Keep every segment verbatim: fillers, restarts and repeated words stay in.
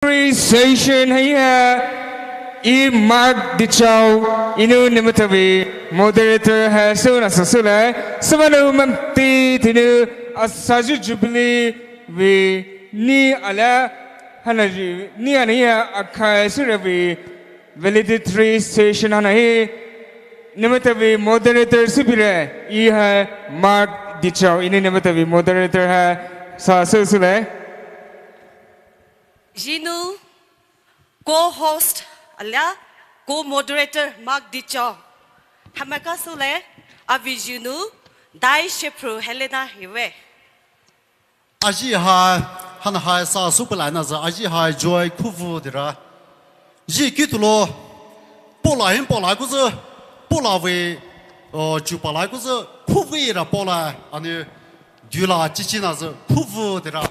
Appreciation hai ha, E Mark Dichau, Enou Nemeteivei moderator hai süna süsüle, süvanou mati tinu asayu jubilee vei ni ala hana ri, ni ana ya akhai sürevei valedictory session hana hi Nemeteivei moderator sübire, E hai Mark Dichau, Enou Nemeteivei moderator hai sa süsüle. Zhihnou co-host alia co-moderator Mark Dichau. Hamaka süle, avei zhihnou Dai Shepru Helena hiwe. Aji hai, hana hai sa süpalai na zü, aji hai Joy Khuvu dira. Ji kitulo, pola hin pola kuzü, pola vei, o, chupalai kuzü, Khuvu ra pola, ani, dula chichi na zü, Khuvu dira.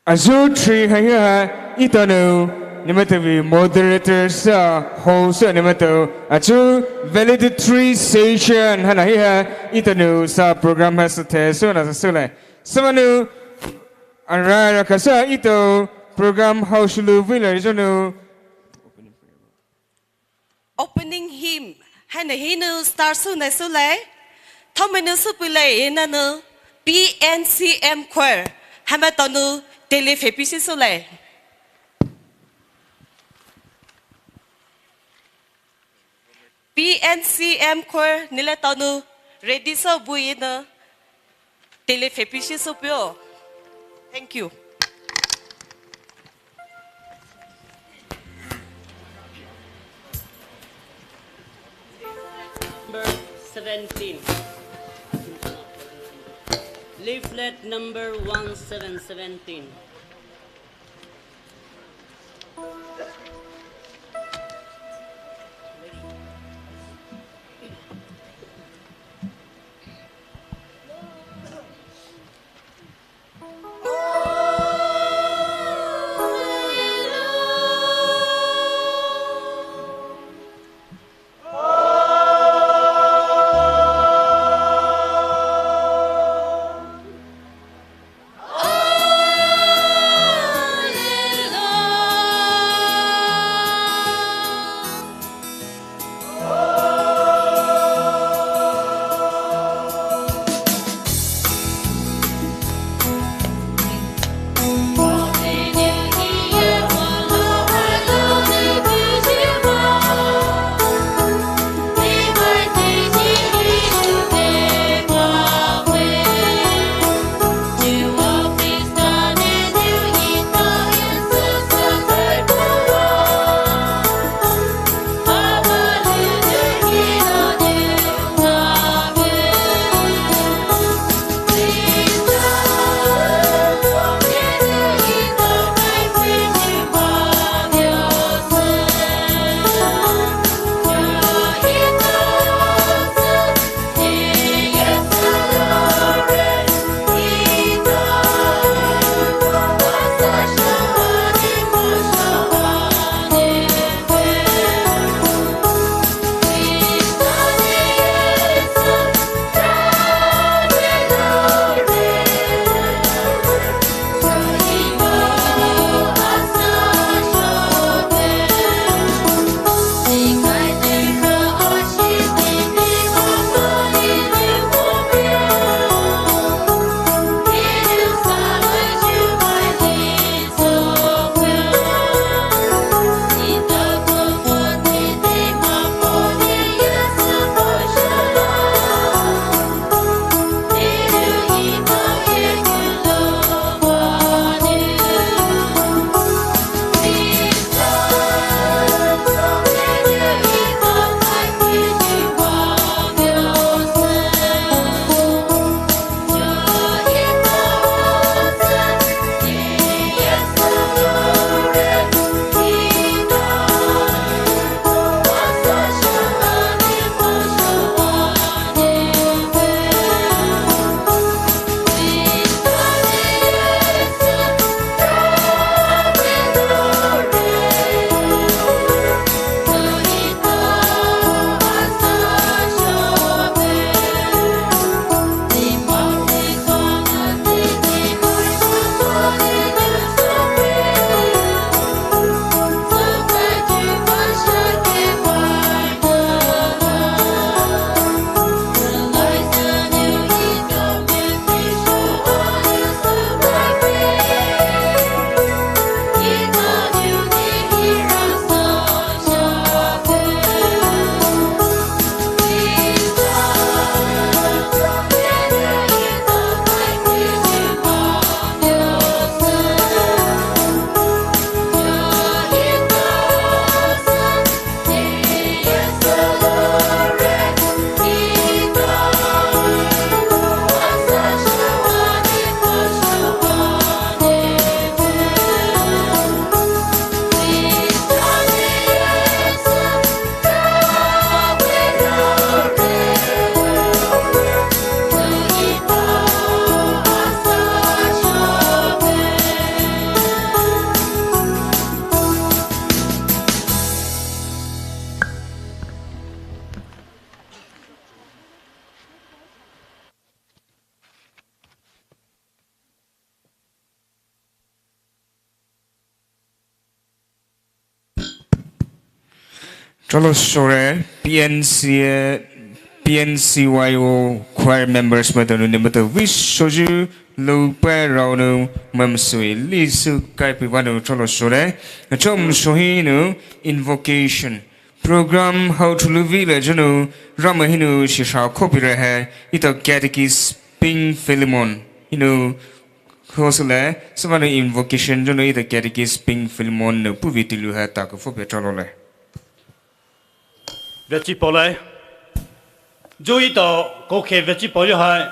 Azu three hai ha, etao nou, Nemeteivei moderator sa, host Nemeteu, azu valedictory session hana hi ha, etao nou sa program ha süthe süna süsüle. Süvanou, ara rakasa etao program hao shulu vila rizonu. Opening hymn, haina hinou start süna süle, thaomainou süpulai enou P N C M choir, hamataonou tele phepisü süle. P N C M choir, niletaonou ready sü bu enou. Tele phepisü süpeo. Thank you. Number seventeen. Leaflet number one seven seventeen. Talo sore, P N C, P N C Y O choir members maitao nou ne maitao vei soyu, loupai rao nou mamsui lisu kai pi vanou talo sore, achom sohi nou invocation. Program hao thulu vei le junu, Ramai hinou shisha khopi rehe, ito catechist Ping Philemon. Hinou, hosele, süvanou invocation junu ito catechist Ping Philemon nou puvi tilu hai taku fope talo le. Vechi paole. Jui to koke vechi paoyu hai.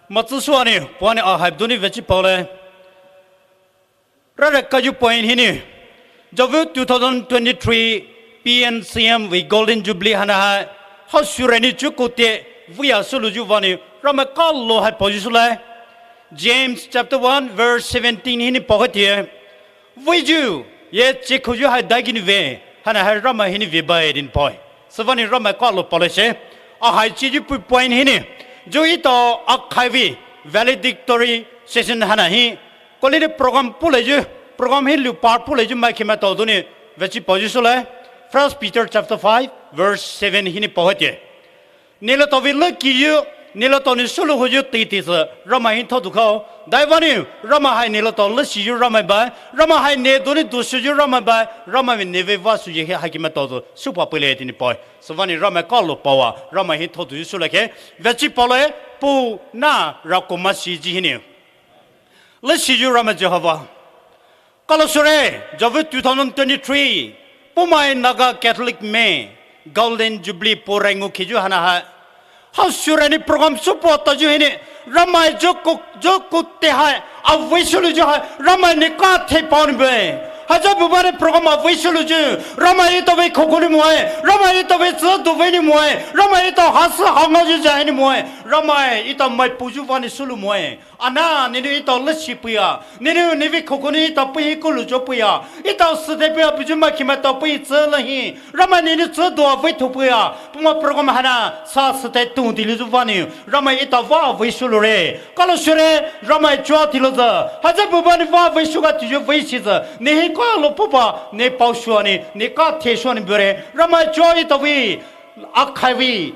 Matsü suani, puani a hai duni vechi paole. Rare kaju point hini. Javu two thousand twenty-three P N C M vei Golden Jubilee hana hai. Hao sureni chukote, via suluju vani, Ramai kalo hai paoyu sule. James chapter one verse seventeen hini paoke tie. Vei ju, ye chekhoyu hai daigini ve, hana hai Ramai hini ve bai din poi. Süvanou Ramai kalo paole she, a hai chiju pui point hini, ju ito akhai vei, valedictory session hana hi, kolini program puleju, program hi lu par puleju maikhe maitao duni, vechi paoyu sule, First Peter chapter five, verse seven hini paoke tie. Nilotao vei lekiyu, nilotao ni sulu hoyu titi sü, Ramai hi thodu khao. Daivanou, Ramai hai nilotao lesiyu Ramai bai, Ramai hai ne duni dusuyu Ramai bai, Ramai vei ne vei vasuyu hi haikhe maitao sü, supa pile tini poi. Süvanou Ramai kalo paowa, Ramai hi thoduyu sule khe, vechi paole, pu na rako masiji hinou. Lesiyu Ramai Jehovah. Kalo sure, Javu two thousand twenty-three, Poumai Naga Catholic me, Golden Jubilee pore ngukheju hana hai. Hao sureni program supo taju hini, Ramai joko, jokote hai, avei suluju hai, Ramai ne kathe paoni be. Haja bubani program avei suluju, Ramai ito vei khoko ni moe, Ramai ito vei tsü duvei ni moe, Ramai ito hasa hangaju jahini moe, Ramai ito mai puju vani sulu moe. Ana, nenou ito lesi puya. Nenou nevei khoko nou ito puhi kulu jo puya. Ito süte puya buju maikhe maitao puhi tsü lehi. Ramai nenou tsü dua vei tho puya. Poumai program hana sa süte tung dili ju vani. Ramai ito va vei sulu re. Kalo sure, Ramai chua tilo za. Haja bubani va vei suga tuju vei si za. Nehi kalo pupa, ne pao suani, ne kathe suani bure. Ramai chua ito vei, akhai vei.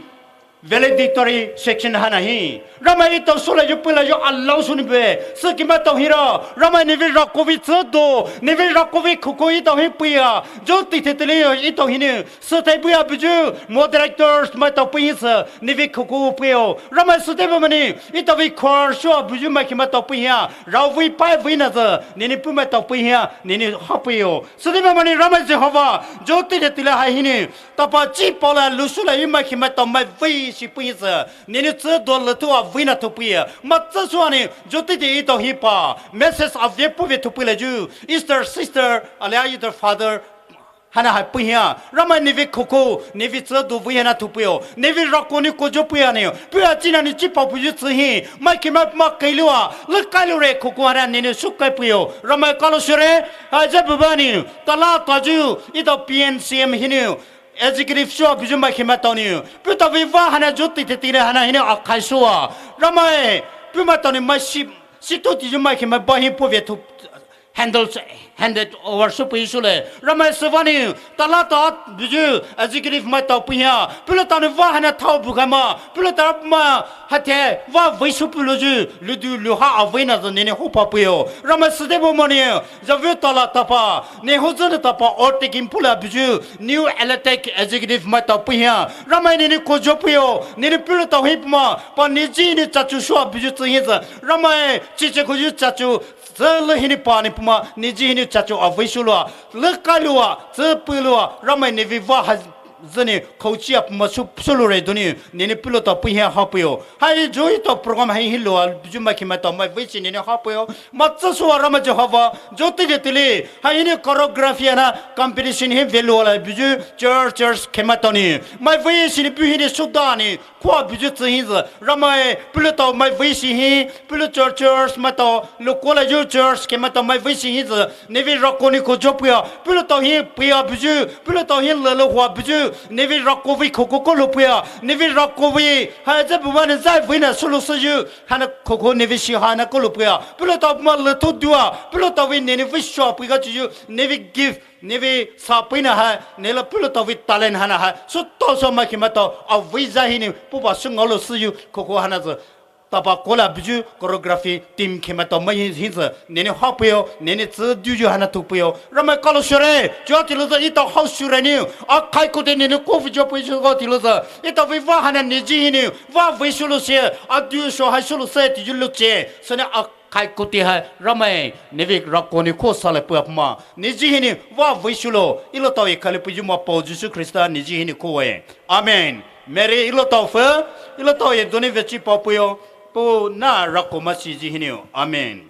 Valedictory section hana hi. Ramai ito sula yu pula yu alau suni be. Sükima tao hira. Ramai nevei rako vei tsü do. Nevei rako vei khoko ito hi puya. Jo tithe tele ito hini. Süte puya buju. Moderators maitao puhi sü. Nevei khoko puyo. Ramai süte bamani. Ito vei khor shua buju maikhe maitao puhia. Rao vei pai vei na sü. Nenou pu maitao puhia. Nenou ha puyo. Süte bamani Ramai Jehovah. Jo tithe tele hai hini. Tapa chi paola lusula yu maikhe maitao mai vei si puhi sü. Nenou tsü do letu avei na tho puya. Matsü suani, jo titi ito hi pa. Message avei puve tho puleju. Easter sister, alia ito father. Hana hai puhia. Ramai nevei khoko, nevei tsü do vei hana tho puyo. Nevei rako ni kojo puya ni. Puya china ni chi pao puju tsü hi. Maikhe mai ma kailua. Lekai lure khoko hana nenou sukai puyo. Ramai kalo sure. Haja bubani. Tala taju. Ito P N C M hinou. Executive sua buju maikhe maitao ni. Puta vei va hana jo titi tile hana hinou akhai sua. Ramai, pu maitao ni mai si, si to tiju maikhe mai bahi puve tho handle, handed over su puhi sule. Ramai süvani, tala ta buju executive maitao puhia. Puletao ni va hana thao bukhai ma. Puletao ma hathe va vei su puloju. Ludu luha avei na zo nenou hopa puyo. Ramai süte bamani. Javu tala tapa, ne hozü ne tapa ortekim pula buju, New Elitech Executive maitao puhia. Ramai nenou kojo puyo, nenou puletao hi puma, pa neji ni chachu sua buju tsü hi sü. Ramai chiche koju chachu, tsü le hini pa ni puma, neji hini chachu avei sulua. Lekai lua, tsü pulua, Ramai nevei va ha züni khouchia puma su, sulu re duni, nenou puletao puhia ha puyo. Hai jo ito program hai hilua, buju maikhe maitao mai vei si nenou ha puyo. Matsü sua Ramai Jehovah, jo titi tile, hai hinou choreography ana competition hi velua la buju, church, church khe maitao ni. Mai vei si ni pu hinou suda ni, khua buju tsü hi sü, Ramai, puletao mai vei si hi, pule church, church maitao, local la ju church khe maitao mai vei si hi sü, nevei rako ni kojo puya, puletao hi puya buju, puletao hi lele hua buju, nevei rakovei khouko koloupeiyu, nevei rakovei ha zübuba ne zai vei na solousüyu, hana khouko nevei shi hana koloupeiyu, puletao ma le tho dua, puletao vei ne nevei shuapei ga chiyu, nevei gift, nevei sapei na ha, nela puletao vei talent hana ha, sütao sü makhemaitao, avei zai hinou, puhba sü ngaolousüyu, khouko hana zü. Tapa kola buyu choreography team khemaitao mai hi, hi zü, nene hapeiyu, nene tsü duyu hana thupeiyu. Ramai kalo shure, chua tilo zü etao hao shure niu. Akhai koute nene kofi jo pei shuko tilo zü. Etao vei va hana neji hinou. Va vei shuloushe, adu sho hai shuloushe tiyu louche. Süne akhai koute hai, Ramai, nevei rako ni ko sale pei apma. Neji hinou, va vei shulo. Eletao ye khale peiyu Mapao Jisu Khrista, neji hinou kowe. Amen. Mary eletao fü, eletao ye doni vechi paopeiyu, puh na rako mashi ji hinou. Amen.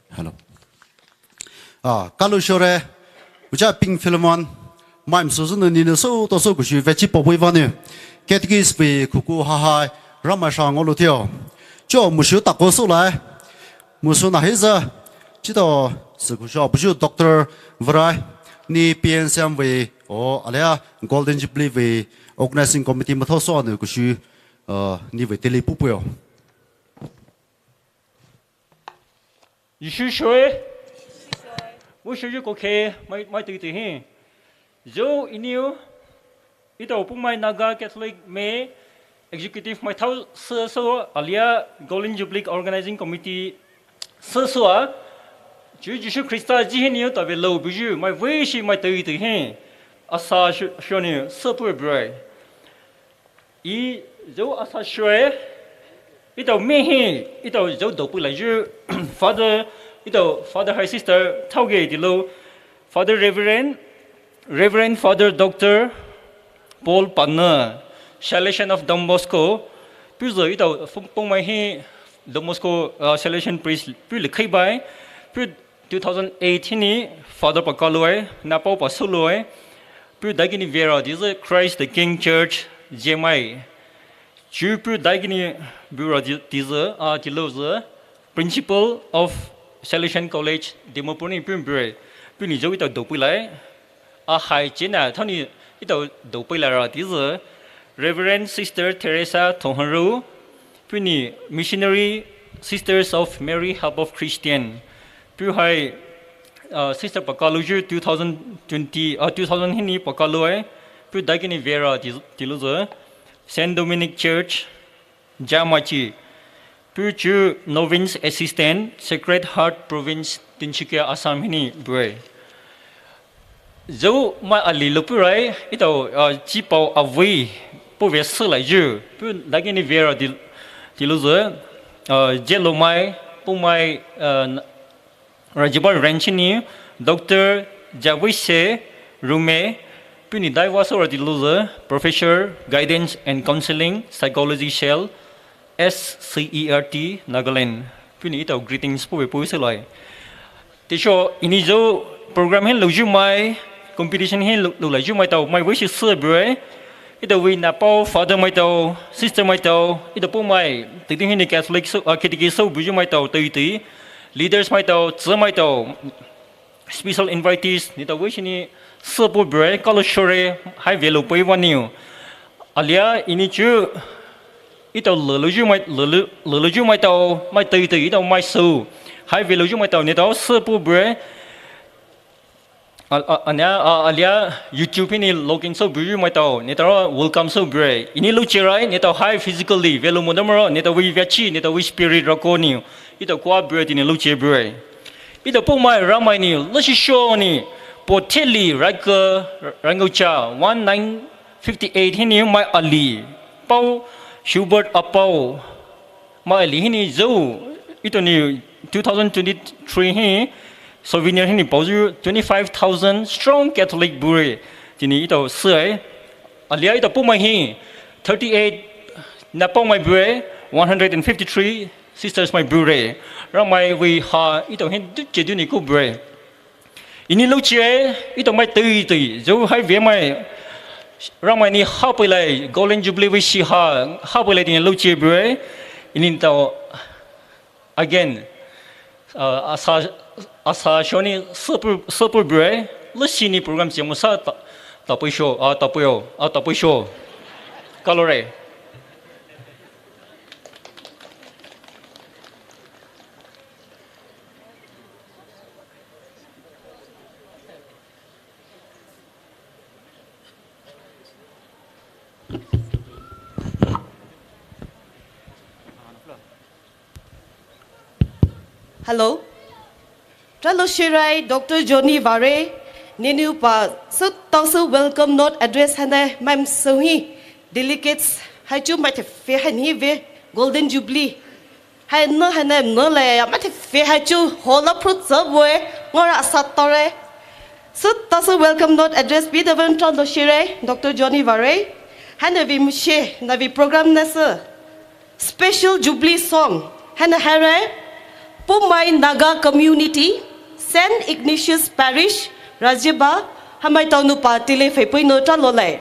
Hello. Ah, kalo shure, uja Pink Philemon, mai msu zünou nine sütao sü kushu vechi paopeiyu vanou. Catechist pei khouko hahai, Ramai sha ngaolouthiu. Cho mushu tako sülai. Mushu na hi zü, chitao, sü kushu, buyu Doctor Varai, ni P N C M vei, o, alia Golden Jubilee vei, Organizing Committee mathao sü nou kushu, uh, ni vei teli pupeiyu. Jisu shoe. Wushoyu koke, mai, mai tei tei hi. Zü iniu, etao Poumai Naga Catholic May Executive mai thao sü sü alia Golden Jubilee Organizing Committee sü sü a. Chu Jisu Khrista ji hinou tave lou buyu mai vei shi mai tei tei hi. Asa shu, shu niu sü pupeiyu. I zü asa shoe, etao mai hi, etao zü doupei laiyu, Father, etao Father hai sister, thao ge tilo, Father Reverend, Reverend Father Doctor Paul Panna, Salesian of Don Bosco, puh zü etao Pong-, Poumai hi Don Bosco, uh, Salesian priest, puh le khaibai, puh two thousand eight hinou Father pakaloue, napao pasoloue, puh daikini vei rati zü Christ the King Church, Zeme. Chu puh daikini bureau ti, ti zü, ah, tilo zü, Principal of Salesian College, Dimapur ni puh bure, puh ni zü etao doupei lai. Ahai chena thao ni etao doupei lai rati zü, Reverend Sister Teresa Thongharu, puh ni Missionary Sisters of Mary Help of Christian, puh hai, uh, Sister pakaloyu two thousand twenty, uh, two thousand hinou pakaloue, puh daikini vei rati, tilo zü, Saint Dominic Church, Zeme chi, puh chu Novice Assistant, Sacred Heart Province, Tinsukia, Assam hinou bure. Zü mai ali loupeirai, etao, uh, chipao avei, puh vei sü laiyu, puh daikini vei rati, tilo zü, uh, Zeme mai, Poumai, uh, Rajiba Ranch hinou, Doctor Jawise Rume, puh ni daiva sü rati tilo zü, Professor, Guidance and Counseling, Psychology Cell, S C E R T, Nagaland. Puh ni etao greetings puh vei puh sü lai. Tisho, iniu zü program hi louyu mai, competition hi lou, loulaiyu maitao, mai vei shi sü bure. Etao vei napao, Father maitao, Sister maitao, etao Poumai, tei tei hinou Catholic sü, uh, Catechist sü buyu maitao, tei tei, leaders maitao, tsü maitao, special invitees, neletao vei shi ni sü pupeiyu, kalo shure, hai vei loupeiyu vanou. Alia iniu chu, etao le louyu mai, le lou, le louyu maitao, mai tei tei, etao mai sü, hai vei louyu maitao, neletao sü pupeiyu, A, a, ania, a, alia YouTube hinou login sü buyu maitao, neletao welcome sü bure. Iniu loucherai, neletao hai physically, vei lou mo damro, neletao vei veachi, neletao vei spirit rako niu. Etao kua bure tinou louche bure. Etao Poumai Ramai niu, leshi sho ni, Potheli Raika, Rangocha, one nine fifty eight hinou mai ali. Pao, Hubert Apao. Mai ali hinou zü, etao ni two thousand twenty-three hi, souvenir hinou paoyu twenty-five thousand strong Catholic bure, tinou etao süe. Alia etao Poumai hi, thirty-eight napao mai bure, one hundred and fifty-three sisters mai bure. Ramai vei ha, etao hi duche duni ko bure. Iniu louche, etao mai tei tei, zü hai vei mai, Ramai ni hapeilai, Golden Jubilee vei shi ha, hapeilai tinou louche bure, iniu tao, again, uh, asa, asa sho ni sü pu, sü pupeiyu, leshi ni program chi mo sa ta, Tapuisho, a tapuio, a tapuisho. Kalore. Hello. Tralo shirai Doctor Johnny Vare, neniu pa sütao sü welcome note address haina maimai sü hi delegates haichu maithe fe haini ve Golden Jubilee. Haina haina nole ya maithe fe haichu hola phrut sü boe ngora asat tore. Sütao sü welcome note address bi davan tralo shirai Doctor Johnny Vare. Haina vi mushe na vi program na sü special Jubilee song haina haire Poumai Naga Community, Saint Ignatius Parish, Rajeba, hamai taonu pa tile fepui no tralo lai.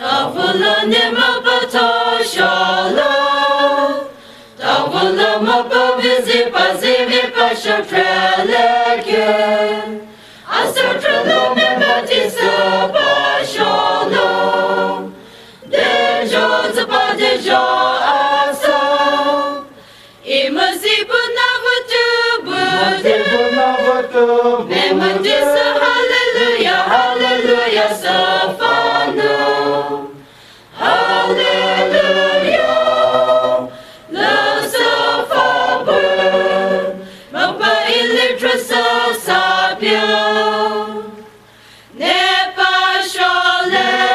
Tavula ne mapatoshola, tavula mapavizi pazivi pashotreleke, asotrelo me matisa pasholo, dejo zapa dejo asa. Imasi puna vatu butu. Imasi puna vatu butu. Memati sa hallelujah, hallelujah sa fano. Hallelujah, la sa fa bu. Mapa ilitra sa sapia. Ne pa shole.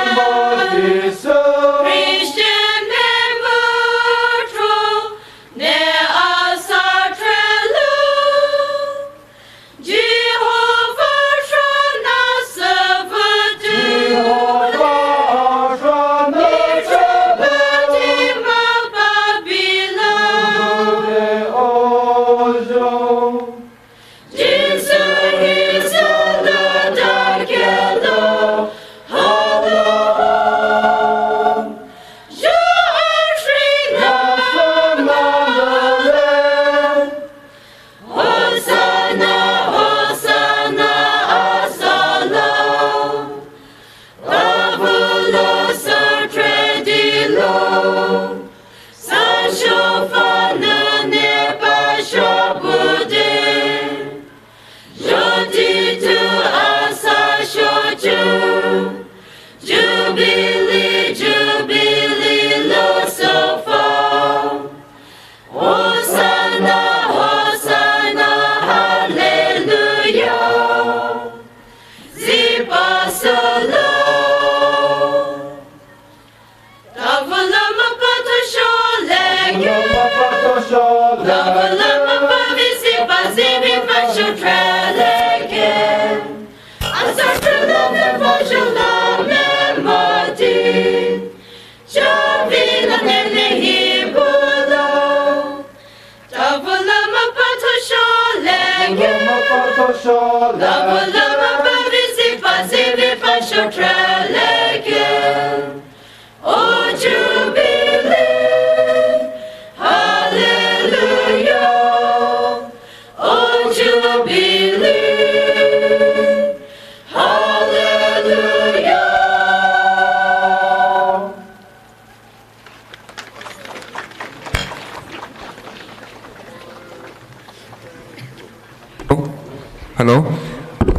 Hello.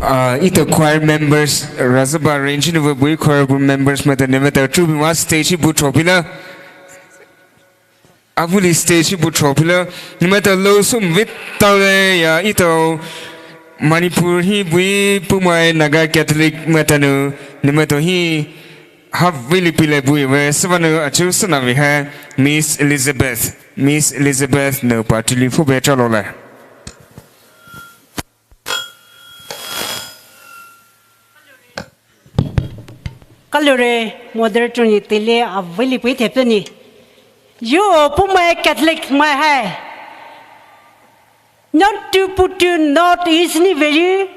Uh, ita choir members, Razaba Range ni vei choir members maitao nematao tubi wa stage bu tropila. Avuli stage bu tropila. Nematao lo sum vit tao le ya ita Manipur hi bui Poumai Naga Catholic maitao nu nematao hi Havili pile bui ve savanu achu sanavi hai Miss Elizabeth. Miss Elizabeth nou pa tuli phu be chalo le. Kalure moderator ni tele avili pui thepeni. Yo Poumai Catholic mai hai. North to Putu, North East ni veyu,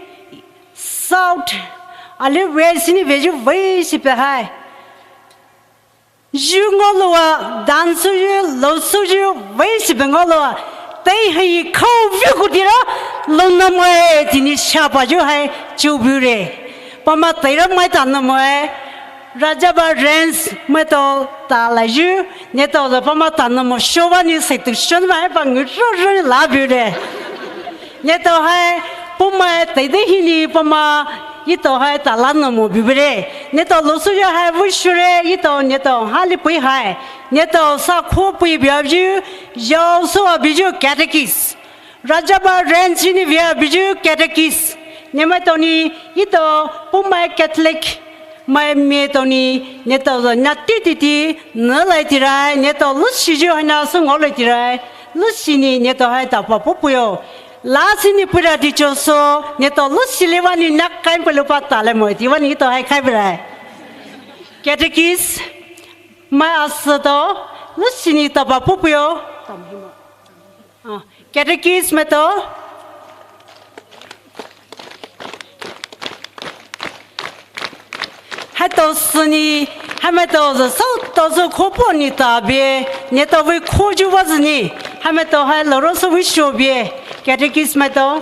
South, ali West ni veyu vei sipe hai. Yu ngolowa, dance yu, losu yu, vei sipe ngolowa. Tei hai khou view kutira, lona moe, tini shapa yu hai, chubure. Pama teira mai tana moe. Rajaba Range maitao ta la yu, nematao la pama tana mo shova ni seitu shon mai pa ngu ro ro la bu de. Nematao hai Poumai teidei hi ni pama itao hai ta la na mo bu de. Nematao losu ya hai vu shure itao nematao hali pui hai. Nematao sa kho pui bia yu, yao so a bu yu catechist. Rajaba Range ni via bu yu catechist. Nemaitao ni itao Poumai Catholic mai maitao ni nematao za na ti ti ti na lai tirai nematao lusi yu hai na su ngolai tirai. Lusi ni nematao hai ta pa pupuyo. Lasi ni pura ti cho so nematao lusi le wa ni na kai pelu pa ta le mo ti wa ni itao hai khai brai. Catechist mai asa to lusi ni ta pa pupuyo. Ah, catechist maitao. Haitao sini, hamaitao za sao tao za khopo ni ta bie, nematao vei kho ju wa zini, hamaitao hai loro so vei sho bie, catechist maitao.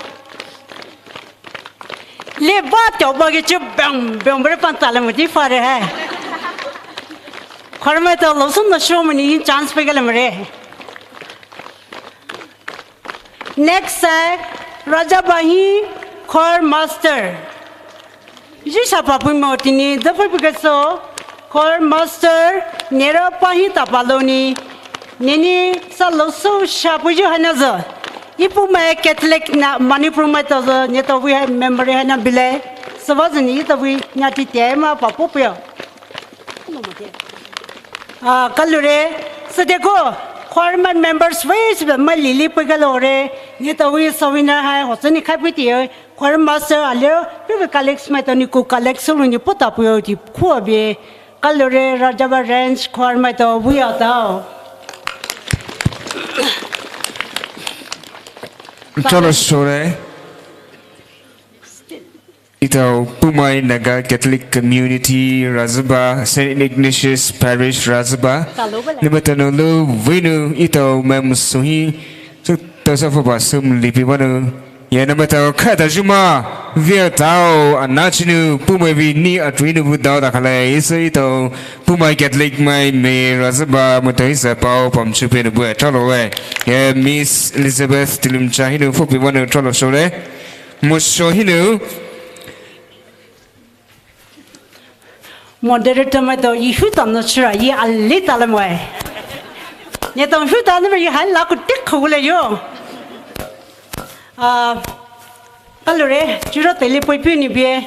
Le ba tao ba ge chu bang bang bre pan ta le mo ti fa re hai. Khor maitao lo sum na sho mo ni chance pe ga le mo re. Next hai Rajaba hi choir master. Ji sa pa pui mo tini da pui pui so choir master nera pa hi ta pa lo ni. Nini sa lo so sha pui ju hai na zo. I Poumai Catholic na Manipur maitao zo nematao vei hai memory hai na bile. Sava zini itao vei na ti te ma pa pupuyo. Ah, kalure, sede ko, choir man members vei sibe mai lili pui kalure, nematao vei souvenir hai, hotsani khai pui ti, choir master alio, pipi colleagues maitao ni ku colleagues lu ni puta pui ti khua bie, kalure, Rajaba Range, choir maitao vei atao. Chalo sore. Etao Poumai Naga Catholic Community razüba, Saint Ignatius Parish razüba, nümaitao nou lou veinou etao mai musohi sü taosafaba sümlipi vanou. Ye nümaitao khaitayu ma, vei tao anahchinou Poumai vei ni atui nou vudao dakhalai, isa etao Poumai Catholic mai me razüba maitao hisü pao pamchupei nou bue thalole. Ye Miss Elizabeth Tilimcha hinou phopi vanou thalo shole. Muso hinou. Moderator maitao, i huta nou chira, i ali tala moe. Neletao huta nou ma i hai laku tikhu le yo. Ah, kalure, chiro tele poi pi ni bie.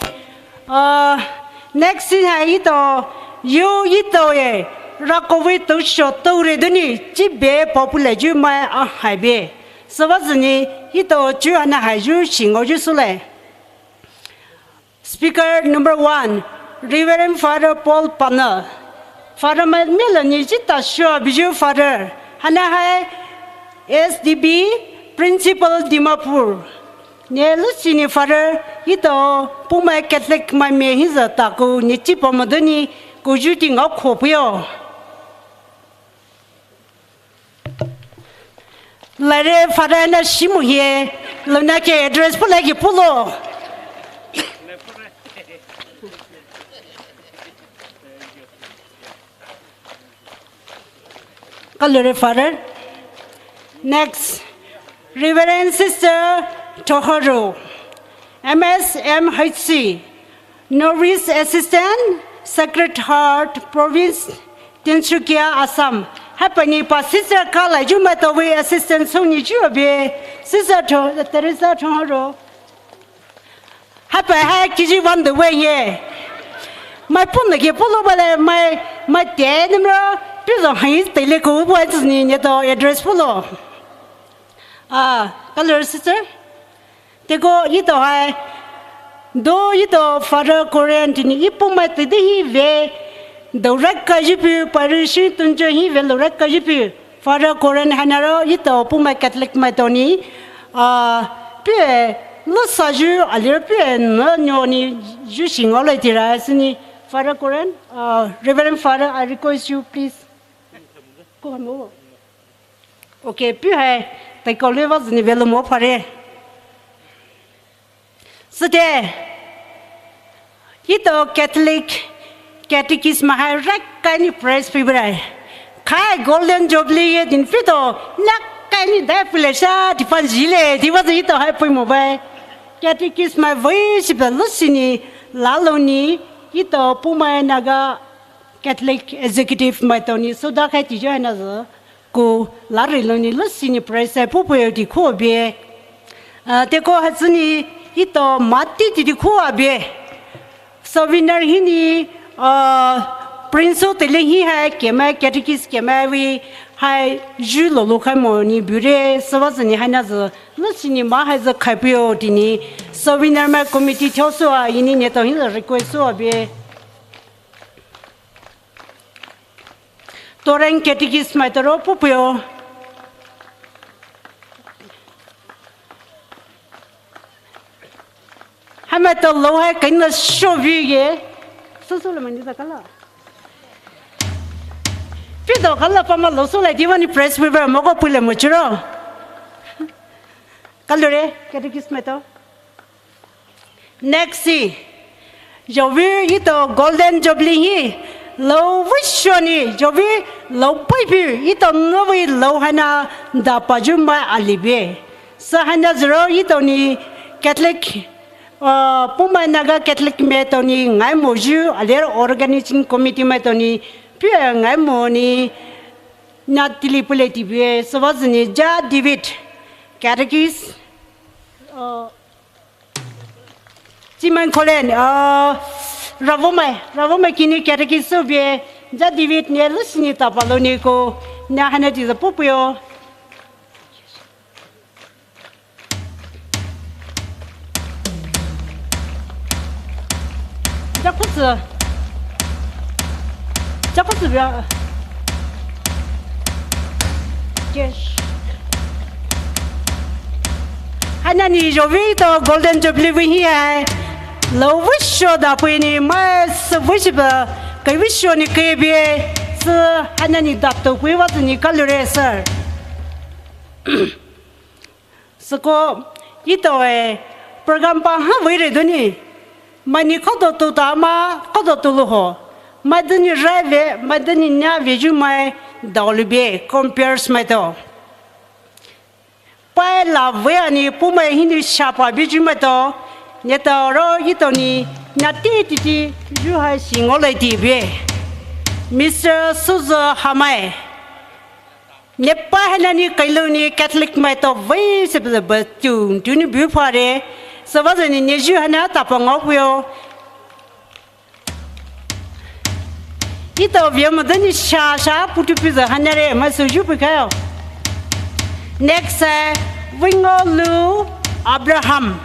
Ah, next thing hai etao, yo etao ye, rakowe tao sho tao re deni, chibe popular ju mai a hai bie. Sübüa züni, etao ju ana hai ju shingo ju sule. Speaker number one, Reverend Father Paul Pana. Father mai mela ni jita shua biju Father. Hana hai S D B Principal Dimapur. Ne lusini Father etao Poumai Catholic mai me hiza taku ne chipa madani kujuti ngao khopuyo. Lare Father na shimu hie, lona ke address pula ke pulo. Kalure Father. Next, Reverend Sister Tohoro, M S M H C. Novice Assistant, Sacred Heart Province, Tinsukia, Assam. Hapani pa Sister Kala Juma Towi Assistant Suni Jube, Sister To-, Teresa Tongro. Hapa ha kiji one the way ye. Mai pun ke pulo bale mai, mai te nimro pizo hai tele ko wa ni ne to address pulo. Ah, kalure Sister. Teko etao hai, do etao Father Korean tini i Poumai tede hi ve, do raka jipu, parish tunjo hi ve lo raka jipu, Father Korean hanaro etao Poumai Catholic maitao ni, ah, pie, lo saju, alir pie, no, no ni, ju shingo lo tira, sini, Father Korean, ah, Reverend Father, I request you, please. Ko mo. Okay, pi hai, tai kau le va zini velo mo phare. Sute, etao Catholic Catechism hai rak kai ni press pi brai. Khai Golden Jubilee ye din pito, nak kai ni dai pule sha, di pan jile, di va etao hai pui mo bai. Catechism mai voi si ba lo sini, lalo ni, etao Poumai Naga Catholic Executive maitao ni, so da khai ti jo hai na zo. Ko lari loni lo sini press pupu di ko bie. Ah, teko hatsuni etao mati ti di ko bie. Souvenir hini, ah, Prince tele hi hai kemai, catechist kemai wi hai ju lo lo khai mo ni bure, sava zini hai na zo, lo sini ma hai zo khai pio tini. Souvenir mai committee thio so a, ini ne to hin request so bie. Toreng catechist maitao ro pupuyo. Hamaitao lo hai kaina shovi ye. Susu lo mani ta kala. Pito kala pama lo su lai diva ni press paper moko pule mo chiro. Kalure catechist maitao. Next si, jovi etao Golden Jubilee hi, lo vishoni, jovi lo paipi, etao novi lo hana da paju mai alibe. Sa hana zero etao ni Catholic, uh, Poumai Naga Catholic maitao ni ngai moju, alir organizing committee maitao ni, pia ngai mo ni, na tili pule tibe, so was ni Ja David, catechist, uh, Chiman Kolen, ah, Ravomai, Ravomai kini catechist so bie, Ja David ne lusini tapalo ni ko, na hana di za pupuyo. Jakutsu. Jakutsu bia. Yes. Hana ni jovi etao Golden Jubilee wi hi hai. Lou vei sho da pui ni mai sü vei shi ba, kai vei sho ni kai bie, sü hana ni da to pui wa ni ka lure sir. Sü ko, ito e, program pa ha vei re do ni. Mai ni kodo tu ta ma, kodo tu lu ho. Mai de ni rai ve, mai de ni nya ve ju mai, da lu bie, compares mai to. Pai la vei ani pu mai hi ni sha pa bi ju mai to. Ni to ro ito ni, nya ti ti ti, ju hai si ngo lai ti bie. Mister Suzo Hamai. Ni pa hana ni kailu ni Catholic mai to vei se ba ba tu, tu ni bu pa re. Sü wa ni ni ju hana ta pa ngo pui yo. Ito vei mo de ni sha sha pu tu pi za hana re, mai sü ju pui ka yo. Next, eh, Wingolu Abraham.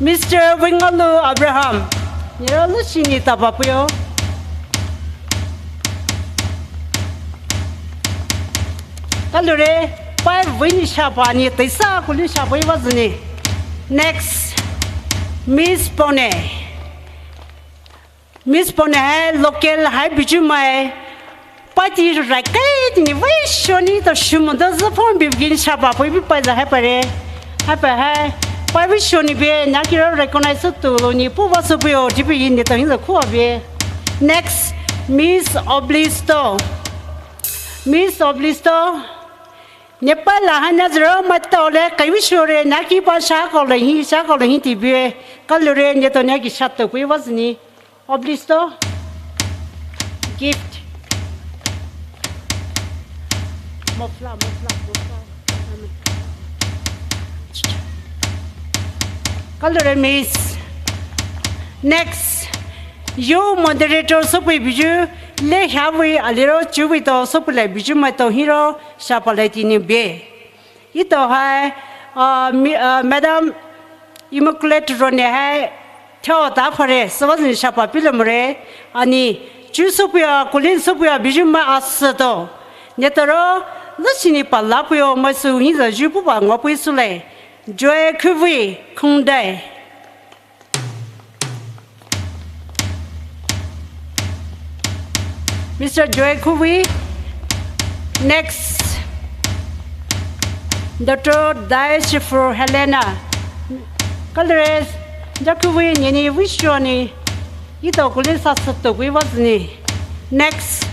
Mister Wingolu Abraham. Ni ro lu shi ni ta pa pui yo. Ka lure, pai vei ni sha pa ni, tai sa ku ni sha pa i wa ni. Next, Miss Pone. Miss Pone hai local hai bi ju mai. Pai ti rai kai ti ni vei sho ni to shu mo de za phone bi gin sha pa pui bi pai za hai pa re. Hai pa hai. Pai vei sho ni bie, na ki ro recognize tu lo ni pu wa su pui yo, ti bi ni to hin za ku bie. Next, Miss Oblisto. Miss Oblisto, Nepal la hana zero matole, kai vei sho re, na ki pa sha ko le hi, sha ko le hi ti bie, ka lure ni to na ki sha to kui wa ni. Oblisto. Gift. Mofla, mofla, mofla. Ka lure Miss. Next. Yo moderator sü pui bi ju, le ha vei a liro chu vei to sü pui le bi ju mai to hi ro, sha pa le ti ni bie. Ito hai, uh, mi-, uh, Madam Immaculate Rone hai, theo ta phare, sü wa ni sha pa pi le mo re, ani, chu sü pui a, kulin sü pui a, bi ju mai a sü to. Ni to ro, lu shi ni pa la pui yo, mai sü hi za ju pu pa ngo pui sü le. Joy Kuvui, Khungdai. Mister Joy Kuvui. Next, Doctor Dai Shifur Helena. Ka lure, Joy Kuvui ni ni vei sho ni. Ito kulin sa sü to kui wa ni. Next.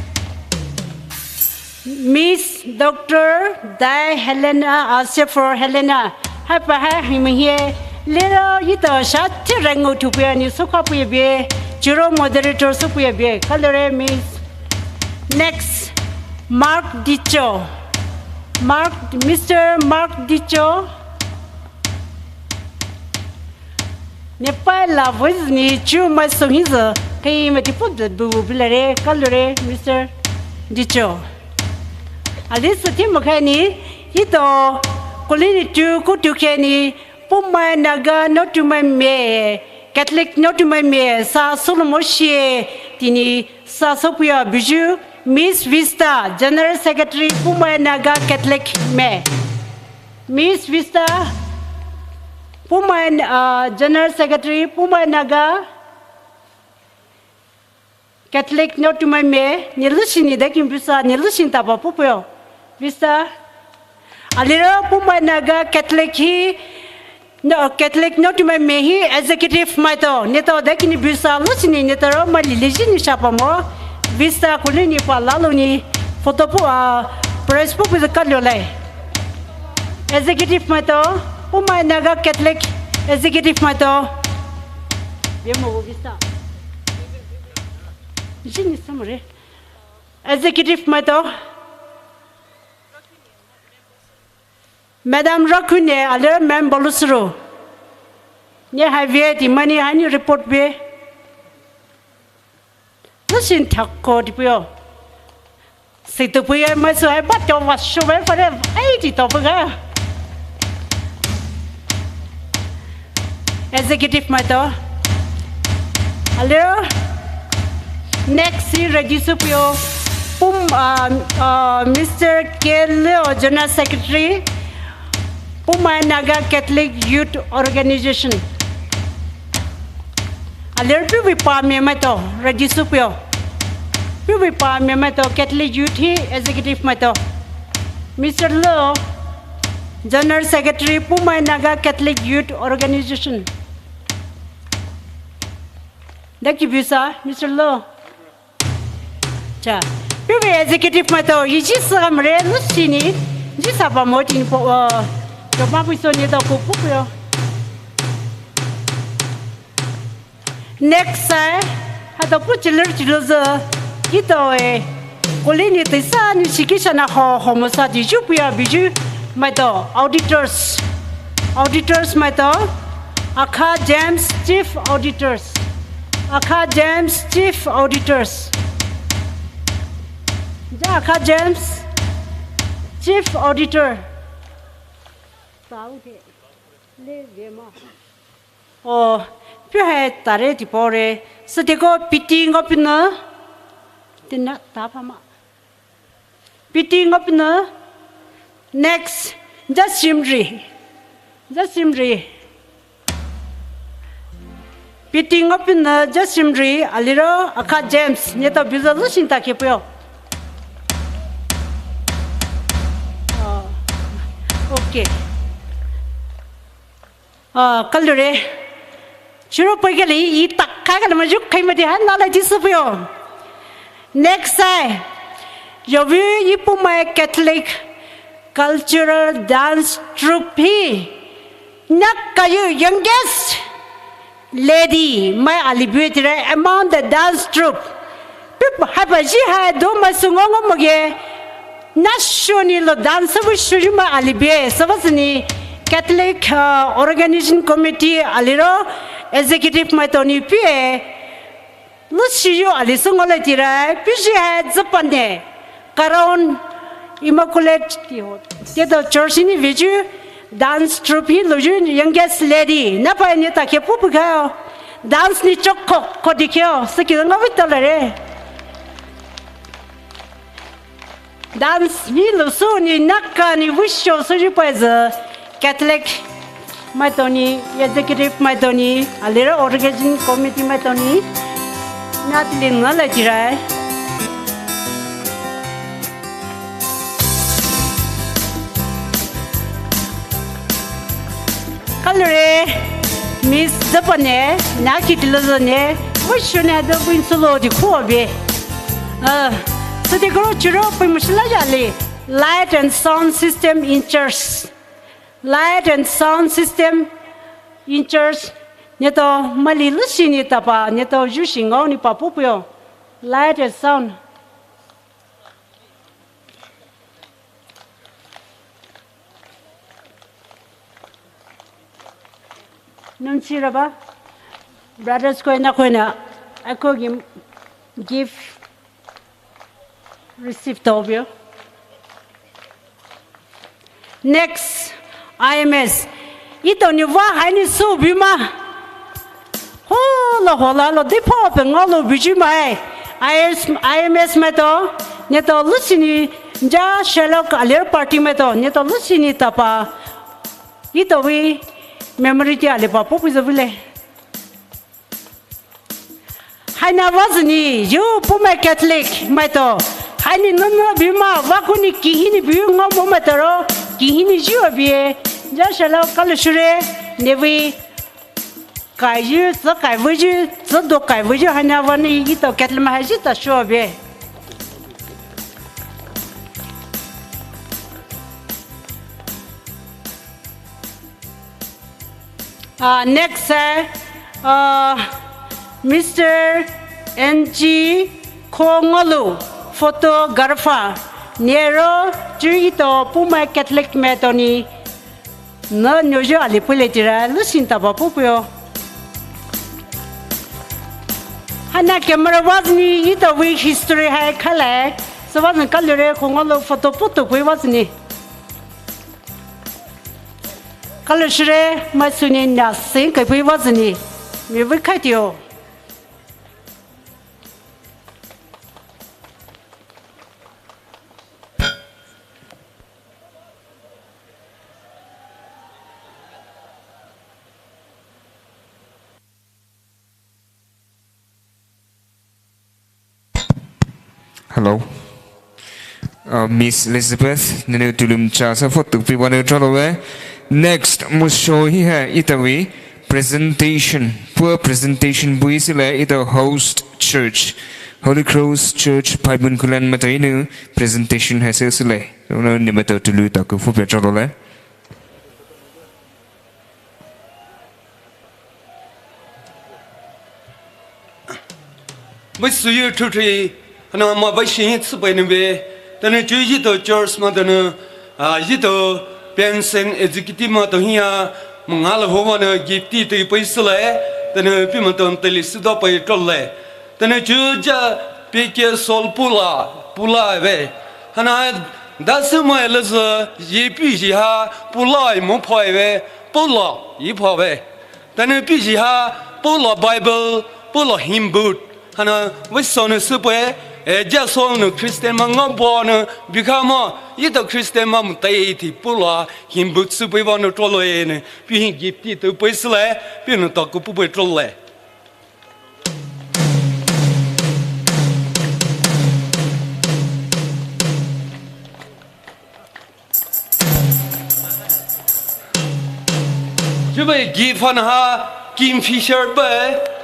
Miss Doctor Dai Helena, uh, Shifur Helena. Hai pa hai hi mi hie. Lero ito sha ti rengu tu pui ni sü ka pui bie. Churo moderator sü pui bie. Ka lure Miss. Next, Mark Dicho. Mark, Mister Mark Dicho. Nepal la vei ni chu mai sü hi za, kai mai ti pu de bu bu la re, ka lure, Mister Dicho. Ali sü ti mo kai ni, ito, kulin ni tu, ku tu kai ni, Poumai Naga Naotumai Me, Catholic Naotumai Me, sa sü lo mo shie, ti ni, sa sü pui a bi ju, Miss Vista, General Secretary, Poumai Naga Catholic Me. Miss Vista, Poumai, uh, General Secretary, Poumai Naga Catholic Naotumai Me, ni lu shi ni de kin bisa, ni lu shi ta pa pu pui yo. Vista, a liro Poumai Naga Catholic hi, no, Catholic Naotumai Me hi executive mai to, ni to de kin bisa, lu shi ni, ni to ro mai li li shi ni sha pa mo. Vista kulin ni pa la lu ni, photo pu, uh, press pu pu ka lo le. Executive mai to, Poumai Naga Catholic Executive mai to. Bie mo visa. Jini samre. Executive mai to. Madam Rakune, ale member lu suru. Ni hai vie ti mani hani report be. Lu shin thak ko di puyo. Si tu puyo mai su hai ba to wa shu ba fa de ai ti to puga. Executive mai to. Hello. Next si ready su puyo. Pum, uh, uh, Mister K Leo, General Secretary. Poumai Naga Catholic Youth Organization. Alir puhvei pame maitao, ready sü puo. Puhvei pame maitao, Catholic Youth hi executive maitao. Mister Lo, General Secretary, Poumai Naga Catholic Youth Organization. Daki bisa, Mister Lo. Cha, puhvei executive maitao, iji sü kamre, lusini, ji sapa mo tin po, uh, joma puiso ni tao ko pupuyo. Next sai, hatao pu chilir chilir zü, ito e, kolini tisa ni shikisha na ho, homosa di ju puya biju, maitao, auditors. Auditors maitao, Akha James Chief Auditors. Akha James Chief Auditors. Ja Akha James Chief Auditor. Tau de. Le vema. Oh, puhai tare di pore. Sadeko piti ngopina. Tina tapama. Piti ngopina. Next, Jasimri. Jasimri. Piti ngopina Jasimri, aliro Akha James, neto bizo lushin ta kepuyo. Oh, okay. Ah, kalure. Chiro paikali, i takai kali maju kai madi han lala jisu puyo. Next sai, yobi i Poumai Catholic Cultural Dance Troupe hi, nakayu youngest lady mai ali bue tire among the dance troupe. Pip hapa ji hai do mai sungongo moge. Nashoni lo dance bu shuju mai ali bue. Sabasini Catholic, uh, Organization Committee aliro executive maitao ni pie. Lushiyu ali sungo le tire. Piji hai Japan ne. Karon Immaculate ti ho. Teto church ni viju dance troupe hi luju youngest lady. Napa ni ta ke pupu kao. Dance ni chok ko, ko dikeo. Siki nga vito le re. Dance ni lusu ni naka ni wisho suju pa zü Catholic maitao ni, executive maitao ni, aliro organizing committee maitao ni, natili nga la jirai. Kalure, Miss Japan ne, naki tilo zone, wisho ne do buin solo di kuo be. Uh, so the girl chiro pe mushla jale. Light and sound system in church. Light and sound system in church. Neto mali lushi ni tapa, neto jushi ngao ni pa pupuyo. Light and sound. Nunchi raba, brothers koina koina, ako gi gift receive tobio. Next, I M S. Ito ni wa hai ni su bima. Hola hola lo dipo pe ngalo biji mai. I S, I M S maitao, neto lusini, ja Sherlock alir party maitao, neto lusini tapa. Ito wi memory ti alipa pupu zovile. Haina wazini, yu Poumai Catholic maitao. Haini nunu bima, wakuni kihini biu ngo mo maitaro, kihini ju abie. Ja Sherlock kalushure, nevi. Kai yu, tsa kai vuju, tsa do kai vuju, haina wani ito Catholic ma haji ta shuo be. Ah, next hai, ah, Mister N G Khongolu, photographer, nero, ju ito Poumai Catholic maitao ni. No, nyojo ali pule tira, lusin taba pupuyo. Hana camera wazni, ito wi history hai khalai. So wazni kalure Khongolu photo putu pui wazni. Kalushure, masuni na sing kai pui wazni. Mi wi kai tio. Hello. Uh, Miss Elizabeth, nenou tulum cha sa photo pi wanu trolou e. Next, musho hi ha itawi presentation. Pua presentation bui sile ita host church. Holy Cross Church, Phaibun Khullen matou hinou presentation ha se sile. Nenou matou tulu taku phu pe trolou le. Mai suyu thuthui, hana ma bai shi hi tsupai nube, tanu chu yito church matou nou, ah, yito pension executive matou hiya, mangala ho manou gift ti tui pai sile, tanu pi matou tali sudo pai trolou le. Tanu chu ja pike sol pula, pula ve. Hana da sumai le ze, yi pi ji ha, pula yi mo phai ve, pula yi pha ve. Tanu pi ji ha, pula Bible, pula hymn book. Hana, wei sonou supwe, e, ja sonou Christian ma nga bo nou, bikha ma, yito Christian ma mutai ti pula hymn book supwe wanu trolou e nou, pi hi gift ti tu pai sile, pi nou taku pupwe trolou le. Chubai gift hana ha Kingfisher bai.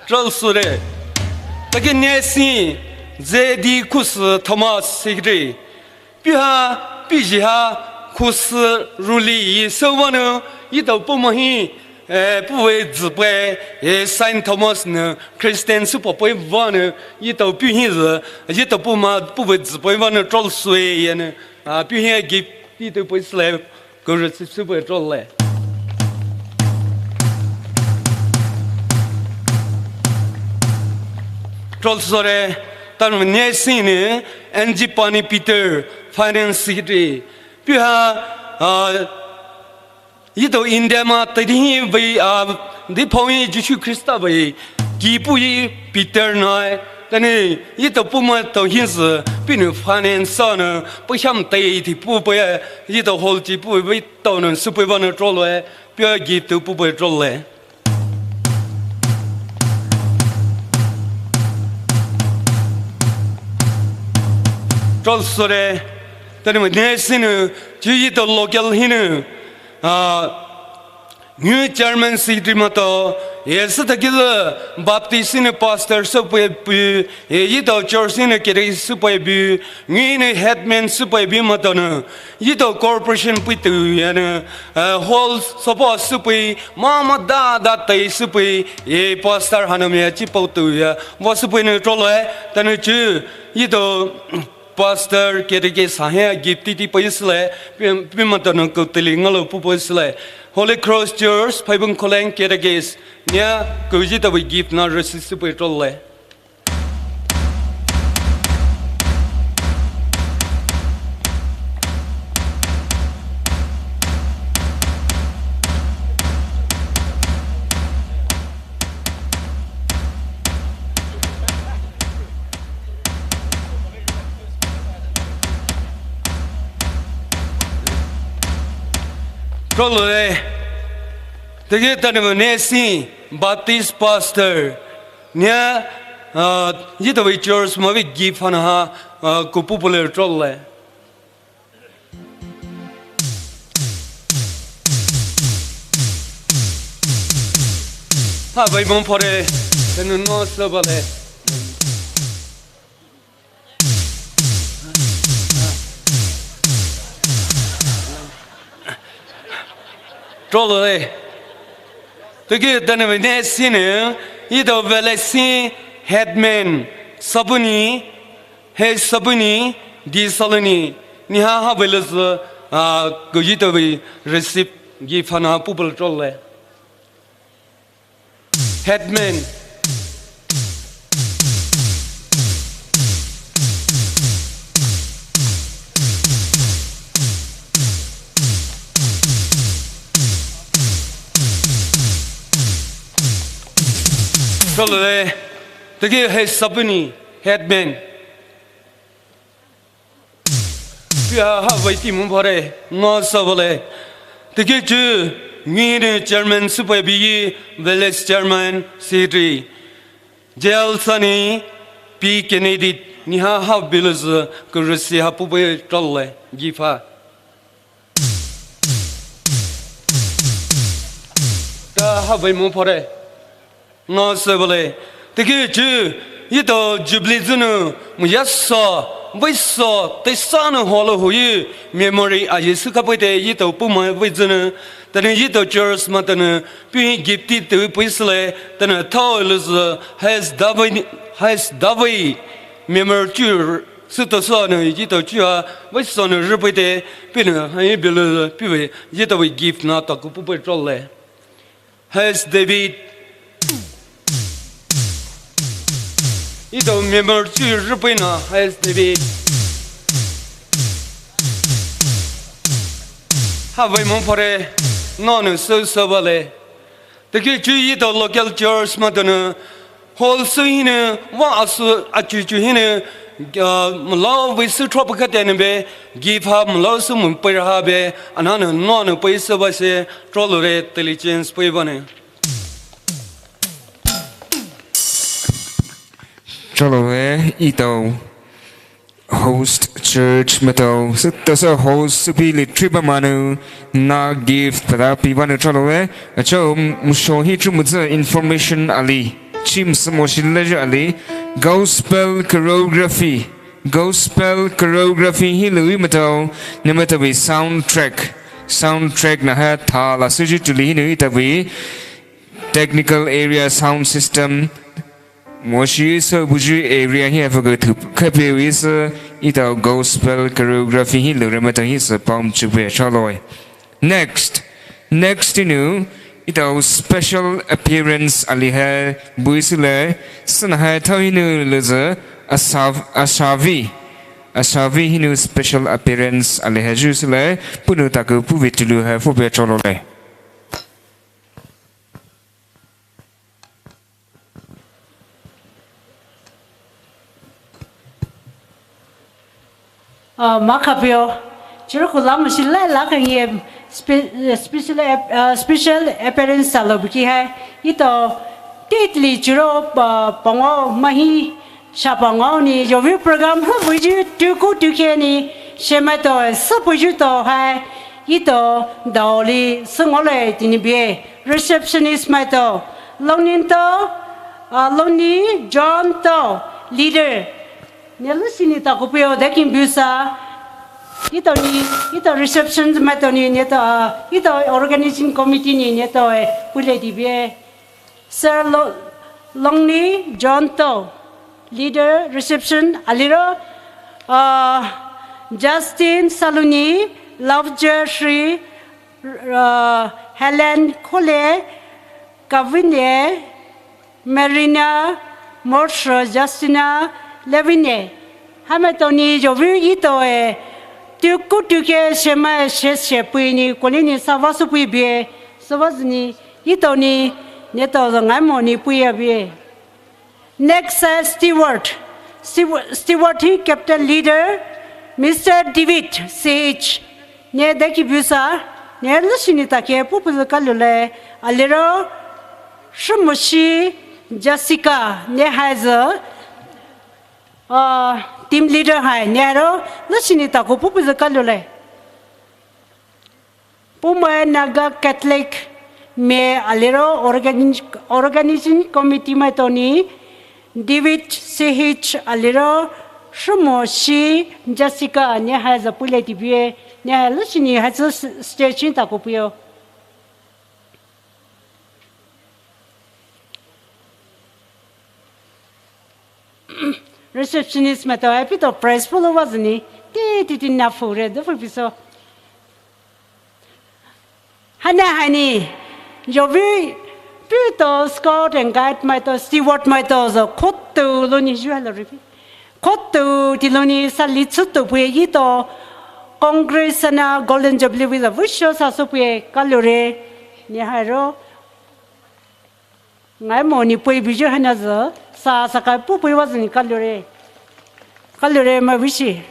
Trolsou re. Taki nesi Z D Khusi Thomas Secretary. Pi ha, pi ji ha, Khusi Ruli yi so wanu, yito puma hi, eh, puwe zipwe, eh, Saint Thomas nou, Christian supo pwe wanu, yito pi hi ze, yito puma puwe zipwe wanu trolsou e yanu, ah, pi hi gift ti tu pwe sile, kuru si supwe trolou le. Trolsou re, tanu nesi nou, N G Pani Peter, Finance Secretary. Pi ha, ah, yito India ma tadi hi bai, ah, di phawi Jisu Krista bai, ki pu yi Peter nai, tani yito puma to hi ze, pi nou finance sa nou, pu sham tai ti pu bai, yito hall ji pu bai to nou, supwe wanu trolou e, pi ha gift tu pupwe trolou le. Trolsou re, tani ma nesi nou, chu yito local hinou, ah, new chairman secretary matou, e, sita kiza Baptist hinou pastor supwe pi, e, yito church hinou kiri supwe pi, ngi nou headman supwe pi matou nou, yito corporation pui tu yanu, eh, hall sopo supwe, mama da da tai supwe, e pastor hana me chi pau tu ya, wa supwe nou trolou e, tanu chu, yito pastor kiri ke sa he gift ti ti pai sile, pi, pi matou nou kuteli ngalo pupwe sile, Holy Cross Church, Phaibun Khullen kiri ke, nia, ku yito bai gift na receive supwe trolou le. Trolou le. Teki tani ma nesi Baptist pastor. Nia, ah, yito wei church ma wei gift hana ha, ah, ku pupwe le trolou le. Ha bai bong phore, tanu no sa ba le. Trolou le. Teki tani wei nesi nou, yito vele si headman, sabuni, he sabuni, di saluni, ni ha ha vele ze, ah, ku yito wei receive gift hana pupwe le trolou le. Headman. Trolou le, teki he sabuni, headman. Pi ha ha wai ti mung phare, nga sa ba le. Teki chu, Ngini chairman süpei biyi village chairman secretary. Jail sani P Kennedy niha ha bilüzü kurüsi ha pupei trole gift ha. Ta ha vei mo phare. Nga sebale. Tiki chu yito Jubilee zunu mu yasa vei sa te sanu holo huyi memory a Yesu kapei te yito puma vei zunu. Tani yito church ma tani pi gift ti tu pui sele tani thao lüzü has davei has davei memory chu süto sanu yito chu ha vei sanu rüpei te pinu ha yi bilü pi vei yito vei gift na taku pupei trole. Has David. Yito member chu rüpei na Has David. Ha vei mo phare no no so so vale. Tiki chu yito local church ma tani hall su hini wa asu achu chu hini. Mala vei su tropa kate ne be gift ha mala su mu pei ha be ananu no no pei so ba se trolure diligence pei bane. Trolue yito host church mato. Sütasa host supi li triba manu na gift pada pi banu trolue. Acho musho hi chu muza information ali. Chim sumoshi leisure ali. Gospel choreography. Gospel choreography hi lui mato. Namatawi soundtrack. Soundtrack na ha tha la suji tuli hi nui tawi. Technical area sound system. Moshi so buju area hi afaga thup kape wi so yito gospel choreography hi lure mata hi so pom chupe trolue. Next. Next inu yito special appearance ali ha bui sele sana ha thao hinu lüzü asav asavi. Asavi hinu special appearance ali ha ju sele punu taku puvi tulu ha fupe trolole. Ah, makapeo. Chiro kula mushi la la kan ye spe- special ap- ah, special appearance salo biki hai. Yito titli chiro pa- pango mahi shapa ngao ni yovi program hu buji tuku tuke ni shemaito su buji to hai. Yito daoli sungole tini bie receptionist maito. Longning to, ah, Longning John to leader. Nelu sini ta kupio dekin busa. Yito ni, yito reception maito ni, yito, ah, yito organizing committee ni, yito, eh, pule dibie. Sir Lo- Longni John to leader reception aliro, ah, Justin Saluni, Love Jeffrey, ah, Helen Kole, Kavine, Marina, Morsho, Justina, Levine. Hamaitoni yovi ito e. Tuku tuke shema she she pui ni koni ni sava su pui bie. Sava zini ito ni neto ngaimo ni pui ya bie. Next, uh, steward. Stew- steward hi captain leader, Mister David C H. Ne deki busa, ne lushini take pupu kalule, aliro, Shumushi Jessica, ne haizo, uh, team leader hai, ne ro, lushini taku pupu kalule. Pumai Naga Catholic me aliro organi- organizing committee maitoni David C H aliro Shumushi Jessica ne haizo pule tibie ne hai lushini haizo station taku puyo. Receptionist maito hai pito prize pulo wazini. Ti ti ti na fure do fu piso. Hana hani. Yovi pito scout and guide maito steward maito zo koto loni ju halo ripi. Koto ti loni sali tsuto pue yito Congress ana Golden Jubilee wiza vusho saso pue kalure. Ni hairo. Ngaimo ni pui biju hana zo sa sakai pu pui wazini kalure. Kalure ma bishi.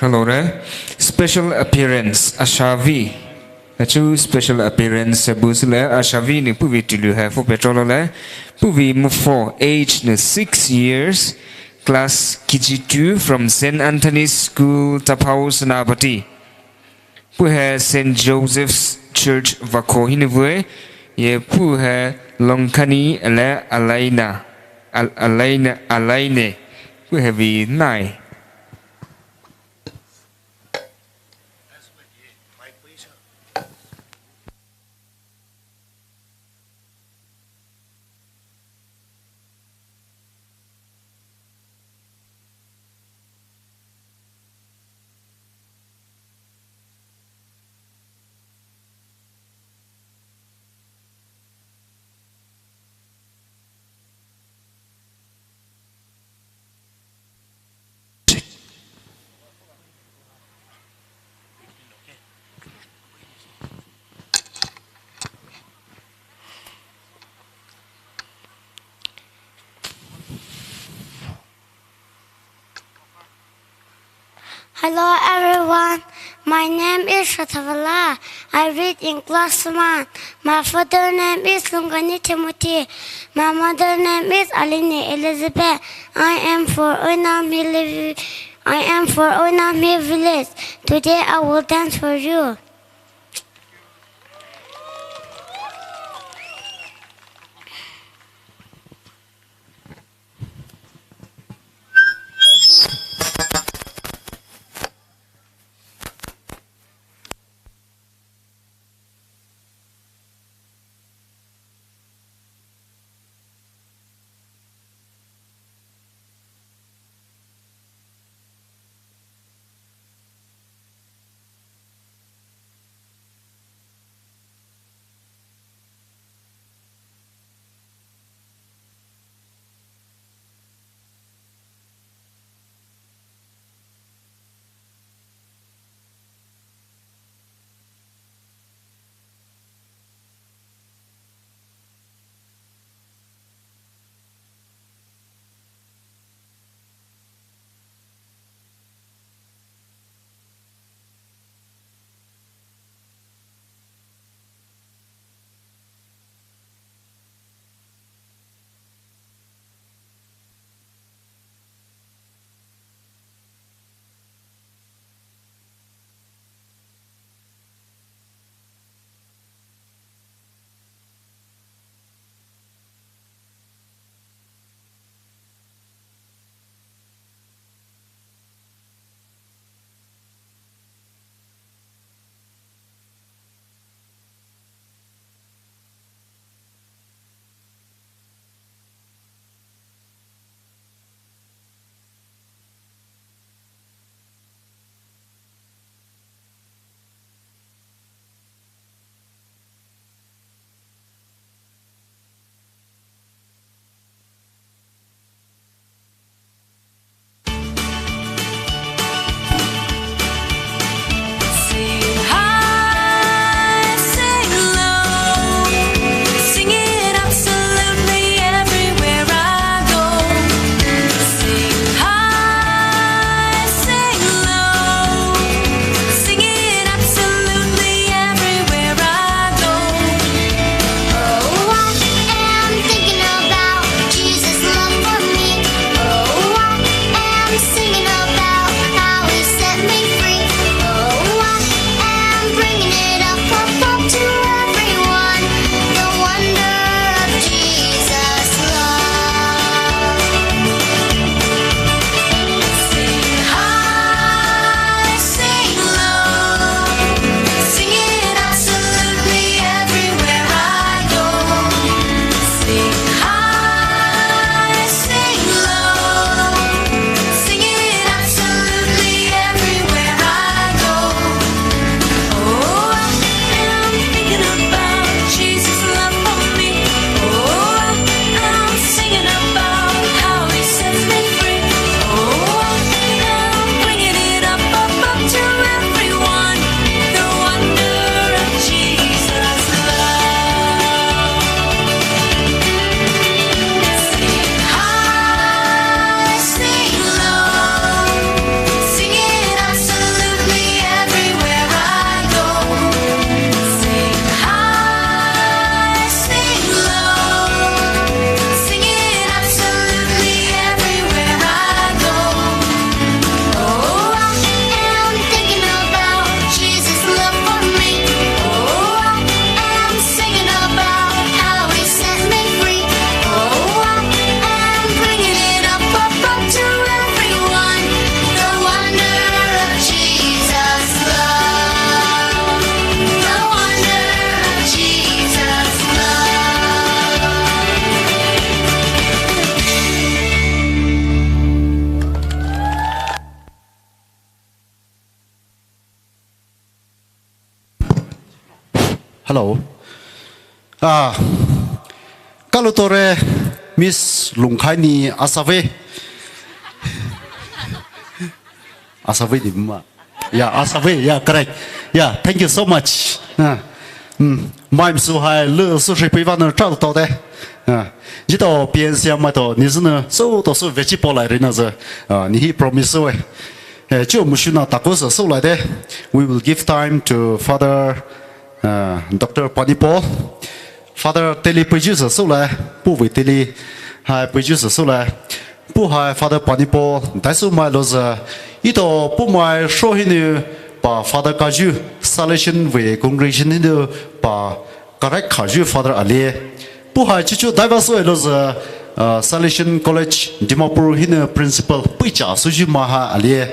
Hello re. Special appearance, Ashavi. Achu special appearance bu sile Ashavi ni puhvei tulu hai pho petrol le. Puhvei mupho, age ni six years, class K G two from Saint Anthony's School, Taphou, Senapati. Puh hai Saint Joseph's Church Vakho hinou vei. Ye puh hai Longkhani le Alaina. Al-, Alaina, Alaine. Puh hai vei nai. Hello everyone, my name is Shathavala. I read in class one. My father name is Lungani Timothy. My mother name is Aline Elizabeth. I am for Oinam Hill. I am for Oinam Hill village. Today I will dance for you. Hello. Ah, kalu tore Miss Lungkhai ni asave. Asave ni ma. Yeah, asave. Yeah, correct. Yeah, thank you so much. Ah, mm, mai msu hai lu su shi pui van tra to de. Ah, jito P N C M mai to ni zunu so to su vechi polai rina ze. Ah, ni hi promise we. Eh, chiu mushu na tako se so lai de. We will give time to Father uh, Doctor Panipo. Father teli puju se so lai, pu vei teli hai puju se so lai. Pu hai Father Panipo, dai su mai lo ze. Ito pu mai sho hinu pa Father kaju, Salesian vei congregation hinu pa correct kaju Father alie. Pu hai chichu dai va so lo ze, uh, Salesian College Dimapur hinu principal puicha suju ma ha alie.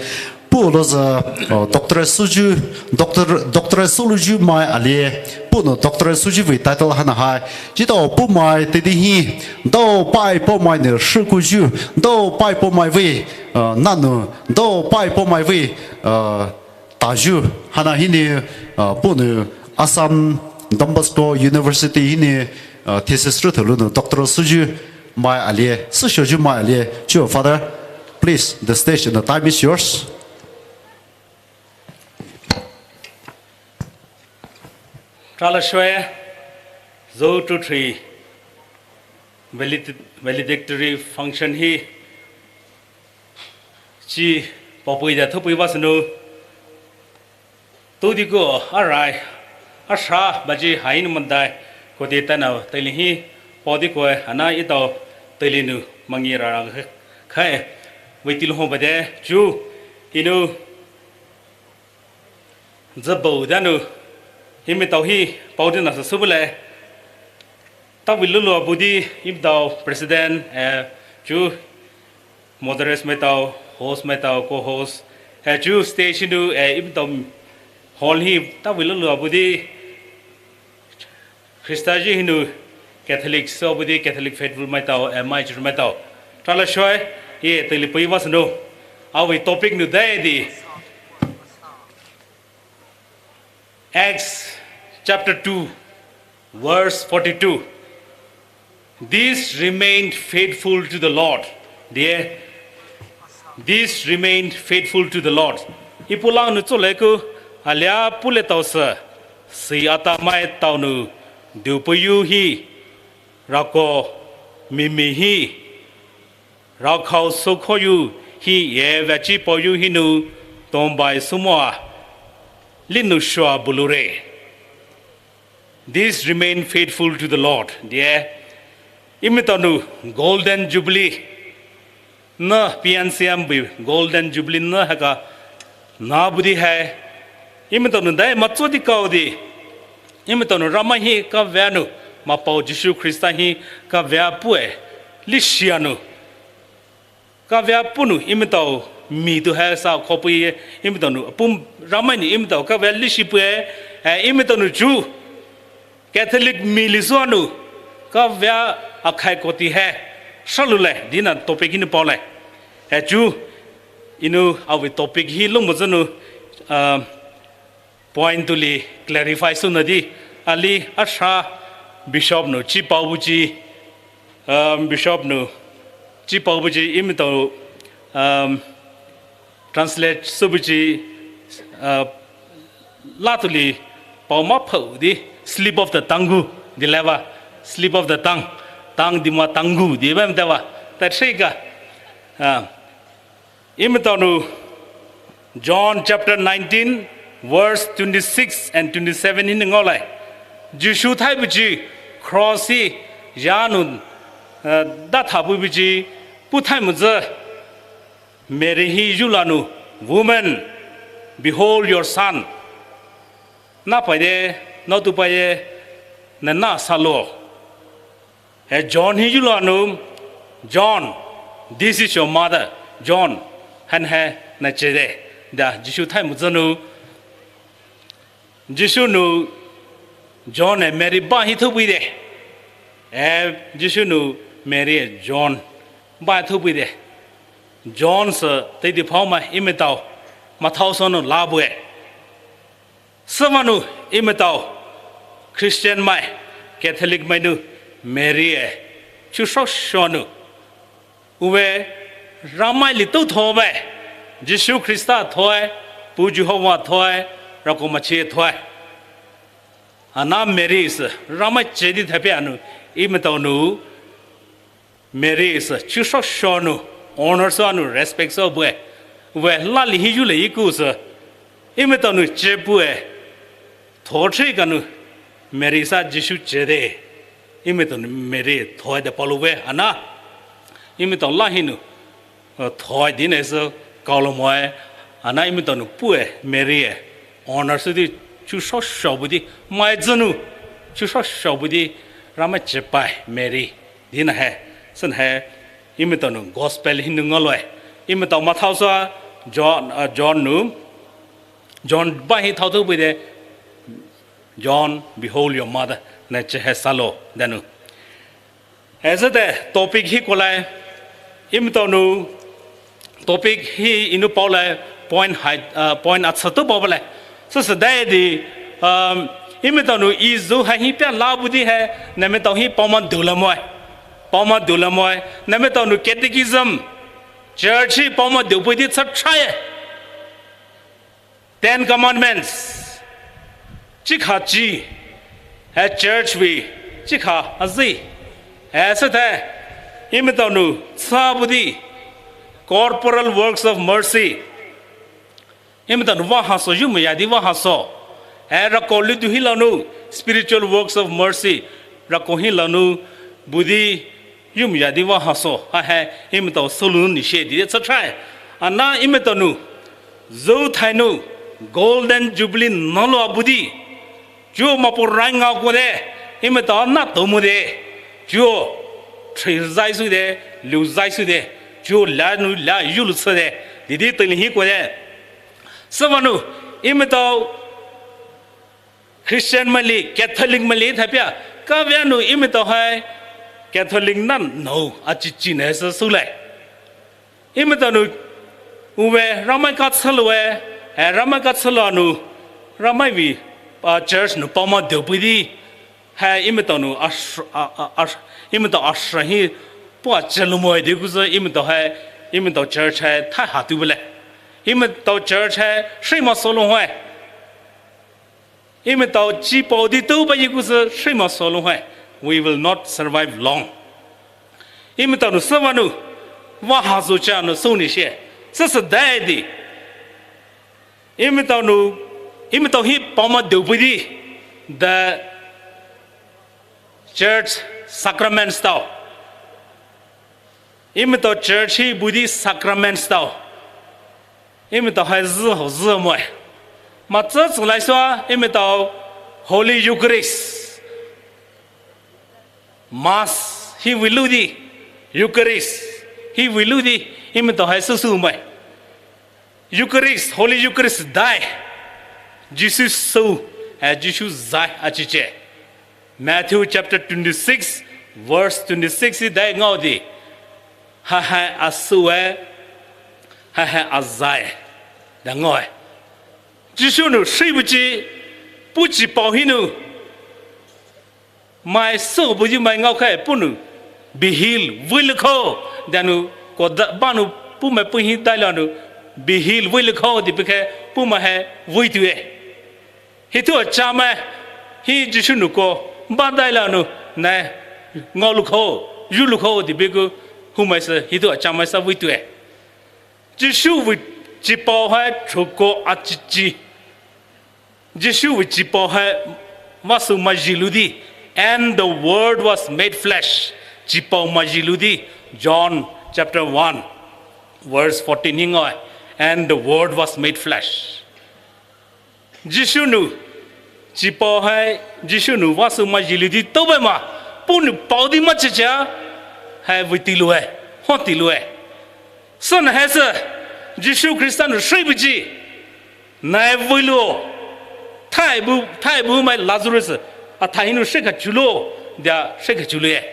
Pu lo ze, uh, doctorate suju, doctor, doctorate suluju mai alie. Pu no doctorate suju vei title hana hai. Jito pu mai tedi hi, do pai po mai ne shukuju, do pai po mai vei, uh, nanu, do pai po mai vei, uh, taju, hana hini, uh, pu no Assam Don Bosco University hini, uh, thesis ru thulu no doctorate suju mai alie, sushoju mai alie. Chiu Father, please, the stage and the time is yours. Trala shwe, zo tu three, valid-, valedictory function hi, chi papui da thupui vasnu, tu di ko, arai, asha, baji, hain mandai, ko de tana, teli hi, pau di ko, ana itau, teli nu, mangi ra ra, khai, vei til ho bade, chu, inu, Zebou danu, imitau hi, pau dina sa subule. Tawi lulu abudi, imitau president, eh, chu moderates maitau, host maitau, co-host, eh, chu stage nu, eh, imitau hall hi, tawi lulu abudi, Krista ji hinu Catholic, so budi Catholic faithful maitau, eh, mai church maitau. Trala shoi, ye teli pui vasnu. Awi topic nu dai di. Acts chapter two, verse forty-two. These remained faithful to the Lord. Dear, these remained faithful to the Lord. Ipulang nu tsoleku, alia pule tau se, si ata mai tau nu, du puyu hi, rako, mimi hi, rakau sokhoyu hi, ye vachi poyu hinu, tombai sumoa, linu shua bulure. These remain faithful to the Lord. Dear, imitanu Golden Jubilee. Na P N C M bi Golden Jubilee na haka na budi hai. Imitanu dai matso di kau di. Imitanu Ramai hi kavanu. Mapau Jisu Krista hi kavapue. Lishianu. Kavapunu imitau mi tu hai sa khopui imitanu pum Ramai ni imitau kava lishi pue, eh, imitanu chu Catholic mi lisuanu kava akhai koti hai salule dina topic ini paule. Eh, chu inu awi topic hi lumuzanu, ah, point tuli clarify suna di, ali asha bishop nu chi pau buchi, um, bishop nu chi pau buchi imitau, um, translate subuchi, uh, la tuli pau ma pau di slip of the tongue gu di leva, slip of the tongue, tang di ma tanggu di bam dava ta chega. Uh, Imitanu, John chapter nineteen, verse twenty-six and twenty-seven in ngolai. Jisu thai buji cross hi yanu, eh, da thabu buji pu thai muza. Mary hi yulanu, "Woman, behold your son." Na paide, na tu paide, na na salo. Eh, John hi yulanu, "John, this is your mother." John, han hai na chede. Da, Jisu thai muzanu. Jisu nu, John eh Mary ba hi thubi de. Eh, Jisu nu, Mary eh John ba thubi de. John se, te di pau ma imitau, ma thau sono labu eh. Sümanu imitau. Christian mai, Catholic mai nou, Mary e, chuo sho sho nou. Uwe, Ramai li tou thoe, Jisu Khrista thoe, Pu Jehova thoe, Rako Machi thoe. Ana Mary is, Ramai chedi thapia nou, imetao nou, Mary is, chuo sho sho nou, honor sou nou, respect sou bue. Uwe, lali hi yule iku se, imetao nou chepue, thothri ka nou, Mary sa Jisu chede. Imetao nou Mary thoe de palu we, ana. Imetao la hi nou, uh, thoe dine se kaolo moe, ana imetao nou pue Mary e. Honor sou di chuo sho sho bu di, mai zenu, chuo sho sho bu di, Ramai chepai Mary. Dina he, sen he, imetao nou gospel hi nou ngaoloe. Imetao Mathai sa, John, uh, John nou, John ba hi thao tou bu de, John, behold your mother, na che he salo, danu. As the topic hi kolai, imetao nou, topic hi inou paolai, point hai, uh, point acha tou paolai. So se dai di, um, imetao nou i zu hai hi pia la bu di he, nametao hi paoma dula moe. Paoma dula moe. Nametao nou catechism, church hi paoma du bu di cha try. Ten Commandments, chikha chi, a church vei, chikha azi, a se the, imetao nou, sa bu di, corporal works of mercy, imetao nou vahaso, yumya di vahaso, a rako ludu hi la nou, spiritual works of mercy, rako hi la nou, bu di, yumya di vahaso, ha he, imetao solu ni she di cha try. Ana imetao nou, zhou thai nou, Golden Jubilee nalo bu di. Chuo mapo rai ngao ko de, imetao na tou mo de. Chuo, three zai su de, liu zai su de. Chuo la nou la yulu se de, di di teli hi ko de. Sava nou, imetao Christian maili, Catholic maili thapia, kavia nou imetao hai Catholic na nou achichi ne se sulai. Imetao nou uwe Ramai ka chalo e, eh, Ramai ka chalo nou, Ramai vei, ah, church nou paoma du bu di, hai imetao nou ash, a, a, ash, imetao ash hi, pua chalo moe di ku se imetao hai, imetao church hai thai ha tu bele. Imetao church hai, shima solo hai. Imetao chipao di tou ba yi ku se shima solo hai. We will not survive long. Imetao nou sava nou, vahaso cha nou so ni she. Se se dai di. Imetao nou, imetao hi paoma du bu di. The church sacraments tao. Imetao church hi bu di sacraments tao. Imetao hai zi ho zi moe. Ma zi zi lai sua, imetao Holy Eucharist. Mass hi vei lu di, Eucharist hi vei lu di, imetao hai su su moe. Eucharist, Holy Eucharist dai. Jisu sou, eh, Jisu zai achiche. Matthew chapter twenty-six, verse twenty-six hi dai ngao di. Ha hai asou e, ha hai azai. Da ngao e. Jisu nou shi bu chi, pu chipao hi nou. Mai sou bu chi mai ngao khai pu nou. Be healed, vui le ko. Da nou, ko da, ba nou, pu mai pu hi dai la nou. Be healed, vui le ko, di pi khai, pu mai hai, vui tu e. Hi thu acha mai, hi Jisu nou ko, ba dai la nou, nai, ngao lu ko, yu lu ko, di pi ku, hu mai se, hi thu acha mai sa vui tu e. Jisu vei chipao hai, chuko achichi. Jisu vei chipao hai, vasu maji lu di, and the word was made flesh. Chipao maji lu di, John chapter one, verse fourteen hi ngao e, and the word was made flesh. Jisu nou, chipao hai, Jisu nou vasu maji lu di tou bai ma, pu nou pao di ma chicha, hai vui ti lu e, ho ti lu e. Sou na hai se, Jisu Khrista nou shi bu chi, nai vui lu, thai bu, thai bu mai Lazarus, a thai hi nou shi ka chu lu, dia shi ka chu lu e.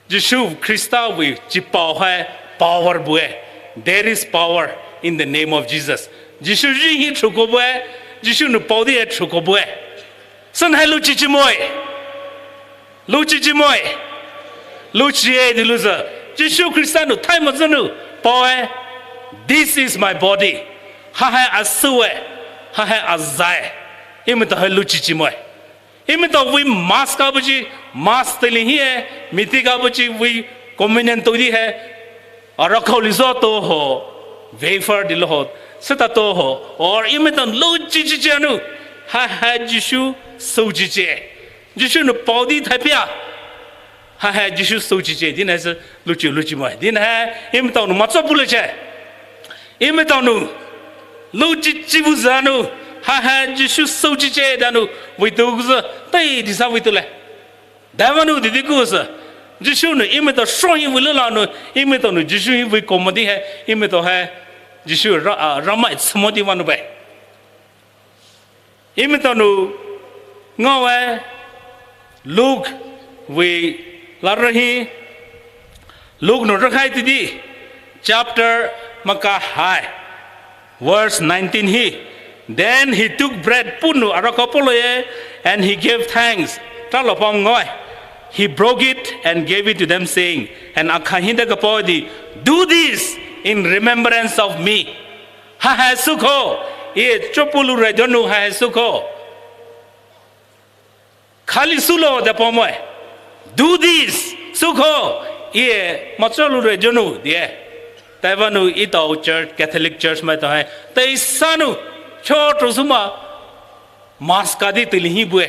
Jisu Khrista vei chipao hai power bue. There is power in the name of Jesus. Jisu ji hi chuko bue. Jisu nou pao di e chuko bue. Sünhai luchi chi moe. Luchi chi moe. Luchie di louzü, Jisu Khrista nou thai mo zünou paoe, "This is my body." Hahai asüwe, hahai azae. Emetao hai luchi chi moe. Emetao vei Mass ka buchi, Mass teile hie, miti ka buchi vei communion tou di he, arakhao lizo to ho, wafer di lo ho, süta to ho, or emetao luchi chi chi anou, hahai Jisu sou chi chi. Jisu nou pao di thaipia. Hahai Jisu sou chi chi, dinasü luchi luchi moe. Dinahai emetao nou macho pule chi. Emetao nou luchi chi bu zünou, hahai Jisu sou chi chi danou, vei tou kuzü, tai disa vei tou le. Daivanou didi kuzü, Jisu nou emetao shohi vei lula nou, emetao nou Jisu hi vei komodi he, emetao hai, Jisu ra, ah, Ramai tsumodi vanou bai. Emetao nou ngaoe Luke vei larühi, Luke nou rükhai tidi, chapter makahai, verse nineteen hi. Then he took bread, puhnou arakhao poloye, and he gave thanks. Talo pam ngaoe. He broke it and gave it to them, saying, and akha hi de kapao di, "Do this in remembrance of me." Hahai sükho, Eye chopulure donou hahai sükho. Khali sülo de paomoe. "Do this," sükho, Eye macholure donou die. Taivanou etao church, Catholic Church maitao hai, teisanou, chotrou suma, Mass ka di teile hi bue.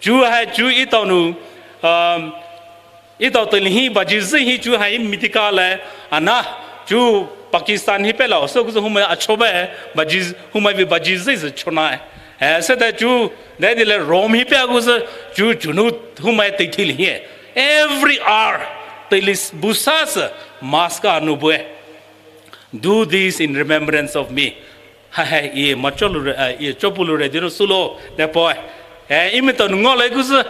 Chuhai chu etao nou, um, etao teile hi baji zü hi chuhai miti ka le, ana, chu Pakistan hi pela, so kuzü humai achoba, baji, humai vei baji zü zü chona. Eh, süta chu, dai di le Rome hi pia kuzü, chu, chunou humai tei teile hi. Every hour, teile s-, bu sasü, Mass ka nou bue. "Do this in remembrance of me." Hahai, Eye macholure, eh, Eye chopulure donou sülo, de paoe. Eh, emetao nou ngaolai kuzü,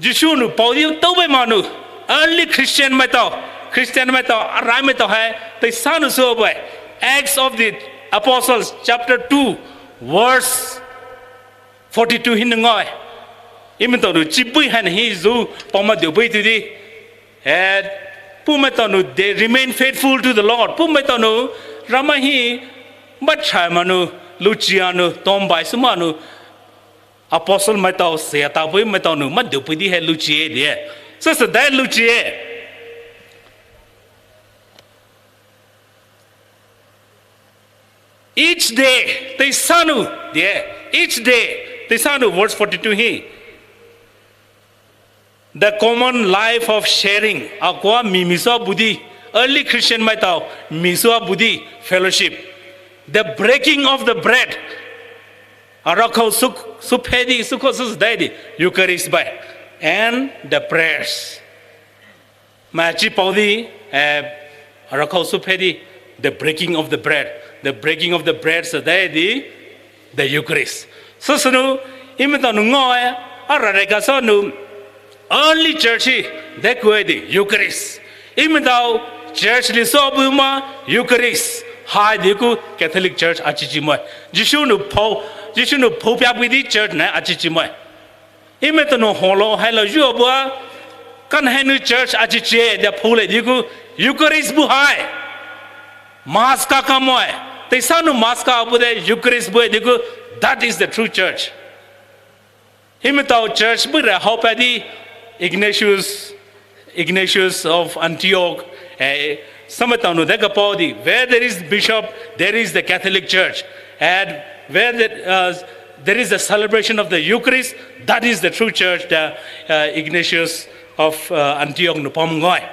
Jisu nou pao di tou bai manou, early Christian maitao, Christian maitao, arai maitao hai, teisanou sübue. Acts of the Apostles, chapter two, verse forty-two hinou ngaoe. Emetao nou chibui haina hi zü, paoma diobui tidi. Eh, puh maitao nou, they remain faithful to the Lord. Puh maitao nou, Ramai hi, bachai manou, luchi anou, tombai suma nou, Apostle maitao se ata pui maitao nou, ma diopui di hai luchie die. Süsü dai luchie. Each day, teisanou die. Each day, teisanou, verse forty-two hi. The common life of sharing, akua mi misua budi, early Christian maitao, misua budi, fellowship. The breaking of the bread, arakhao sük, süphedi, sükho süsü dai di, Eucharist bai, and the prayers. Mai chi pao di, eh, arakhao süphedi, the breaking of the bread. The breaking of the bread sü dai di, the Eucharist. Süsünou, emetao nou ngaoe, arare kasünou, early church hi, dai kue di, Eucharist. Emetao church li sübuma, Eucharist. Hai di ku Catholic Church achichi moe. Jisu nou pao, Jisu nou pao pia pui di church na achichi moe. Emetao nou holo hailo jubua, kan hanou church achichi de pule di ku, Eucharist bu hai. Mass ka kamoe. Teisanou Mass ka bu de Eucharist bu di ku, that is the true church. Emetao church bu re hao pa di Ignatius, Ignatius of Antioch, eh, samaitao nou de kapao di, where there is bishop, there is the Catholic Church. And where the, uh, there is the celebration of the Eucharist, that is the true church, the, uh, Ignatius of, uh, Antioch nou pam ngaoe.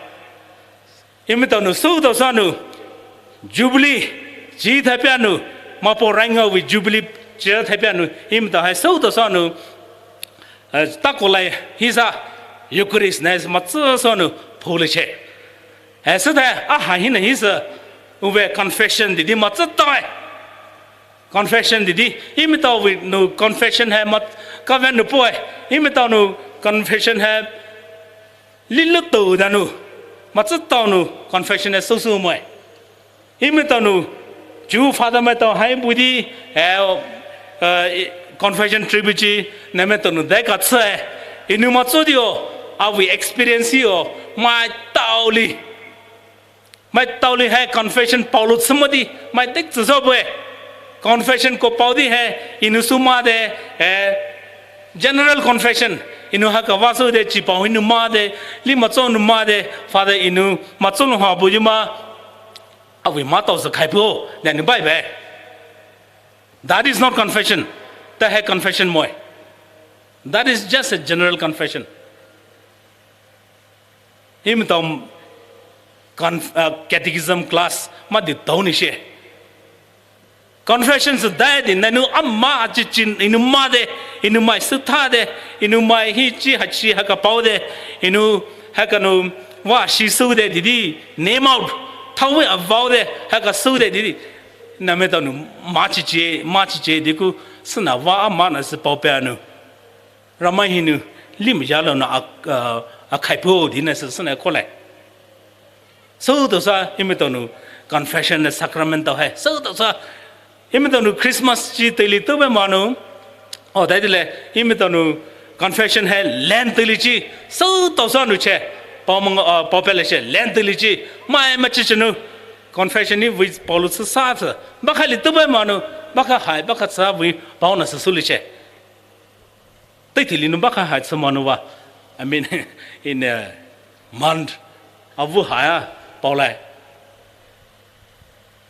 Emetao nou sütao sanou, Jubilee, chi thaipianou, mapo rainga wi Jubilee, chi thaipianou, emetao hai sütao sanou, eh, takolai hisa, Eucharist na hisa matsü sanou, pule che. Eh, süta, aha hina hisa, uwe confession didi matsü tai. Confession didi, emetao wi nou confession hai mat, kaven nou poe, emetao nou confession hai, Lilo tou danou, matsü taonou confession e süsü moe. Emetao nou, chu Father maitao hai budi, eh, eh, Confession trip chi, neletao nou dai katsü e. Hinou matsü di o, avei experience hi o, maitao li. Maitao li hai confession paolou tsü mo di, mai dek tsü sü bue. Confession ko pao di hai, hinou sü ma de, eh, general confession. Hinou haka vah sü de, chipao hinou ma de, li matsü nou ma de, Father hinou matsü lou ha bu yu ma, avei maitao sü khai puo, then bye bye. That is not confession. That hai confession moe. That is just a general confession. Himaitao conf-, uh, catechism class ma di tao ni she. Confession sü dai di, nanou ama achi chin, hinou ma de, hinou mai sü tha de, hinou mai hi chi ha chi haka pao de, hinou haka nou vah shi sü de di di, name out, thawe avao de, haka sü de di di. Neletao nou ma chi chi, ma chi chi di ku, süna vah ama na sü pao pia nou. Ramai hinou, lim yalou na a, a, a khai puo di na sü, süna ko lai. Sütao sa, himaitao nou confession ne sacrament tao hai. Sütao sa, himaitao nou Christmas chi teile tao be ma nou. O, dai di le, himaitao nou confession hai Lent teile chi. Sütao sa nou che. Pao mang, uh, pao pele che, Lent teile chi. Mai ma chi chi nou. Confession ni vei paolou sü sa sü. Baka li tao be ma nou. Baka hai, baka sa vei pao na sü sü li che. Teitei li nou baka hai tsü ma nou va. I mean, in a month, avu hai a, pao lai.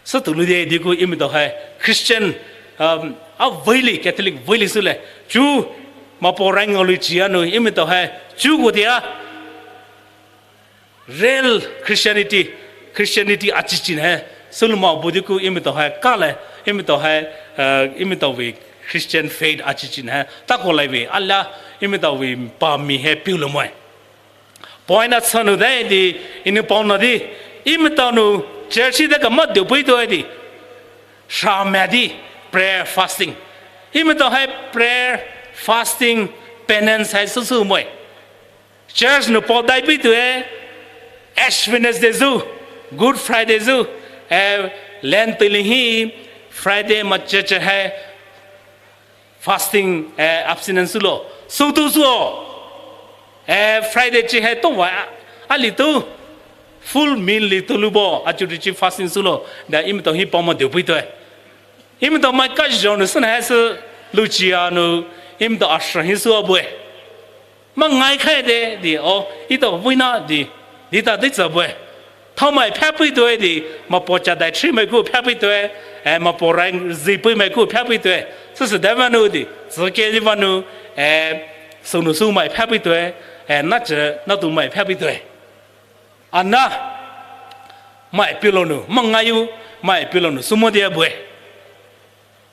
Sütao lou de di ku himaitao hai, Christian, um, avei li, Catholic vei li sü le. Chu, mapo rang ngao li chi a nou, himaitao hai, chu ku di a. Real Christianity, Christianity achi chin hai, sülou ma bu di ku himaitao hai, ka le, himaitao hai, uh, himaitao vei Christian faith achi chin hai, ta ko lai vei, ala, himaitao vei pa mi hai piu lou moe. Point a tsü nou dai di, hinou pao na di, himaitao nou church de ka ma de pui to di, sha ma di, prayer, fasting. Himaitao hai prayer, fasting, penance hai sü sü moe. Church nou pao dai pui to e, Ash Wednesday zu, Good Friday zu, eh, Lent teile hi, Friday ma church hai, fasting, eh, abstinence sü lou. Sütao sü o. Eh, Friday chi hai to wa, a, a li to, full meal li to lou bo, achu di chi fasting sü lou. Da himaitao hi pao ma de pui to e. Himaitao mai ka zhao nou süna hai sü lou chi a nou, himaitao a sha hi sü a bue. Ma ngai khai de, di, o, ito, vei na, di, di ta, di tsü bue. Thao mai pha pui to e, di, mapo cha dai chi mai ku pha pui to e, eh, mapo rang zi pui mai ku pha pui to e. Sü sü dai va nou di, tsü ke di va nou, eh, sü nou sü mai pha pui to e, eh, na che, na tu mai pha pui to e. Ana, mai pilou nou, ma ngai u, mai pilou nou, sü mo di a bue.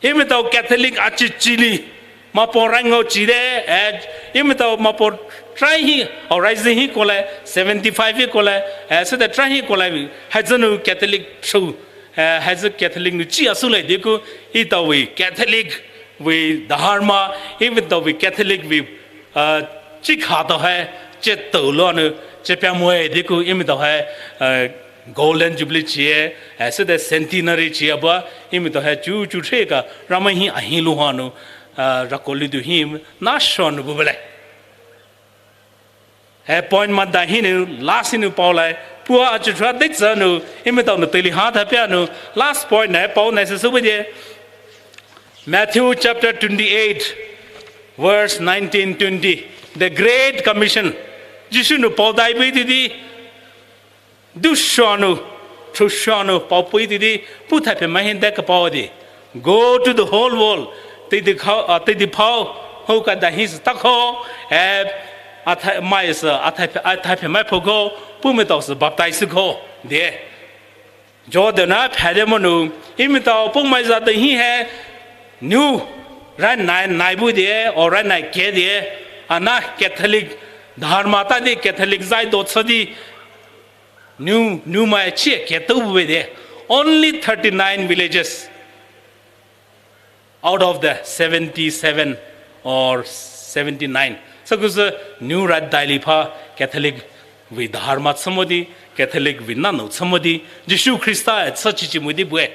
Himaitao Catholic achi chi li, mapo rang ngao chi de, eh, himaitao mapo try hi, o rising hi ko le, seventy five hi ko le, eh, sü de try hi ko le, hai zü nou Catholic chu, eh, hai zü Catholic nou chi a sü le di ku, ito vei Catholic vei dharma, himaitao vei Catholic vei, uh, chi kha tao hai, che tao lou nou, che pia moe di ku, himaitao hai, uh, Golden Jubilee chi e, eh, sü de centenary chi a bua, himaitao hai chu chu che ka, Ramai hi a hi lou ha nou, eh, rako lou du hi, na sha nou bu bele. Eh, point ma da hi nou, last hi nou pao lai, pua achu chua de tsü nou, himaitao nou teile ha ta pia nou, last point na, pao na sü sü bu de. Matthew chapter twenty-eight, verse nineteen, twenty. The Great Commission. Jisu nou pao dai pui di di. Du sha nou, chu sha nou, pao pui di di, pu thai phe mai hin de ka pao di. Go to the whole world. Teidei khao, ah, teidei phao, hou ka da hi sü ta khao, eh, athai, mai sü, athai phe, athai phe mai pho khao, pumaitao sü baptize sü khao, de. Jordan a pha de mo nou, himaitao pumai za de hi hai, nou, rai nai, nai bu de, o rai nai ke de, ana Catholic, dharma ta di Catholic zai do tsü di, nou, nou mai chi ke tu bu de, only thirty-nine villages. Out of the seventy-seven or seventy-nine. Sü ku sü nou rai dai li pha Catholic vei dharma tsü mo di, Catholic vei na nou tsü mo di, Jisu Khrista e tsü chi chi mo di bue.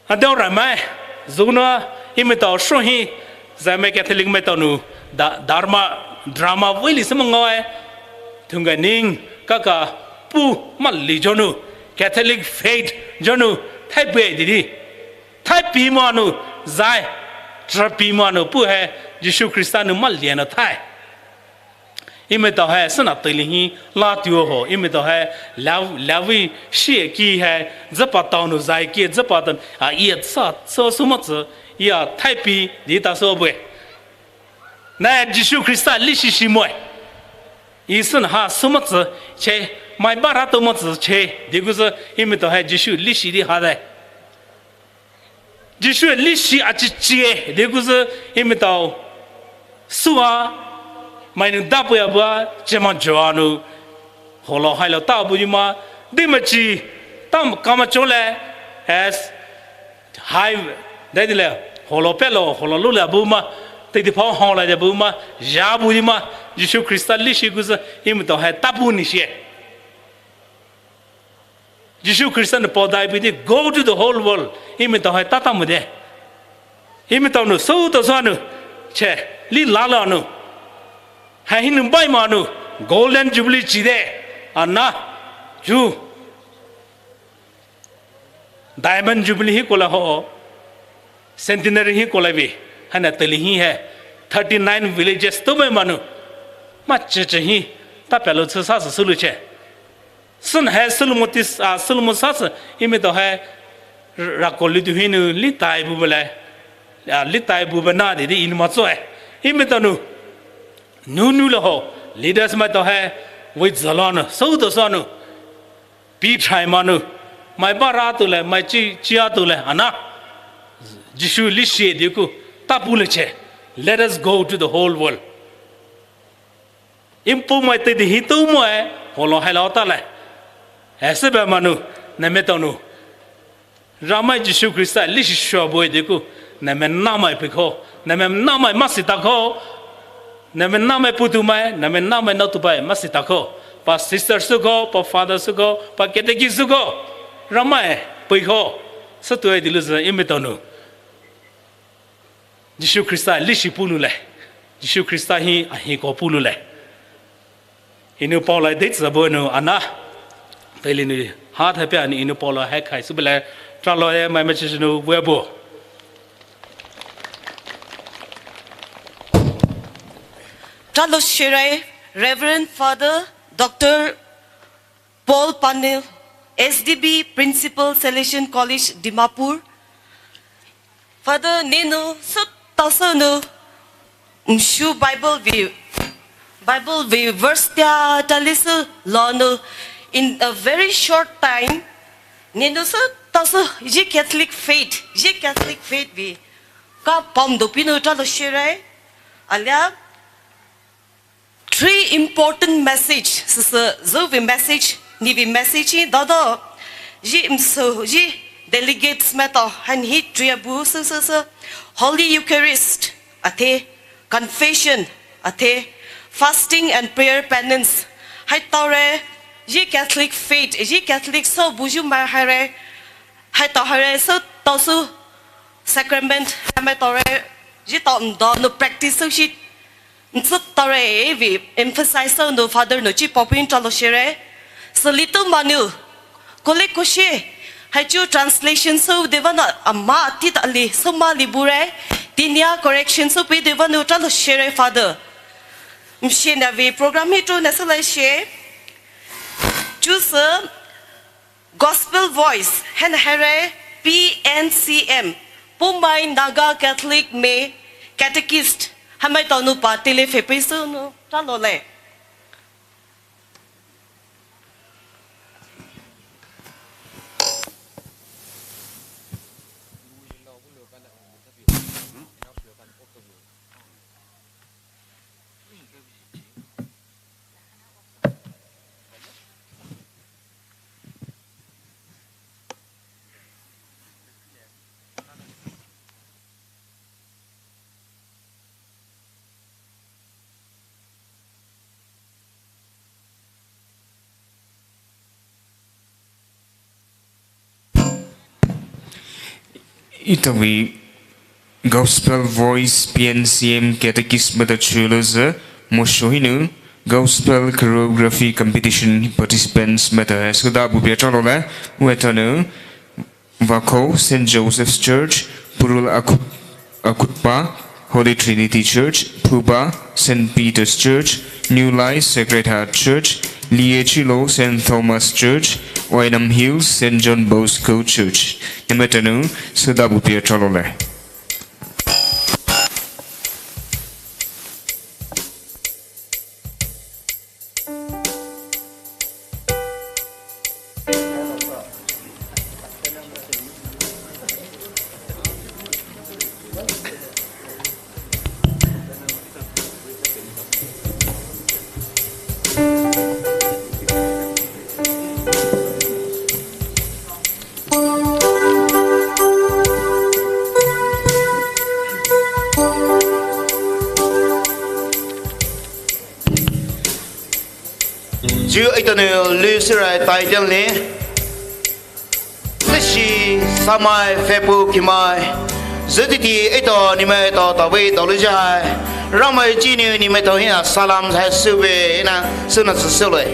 A dao rai mai, zu nou, Emai tao shohi, zai mai Catholic maitao nou, da-, dharma, drama vei li sema ngaoe. Thungga ning, kaka, pu, mali jünou, Catholic faith jünou, thai pei didi. Thai pi ma nou, zai, tra pi ma nou, pu hai, Jisu Khrista nou mali nou thai. Emai tao hai sena teili hi la tuo ho, emai tao hai la, la vei shi ki hai, zapa tao nou zai ki, zapa tao, a, ia sa, so, so ma zi, ia thai pi, di ta so bue. Na Jisu Khrista lishi shi moe. I sena ha so ma zi, che, mai bara to ma zi, che, di gu zi, emai tao hai Jisu lishi di ha dai. Jisu lishi a chi chi e, di gu zi, emai tao. Sua, mai nou da pui a bua, che ma jo a nou. Holo hai lo ta bu di ma, di ma chi, tam ka ma cho le, as, hai, dai di le, holo pe lo, holo lu le bu ma, te di pao hao la de bu ma, ya bu di ma, Jisu Khrista lishi gu zi, emai tao hai ta bu ni shi e. Jisu Khrista nou pao dai pui di, "Go to the whole world." Emai tao hai tata mo de. Emai tao nou, so tao so nou. Che, li la la nou. Hai hi nou bai ma nou. Golden Jubilee chi de. Ana. Ju. Diamond Jubilee hi kola ho. Centenary hi kola vi. Haina teili hi hai. Thirty-nine villages to mai ma nou. Ma che che hi. Ta pelo che sa sa sulu che. Sun hai sulumo tis, a, sulumo sas, emai tao hai, rako lidu hinu, litai bu bele, a, litai bu bena de, de inma tsoe. Emai tao nu, nu nu le ho, leaders mai tao hai, wei zalanu, so tao so nu, pi trai ma nu, mai bara tu le, mai chi, chia tu le, ana, Jisu lishi di ku, ta bu le che, let us go to the whole world. Impu mai te di hi tu mo e, holo hai lo ta le. Ese ba ma nu, na mai tao nu. Ramai Jisu Khrista lishi shua bo e di ku, na mai na mai pi ko, na mai na mai ma si ta ko, na mai na mai putu mai, na mai na mai na tu bai ma si ta ko. Pa sister su ko, pa father su ko, pa keteki su ko. Ramai pi ko, sa tu e di lu sa emai tao nu. Jisu Khrista lishi pulu le. Jisu Khrista hi ahi ko pulu le. Inu Paul ai date zabo nu ana. Teili nu ha thapi ani inu Paul hai khai subele. Tralo e mai message nu webo. Tralo share Reverend Father Doctor Paul Panil, S D B Principal, Salesian College, Dimapur. Father, nenu sut tasu nu, mshu Bible view, Bible view verse tia talisa lanu, in a very short time, nenu sut tasu, ye Catholic faith, ye Catholic faith vi, ka pam do pinu tralo share, alia, three important message, sasa, zo vi message, ni vi message, dodo, ji mso, ji delegates maitao, han hi three abu, sasa, sasa, Holy Eucharist, athe, confession, athe, fasting and prayer penance, hai taore, ji Catholic faith, ji Catholic so buju ma haire, hai tao haire, so tao su, sacrament, hai mai taore, ji tao ndo, no practice so shi, Nsut taore vi emphasize so no Father no chi popin tralo share. So little manu. Kole koshe. Hai chu translation so deva na ama tita li so ma li bure. Tinia correction so pi deva no tralo share Father. Mshe na vi program hi tro na so lai she. Chu so Gospel Voice, hen here P N C M, Poumai Naga Catholic me Catechist, hamai tao nu pa tele fe pe su nu, ta lo le. Itawi Gospel Voice P N C M Catechist maitao chulouzü, moa sho hinou Gospel Choreography Competition participants maitao hai süda bupei talo le, wetanou, Vakhou, Saint Joseph's Church, Purul Akut-, Akutpa, Holy Trinity Church, Phuba, Saint Peter's Church, New Life, Sacred Heart Church, Liechilou, Saint Thomas Church, Oinam Hills, Saint John Bosco Church. Nemaitao nou, süda bupei talo le. Zhu etao nou lu sürai title nou, Teshi Samai Phepu Kimai. Zütiti etao nemaitao tawe daoluzhai, Ramai chinou nemaitao hi-a salam hai süwe na süna süsüle.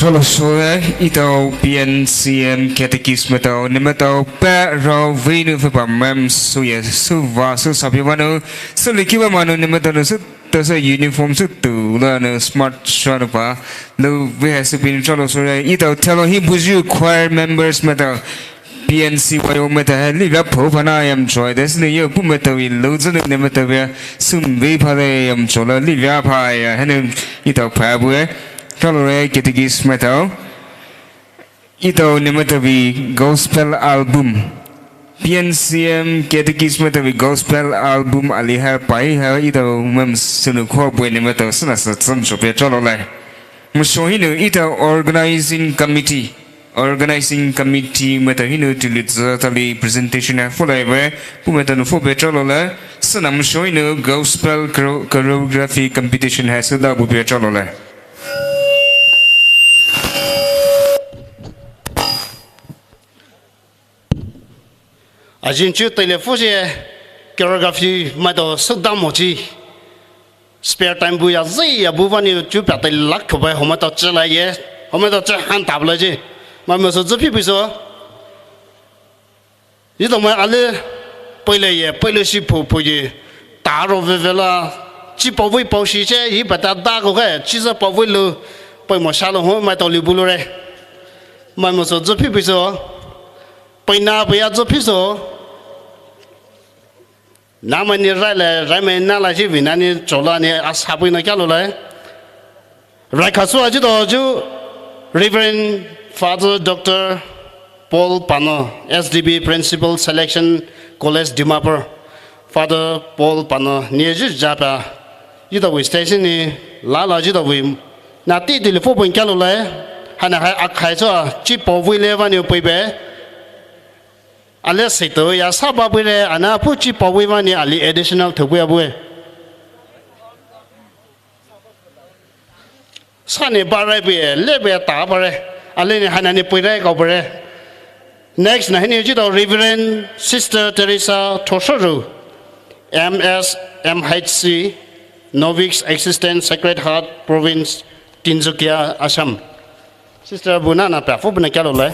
Hello, sure. Etao P N C M catechist maitao, ne maitao pa rao vei nou pfüpa mem süye, süva, süsa pfüvanou, sülikiva manou ne maitao nou sütao sü uniform sütao la nou smart sha nou pa, lou vei hai süpei nou chalo sure. Etao talo hi buyu choir members maitao, P N C Y O maitao hai livia pho phana yam choi. That's ne yo pu maitao vei lou zene ne maitao vei sum vei pha le yam chola livia pha ya. Hene etao pa bue. Chalo re catechist maitao. Etao ne maitao vei gospel album. P N C M catechist maitao vei gospel album ali ha pai ha etao mem sünou kho bue ne maitao süna sa tsam chope chalo lai. Maisou hinou etao organizing committee. Organizing committee maitao hinou tuli zü tali presentation ha pho lai bue. Pu maitao nou pho pe chalo lai. Süna maisou hinou gospel choro-, choreography competition ha süda bu pe chalo lai. Ajin chu tele pho se choreography maitao süda mo chi. Spare time bu ya zai ya bu vani chu pa tele lak khobai ho maitao che lai ye. Ho maitao che han tab lai je. Maimosou zü phipei sou. Etao mai ale peile ye, peile si pho pho ye, taro veve la, chi pao vei pao si che, hi pa ta da ko khe, chi sa pao vei lou, peimo sa lou ho maitao li bu lou re. Maimosou zü phipei sou, peina pei ya zü phi sou. Namai ni rai le, rai mai na la si vei na ni chola ni asa pei na kalo lai. Rai khasu aji do ju Reverend Father Doctor Paul Pano, S D B Principal Selection College Dimapur, Father Paul Pano ni ju japa, ji do vei station ni la la ji do vei na ti ti le fo point kalo lai, hana hai akhai so a, chi pao vei le va ni pei be. Ale seito ya sa ba bui re, ana pu chi pao vei va ni ali additional tho bui a bui. Sa ni ba re bui, le bui ta ba re. Ale ni hana ni pui re kau bui re. Next na hini ji do Reverend Sister Teresa Thoshoru, M S M H C, Novice Assistant Sacred Heart Province, Tinsukia, Assam. Sister bu nana pa fo bu na kalo lai.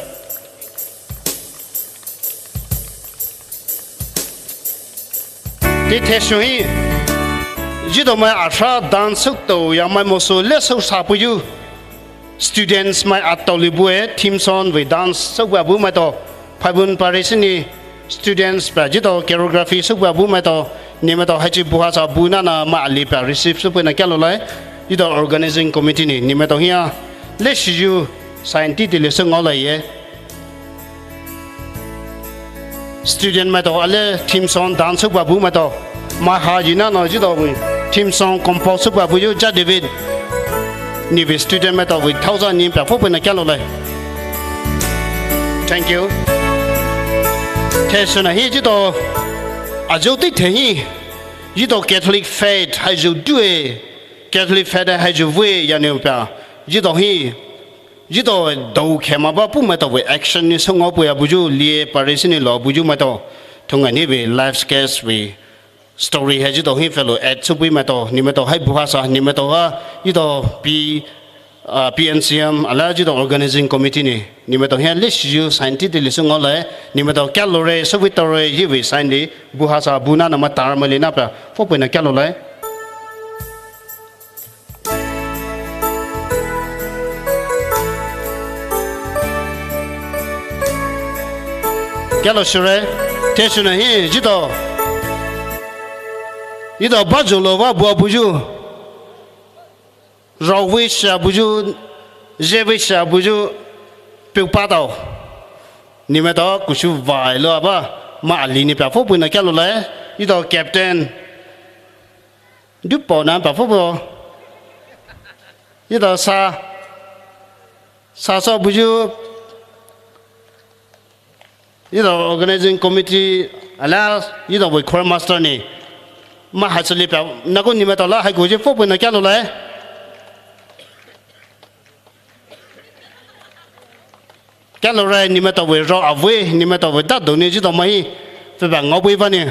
Ti the shu hi, ji do mai asha dance suk to ya mai moso le suk sa pu yu. Students mai atau li bu e, theme song vei dance suk ba bu mai to. Phaibun parish ni students pa ji do choreography suk ba bu mai to. Ni mai to hai chi bu ha sa bu nana ma ali pa receive suk bu na kalo lai. Ji do organizing committee ni, ni mai to hia. Le shi yu, scientist le suk ngau lai ye. Student mai to ale theme song dance suk ba bu mai to. Mai ha ji na no ji do bu. Theme song compose suk ba bu yu ja David. Ni vei student mai to vei thousand ni pa fo bu na kalo lai. Thank you. The shu na hi ji do. A jo ti the hi. Ji do Catholic faith hai jo du e. Catholic faith hai jo vei ya ni pa. Ji do hi. Ji do do khe ma ba pu mai to vei action ni song ngau pu ya bu ju lie parish ni lo bu ju mai to. Thunga ni vei life sketch vei story hai ji do hi fellow add suk bu mai to. Ni mai to hai bu ha sa, ni mai to ha. Ji do P, ah, P N C M, ala ji do organizing committee ni. Ni mai to hia list ju scientist li suk ngau lai. Ni mai to kalo re, suk vei to re, ji vei sign li. Bu ha sa, bu nana ma tar ma li na pa. Fo bu na kalo lai. Kalo shu re, the shu na hi, ji do. Ji do ba jo lo ba bu a bu ju. Rao vei sha bu ju, je vei sha bu ju, piu pa tao. Ni mai to ku shu vai lo ba, ma ali ni pa fo bu na kalo lai, ji do captain. Du pao na pa fo bu. Ji do sa, sa so bu ju, ji do organizing committee, ala, ji do vei choir master ni. Ma ha suli pa, na ko ni mai to la, hai ko ji fo bu na kalo lai. Kalo re ni mai to vei ro a vei, ni mai to vei da do ni ji do mai. Fe ba ngau vei va ni.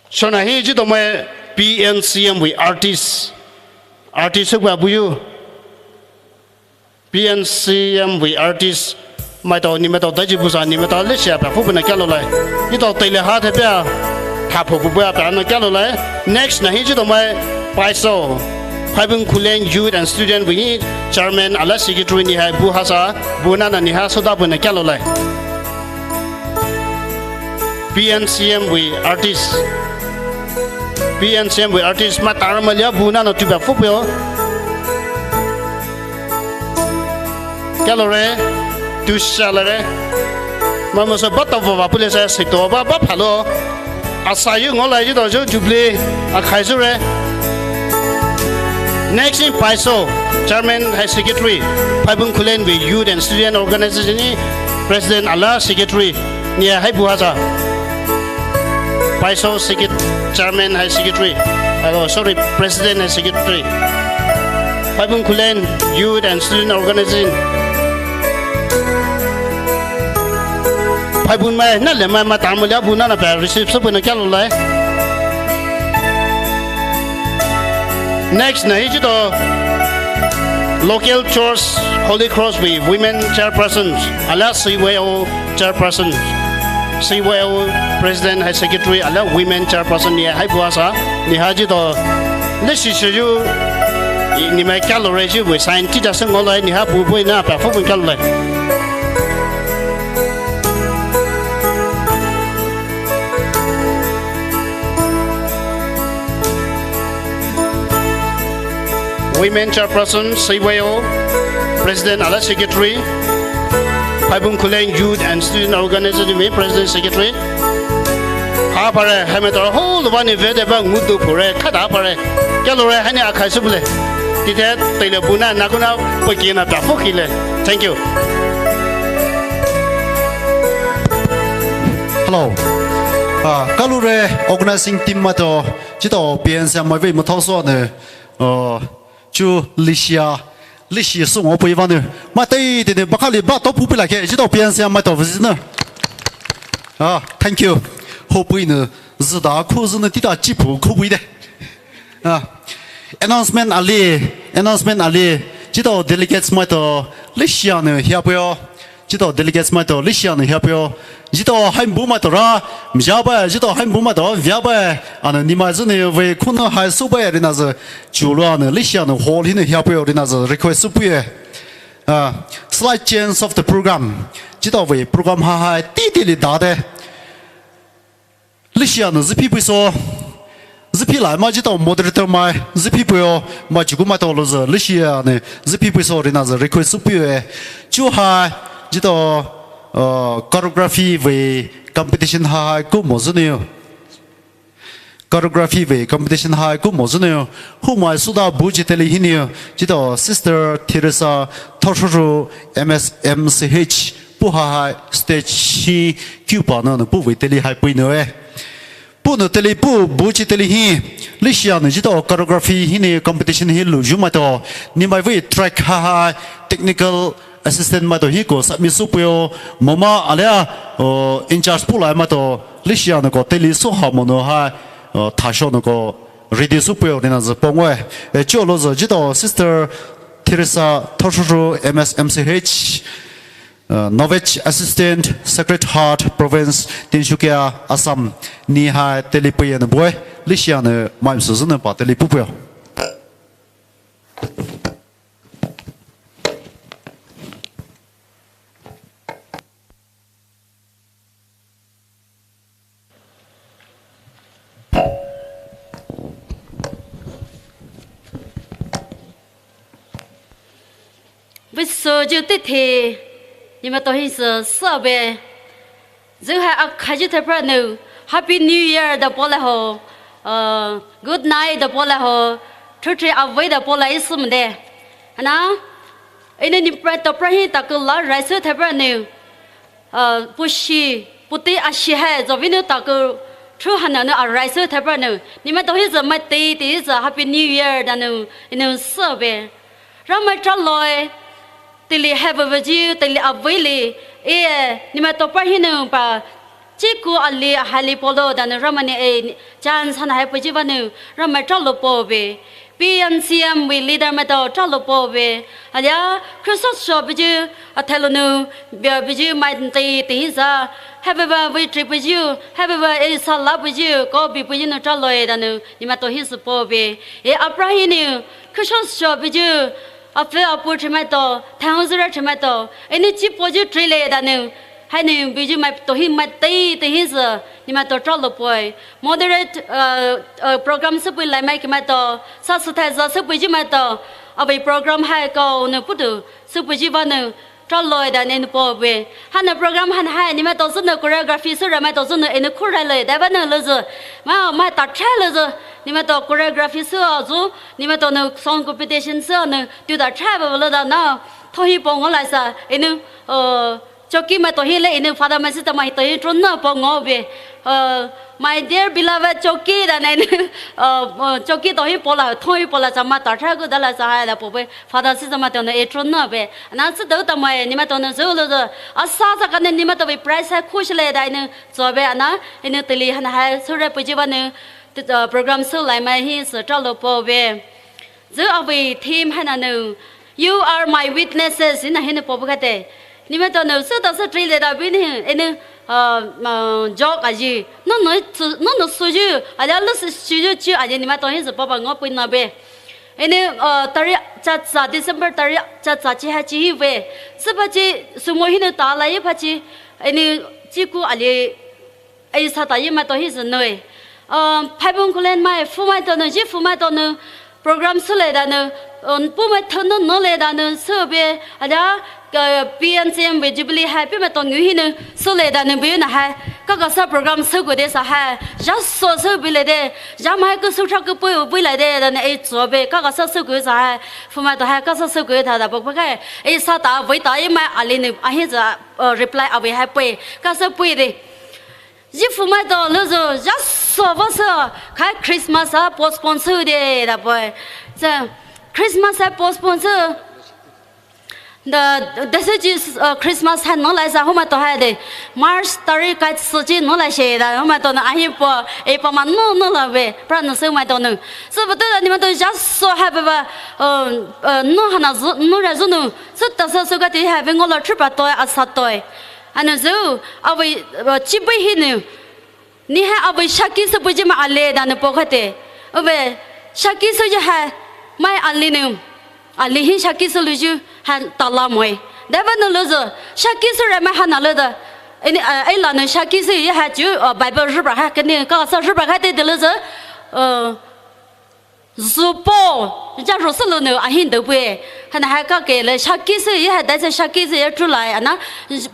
Shu na hi ji do mai P N C M vei artist. artist hukba buyu. P N C M vei artist maitao, nemaitao daiji busa, nemaitao leshi-a pafü puna kyalo lai. Etao teile ha thepia, thapho bubua pa na kyalo lai. Next na hi jitao mai Paiso, Phaibung Khullen Youth and Student vei chairman alia secretary ni hai bu hasa, bu nana ni ha soda puna kyalo lai. P N C M vei artist. P N C M vei artist ma tara malia bu nana tuba fupeo. Kyalo re, tu shala re. Mama so bata vava pule sa sito ba ba phalo. Asa yu ngola yu do jo jubilee akhai su re. Next in Paiso, chairman hai secretary, Phaibung Khullen vei youth and student organization ni president alia secretary ni hai bu hasa. Paiso secret-, chairman hai secretary. Hello, sorry, president hai secretary. Phaibung Khullen youth and student organization. Phaibung mai na le mai ma tara malia bu nana pa receive sa puna kyalo lai. Next na hi jitao local church Holy Cross vei women chairperson alia C Y O chairperson, C Y O president hai secretary alia women chairperson ni hai bu hasa, ni ha jitao leshi shi yu ni mai kyalo re ji vei sign ti da seng ngola ni ha bu bu na pafü pun kyalo lai. Women chairperson, C Y O, president alia secretary, Phaibung Khullen youth and student organization vei president secretary. Ha pare, hai maitao whole one event ba ngudu pure, khada pare. Kyalo re, hani akhai su bule. Tite, teile bu na, na kuna, paki na pafü kile. Thank you. Hello. Ah, kyalo re organizing team maitao, jitao P N C M vei maitao so ne, uh, chu leshi-a, leshi su ngo pui vane. Maitao tene bakali ba to pupila ke, jitao P N C M maitao visit ne. Ah, thank you. Hopui ne, zida khu zene tita chipu khu bui de. Ah, announcement ali, announcement ali. Jitao delegates maitao leshi-a ne hiapeo. Jitao delegates maitao leshi-a ne hiapeo. Jitao hai bu maitao ra, mjaba, jitao hai bu maitao viaba. Ana ni mai zene vei khunu hai suba rina ze. Chulu ana leshi-a ne hall hi ne hiapeo rina ze request supuye. Ah, slight change of the program. Jitao vei program ha hai titi li da de. Leshi-a ne ziphi puiso, ziphi lai ma jitao moderator mai, ziphi puio, ma juku maitao lo ze, leshi-a ne ziphi puiso rina ze request supuio e. Chu hai, jitao, uh, choreography vei competition hai kumo zene yo. Choreography vei competition hai kumo zene yo. Humai suda bu jiteli hini yo. Jitao Sister Teresa Thorhuru M S M C H. Pu ha hai stage hi kiu pa na na pu vei teli hai pui no e. Pu no teli pu bu chi teli hi. Leshi-a ne jitao choreography hi ne competition hi lu ju maitao. Ni mai vei track ha hai technical assistant maitao hi ko submit su puio. Mama alia, oh, in charge pu lai maitao. Leshi-a ne ko teli su ha mo no hai, oh, thasho ne ko ready su puio rina ze pongwe. E, chu lo ze jitao Sister Teresa Thorhuru M S M C H. Uh, Novich Assistant, Sacred Heart Province, Tinsukia, Assam, ni hai teli puye ne bue, leshi-a ne mai msu zene pa teli pupuyo. Vei sü ju tithe, ni maitao hi sü sü be. Ju hai akhai ju thepra nu, Happy New Year da pole ho, uh, Good Night da pole ho, thuthe avei da pole isum de. Ana, ine ni pra to pra hi taku la rai sü thepra nu. Uh, pushi, puti ashi hai, zovinu taku, thu hana nu arai sü thepra nu. Ni maitao hi sü mai te, te sü Happy New Year da nu, inu sü be. Ramai tra loi, tili hai vavaji, tili avili, e, ni maitao pra hi nu pa, chiku ali, ahali polo da nu, Ramai ni e, chance hana hai puji va nu, Ramai tra lo po be. P N C M vei leader maitao tralo paowe. Alia Christmas show buyu, athailo nou, buyu mai tei tei sa. Happy birthday trip buyu, happy birthday sala buyu, ko bi buyu nou traloe danou, nemaitao hi sü paowe. E apra hinou, Christmas show buyu, ape apu themaitao, thang zura themaitao, eni chi poyu trile danou. Haini buyu maitao hi mai tei tei hi sü, nemaitao tralo paoe. Moderate, uh, uh, program süpui lai mai kimaitao, sa süthai za süpui ji maitao, avei program hai kau nou putu, süpui ji vanou, traloe danou eni paowe. Hanou program han hai, nemaitao sünou choreography süra maitao sünou eni khurailai, dai vanou louzü, ma, ma ta try louzü, nemaitao choreography sü azu, nemaitao nou song competition sü nou, tu ta try va louzü na, thohi pao ngo laisa, eni, uh, Choki maitao hi le eni Father Mercy tama hi tao hi tron na pao ngowe. Uh, my dear beloved Choki danou eni, uh, uh, Choki tao hi pao la, thong hi pao la sa ma ta tha gu da la sa hai la paowe. Father Mercy tama tao nou e tron nawe. Ana sütao tamae nemaitao nou zü louzü. Asa sa kane nemaitao vei prize hai khushi le danou zowe ana eni teli han hai sura puji vanou, uh, program sü lai mai hi sü tralo paowe. Zü avei theme haina nou, You are my witnesses, ina hinou paobu kate. Nemaitao nou sütao sü trile da bini, eni, uh, uh, jok aji. No no su, no no suyu, alia lu su suyu chu aji nemaitao hi sü paoba ngo pui nawe. Eni, uh, tari cha cha December tari cha cha chi ha chi hiwe. Süpha chi sumo hinou ta la ye pha chi. Eni chiku ali Ei sa ta ye maitao hi sü nou. Um, phaibung kulen mai, phu maitao nou, ji phu maitao nou, program sü le danou, um, pu maitao nou, nou le danou, sü be, alia, uh, P N C M vei Jubilee hai, pi maitao ngu hinou, sü le danou, be na hai, kaka sa program sü gu de sa hai, ja so sü be le de, ja mai ku sü tra ku pui, pui le de, danou ei zo be, kaka sa sü gu sa hai, phu maitao hai, kasa sü gu tha da bok bok hai, ei sa ta, vei ta, ei mai, ali nou, ahi za, uh, reply, avei hai pui, kasa pui de. Ji phu maitao louzü, ja so va sü, khai Christmas a postpone sü de da paoe. Sü, Christmas a postpone sü. Da, da sü ji, uh, Christmas hai nou lai sa hu maitao hai de. March tari kai sü ji nou lai she da hu maitao nou ahi pao, e pao ma nou nou lawe, pra nou sü maitao nou. Sü batu da nemaitao ja so hai ba ba, uh, uh, nou hana zu, nou ra zu nou. Sütao sü sü kati hai ve ngo la trip a toi, asa toi. Ana zü, avei, uh, chi bui hinou. Ni hai avei shaki sü puji ma ale danou pao khate. Avei shaki sü ji hai mai ali nou. Ali hi shaki sü luyu hai tala moe. Dai vanou louzü shaki sü re mai hana lou da. Eni, uh, ei la nou shaki sü ye hai chu, uh, Bible rubra hai keni kasa rubra hai te de louzü. Uh, Zu pao, ja ro sü lou nou ahi ndou bue. Hana hai kake le shaki sü ye hai dai sü shaki sü ye trulai ana.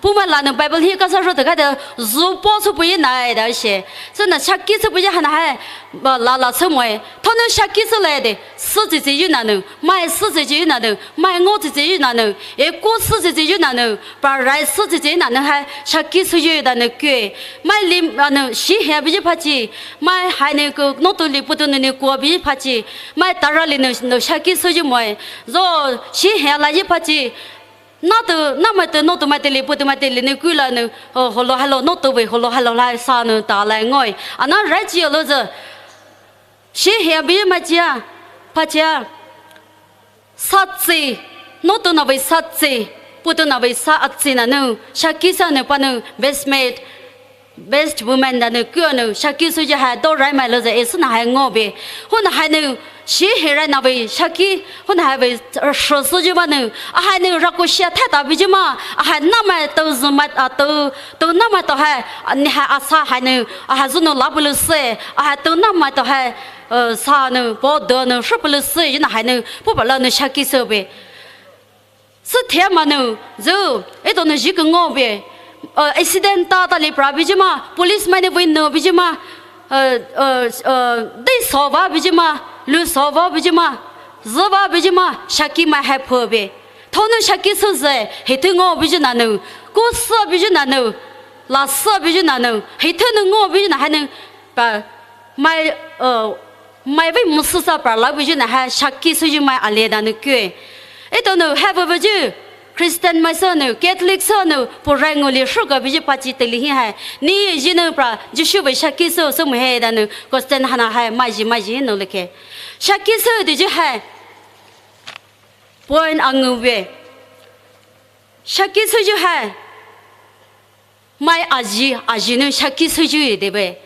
Pu mai la nou Bible hi kasa ro te kate zu pao sü pu ye nai da she. Sü na shaki sü pu ye hana hai ba la la sü moe. Tho nou shaki sü le de. Sü zi zi yu na nou. Mai sü zi zi yu na nou. Mai ngo zi zi yu na nou. E ku sü zi zi yu na nou. Parai sü zi zi na nou hai shaki sü yu da nou kue. Mai lim, a nou, shi hia biji phachi. Mai hai nou ku, no tu li pu tu nou ni kua biji phachi. Mai tara li nou, nou shaki sü yu moe. Zo, shi hia la yi phachi. Na tu, na mai tu, no tu mai te li, pu tu mai te li nou ku la nou, ho, holo halo, no tu ve, holo halo lai sa nou ta lai ngoi. Ana rai chi yo louzü. Shi hia biji mai chia, phachi a. Satsi, no tu na vei satsi, pu tu na vei sa atsi na nou, shaki sa nou pa nou, best maid, best woman da nou, kua nou, shaki sü ji hai, do rai mai louzü, e sü na hai ngo be. Hu na hai nou, shi he rai na vei, shaki, hu na hai vei, shu sü ji ma nou, a hai nou, ra ku shia thai ta biji ma, a hai na mai, tau zu mai, a tau, tau na mai tao hai, a ni hai a sa hai nou, a hai zu nou la bu lou se, a hai tau na mai tao hai, uh, sa nou, po do nou, shu pu lou sü, yina hai nou, pu pa la nou shaki sü be. Sü thia ma nou, zu, e to nou ji ke ngo be. Uh, accident ta ta li pra biji ma, police mai nou vei nou biji ma, uh, uh, uh, dei so va biji ma, lu so va biji ma, zu va biji ma, shaki mai hai pho be. Tho nou shaki sü ze, he thu ngo biji na nou, ku sü biji na nou, la sü biji na nou, he thu nou ngo biji na hai nou, pa, Mai, uh, mai vei musu sa pra la buyu na hai shaki sü yu mai ale da nou kue. E to nou hai vei vei yu. Christian mai sünou, Catholic sünou, purai nguli shuka biji pachi teli hi hai. Ni jino pra, Jisu vei shaki sü sü muhe danou, Christian hana hai, maji maji hinou leke. Shaki sü diji hai. Point angu ve. Shaki sü ju hai. Mai aji, aji nou shaki sü ju e debe.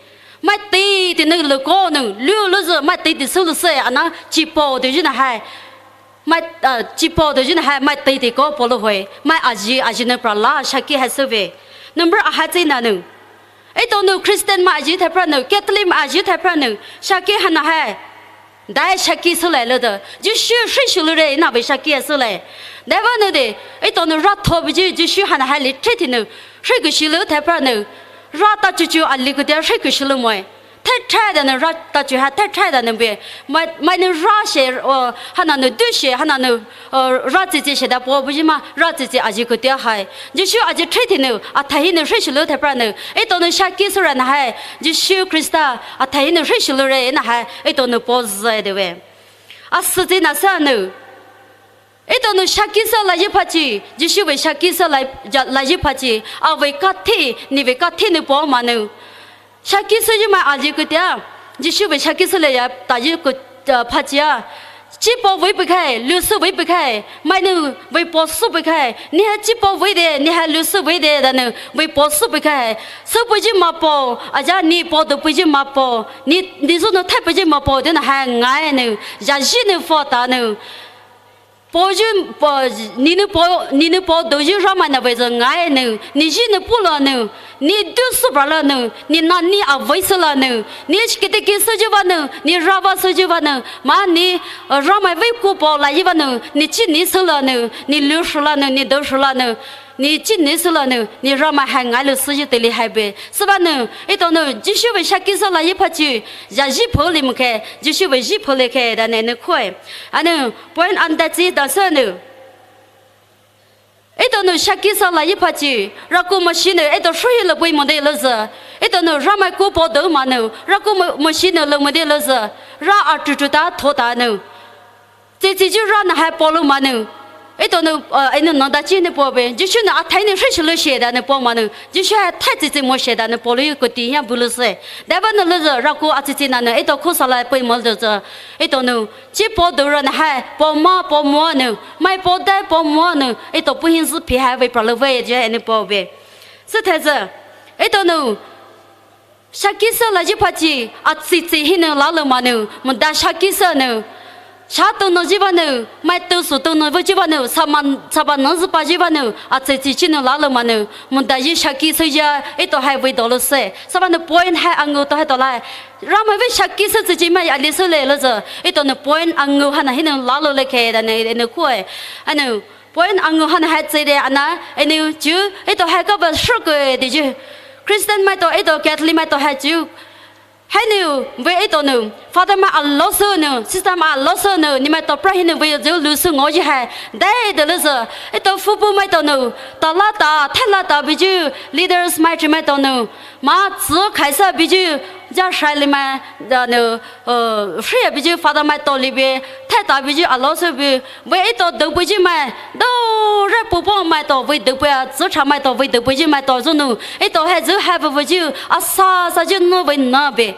Mai tei tei nou luko nou, lu lu zü, mai tei tei sü lu sü, ana chipo de ju na hai. Mai, ah, chipo de ju na hai, mai tei tei ko polo hoi. Mai aji, aji nou pra la shaki hai sü ve. Number a hai tei na nou. Eto nou Christian mai aji thai pra nou, Catholic mai aji thai pra nou, shaki hana hai. Dai shaki sülai lede. Jisu hrishu lure ina vei shaki sülai. Dai vanou de, eto nou ra thobi ji, Jisu hana hai li thri thi nou. Hri kushi lu thai pra nou. Ra ta chuchu ali kutia hri kushi lu moi. Thai thai danou ra ta chu hai, thai thai danou be. Mai, mai nou ra she, o, hana nou du she, hana nou, o, ra tsi tsi she da po bujima, ra tsi tsi aji kutia hai. Jisu aji thri thi nou, athai hinou hrishu lu thai pra nou. Eto nou shaki sü ra na hai. Jisu Krista, athai hinou hrishu lure na hai. Eto nou po zü deve. Asü tsi na sa nou. Eto nou shaki sü la ji pachi. Jisu vei shaki sü la, ja, la ji pachi. Avei kathi, ni vei kathi nou po ma nou. Shaki sü ji mai aji kutia. Jisu vei shaki sü le ya, ta ji ku, ah, pachi a. Chipo vei pekhai, lu sü vei pekhai, mai nou vei po sü pekhai, ni hai chipo vei de, ni hai lu sü vei de, danou vei po sü pekhai. Sü peji ma po, aja ni po de peji ma po, ni, ni zu nou thai peji ma po, de na hai ngai nou, ja ji nou fo ta nou. Po ju, po, ni nou po, ni nou po de ju ra mai na vei zü ngai nou, ni ji nou pu la nou. Ni du sü pra la nou, ni na ni avei sü la nou, ni shikitiki sü ji va nou, ni ra va sü ji va nou, ma ni, eh, ra mai vei ku po la ji va nou, ni chi ni sü la nou, ni lu shu la nou, ni dou shu la nou, ni chi ni sü la nou, ni ra mai hai ngai lu sü ji teli hai be. Sü va nou, eto nou, Jisu vei shaki sü la ji pachi, ja ji po li mu ke, Jisu vei ji po le ke, danou nou koi. Anou, point anda tsi da sü nou. Eto nou shaki sü la ji pachi, raku mashi nou, eto shuhi le pui mo de le zü. Eto nou ra mai ku po de ma nou, raku mo, mashi nou le mo de le zü. Ra a tu tu ta tho ta nou. Tsi tsi ju ra na hai po lu ma nou. Eto nou, eh, enou nang da chi nou po be. Jisu nou athai nou hrishu lu she danou po ma nou. Jisu hai thai tsi tsi mo she danou po lu kuti ya bu lu se. Dai vanou le zü, raku a tsi tsi na nou, eto ku sü la pui mo de zü. Eto nou. Chi po de ra na hai, po ma, po mo nou, mai po dai, po mo nou, eto pu hin zü pi hai vei pra le vei je enou po be. Sü thai zü, eto nou, shaki sü la ji pachi, a tsi tsi hinou la le ma nou, mo da shaki sü nou, sha tou nou ji va nou, mai tou sü tou nou vei ji va nou, sa ma, sa ba nou zü pa ji va nou, a tsi tsi chi nou la le ma nou, mo da ji shaki sü ya, eto hai vei do le se, sa va nou point hai angu to hai to lai, Ramai vei shaki sü tsüchi mai ali sü le lo zü. Ito nou point angu hana hinou lalo le khe da ne, eno kue. Eno point angu hana hai tsüde ana, eno chu, ito hai kaba shukue de ju. Christian maito, ito Catholic maito hai chu. Hainu vei ito nou, Father mai alo sü nou, Sister mai alo sü nou, ni maito pra hinou vei zü lu sü ngo ji hai. Dai de lo zü, ito fupu maito nou, tala ta, thala ta biju, leaders mai chi maito nou. Ma tsü khaisa biju, ja shai li mai, da nou, uh, free biju Father maito li bi, theta biju alo sü bi, vei ito dou biju mai, dou re pupo maito, vei dou bui a, tsü cha maito, vei dou biju maito, zü nou, ito hai zü hai vei biju, asa sa ju nou vei na bi.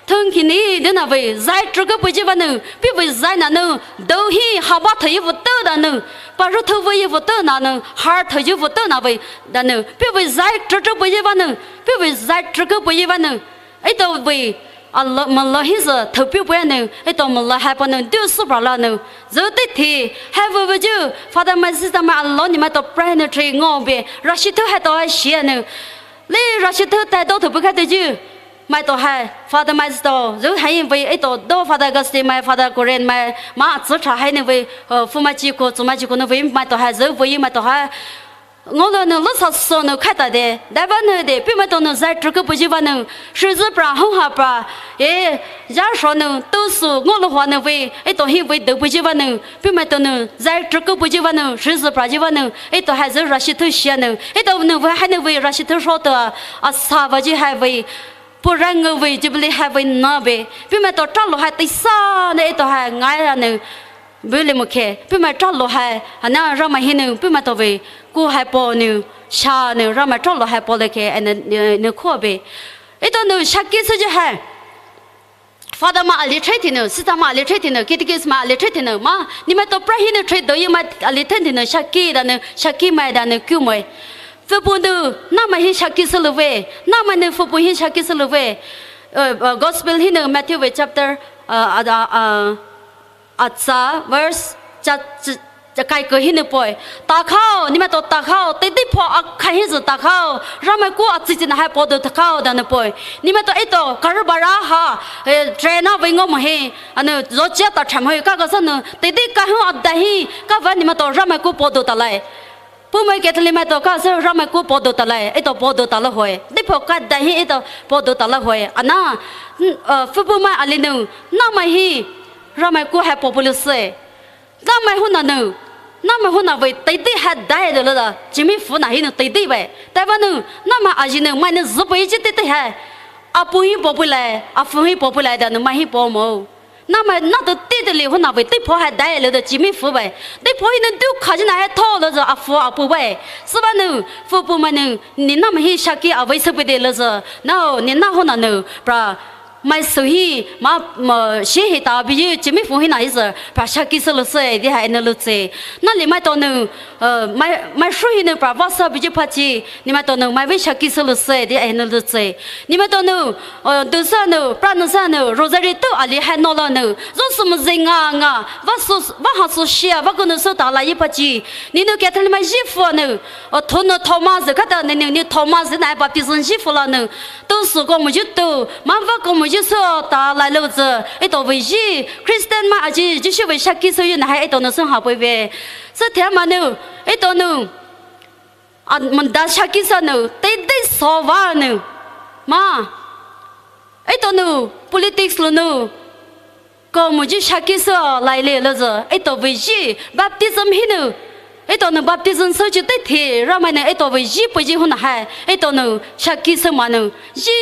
Thung kini de na vei, zai truka biju va nou, pi vei zai na nou, dou hi haba thayu vu teu da nou, pa ru thou vei vu teu na nou, har thayu vu teu na vei, da nou, pi vei zai truka biju va nou, Pi vei zai truka bui va nou. Ito vei, alo, malo hi zü, thou pi bui nou. Ito malo hai pa nou, du su pra la nou. Zü ti thi, hai vei vei ju, Father mai Sister mai alo ni maito pray nou tri ngo bi, rashi thou hai to hai shia nou. Li rashi thou tai do thou bui kha tu ju. Maito hai, Father mai Sister, zü hai vei ito do Father Augustine mai, Father Korean mai, ma tsü cha hai nou vei, uh, fu mai chi ko, tsü mai chi ko nou vei maito hai, zü vei maito hai. Ngolo nou lo sa so nou khaita de, dai va nou de, pi maito nou zai truka bui va nou, shizü pra, hung ha pra, e, ja sho nou, tu su, ngolo hua nou vei, ito hi vei dou bui va nou, pi maito nou, zai truka bui va nou, shizü pra ji va nou, ito hai zü rashi thou shia nou, ito nou vei hai nou vei rashi thou sho to, a sa va ji hai vei, pu rang vei, Jubilee hai vei na be, pi maito tra lo hai ti sa nou, ito hai ngai ra nou, Bule mokhe, puhmai tralo hai, ana Ramai hinou, puhmai tovei, ku hai po nou, sha nou, Ramai tralo hai po leke, ane, ne, ne kho be. Etao nou shaki süyu hai. Father mai ali trei thinou, sister mai ali trei thinou, catechist mai ali trei thinou, ma, nemaitao pra hinou trei doyu mai ali trei thinou, shaki da nou, shaki mai da nou, ku mai. Füpu nou, namai hi shaki sülouwe, namai nou füpu hi shaki sülouwe. Uh, uh, gospel hinou, Matthew wei chapter, uh, uh, uh, atsa, verse, cha, cha, cha, kaikhe hinou poi. Takhao, nemaitao takhao, teidei pho akhai hisü takhao. Ramai ku atsitsi na hai podo takhao da nou poi. Nemaitao etao, karubara ha, eh, train na vei ngo mohe. Ana, zochia ta tram hoi, kaka sa nou, teidei kahu ada hi, kava nemaitao Ramai ku podo talai. Puhmai Catholic maitao kasü Ramai ku podo talai, etao podo tala hoi. Dipho kada hi etao podo tala hoi. Ana, n-, uh, füpu mai ali nou, namai hi, Ramai ku hai po pulu se. Namai hona nou, namai hona vei teidei hai dai de lo da, Jimmy fu na hinou teidei vei. Taiva nou, namai aji nou, mai nou zupo iji teidei hai. Apu hi po pulai, afu hi po pulai da nou, mai hi po mo. Namai na to teidei le hona vei, teipho hai dai lo da Jimmy fu vei. Teipho hinou du khaji na hai tho lo zo afu apu vei. Sübüa nou, füpu mai nou, ne namai hi shaki avei süpei de lo zo. Nao, ne na hona nou, pra, mai sü hi, ma, ma, shi hi ta biji, Jimmy fu hina hi sü, pra shaki sülo se, di hai nou lo se. Nali maitao nou, uh, mai, mai shu hinou pra, vasa biji phachi, nemaitao nou, mai vei shaki sülo se, di hai nou lo se. Nemaitao nou, uh, du sa nou, pra nou sa nou, rosary tu ali hai no la nou. Zo sü mo ze nga nga, va su, va ha su shia, va ku nou sü ta la yi phachi. Nenou Catholic mai ji fu nou, uh, thonu Thomas, kata nenou, ne Thomas, na baptism ji fu la nou. Tu sü ko mo ji tu, ma va ko mo ji sü ta la lo ze, etao vei ji, Christian mai aji, Jisu vei shaki süyu na hai etao nou sü ha poi ve. Sü thia ma nou, etao nou, a, manda shaki sü nou, teidei so va nou. Ma, etao nou, politics lo nou, ko mo ji shaki sü lai le lo zo, etao vei ji, baptism hinou, etao nou baptism sü ji teithe, Ramai nou etao vei ji po ji hona hai, etao nou shaki sü ma nou, ji,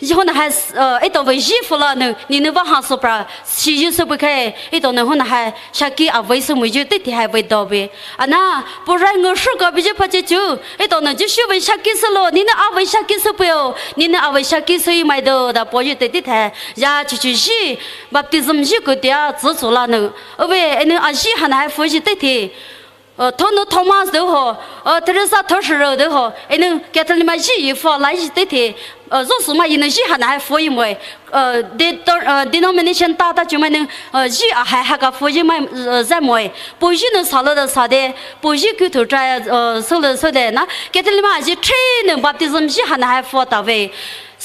ji hona hai, uh, etao vei ji fu la nou, nenou va ha su pra, shi ji sü pui khe, etao nou hona hai, shaki avei sü mo ji teithe hai vei do be. Ana, purai ngo shu ka biji phachi chu, etao nou Jisu vei shaki sülo, nenou avei shaki süpei o, nenou avei shaki süyu mai do, da po ji teithe hai, ya chu chu ji, baptism ji kutia, zu zu la nou. Ove, enou aji hana hai fu ji teithe. Uh, thonu Thomas de ho, uh, Teresa Thoshiro de ho, enou Catholic mai ji yi fu la ji teithe. Uh, zo sü mai yinou ji hana hai fu yi moi. Uh, de, uh, denomination ta ta chu mai nou, uh, ji a hai ha ka fu ji mai, uh, zai moi. Po ji nou sa lo da sa de, po ji ku thu trai, uh, so lo so de na. Catholic mai ji trei nou baptism ji hana hai fu ta ve.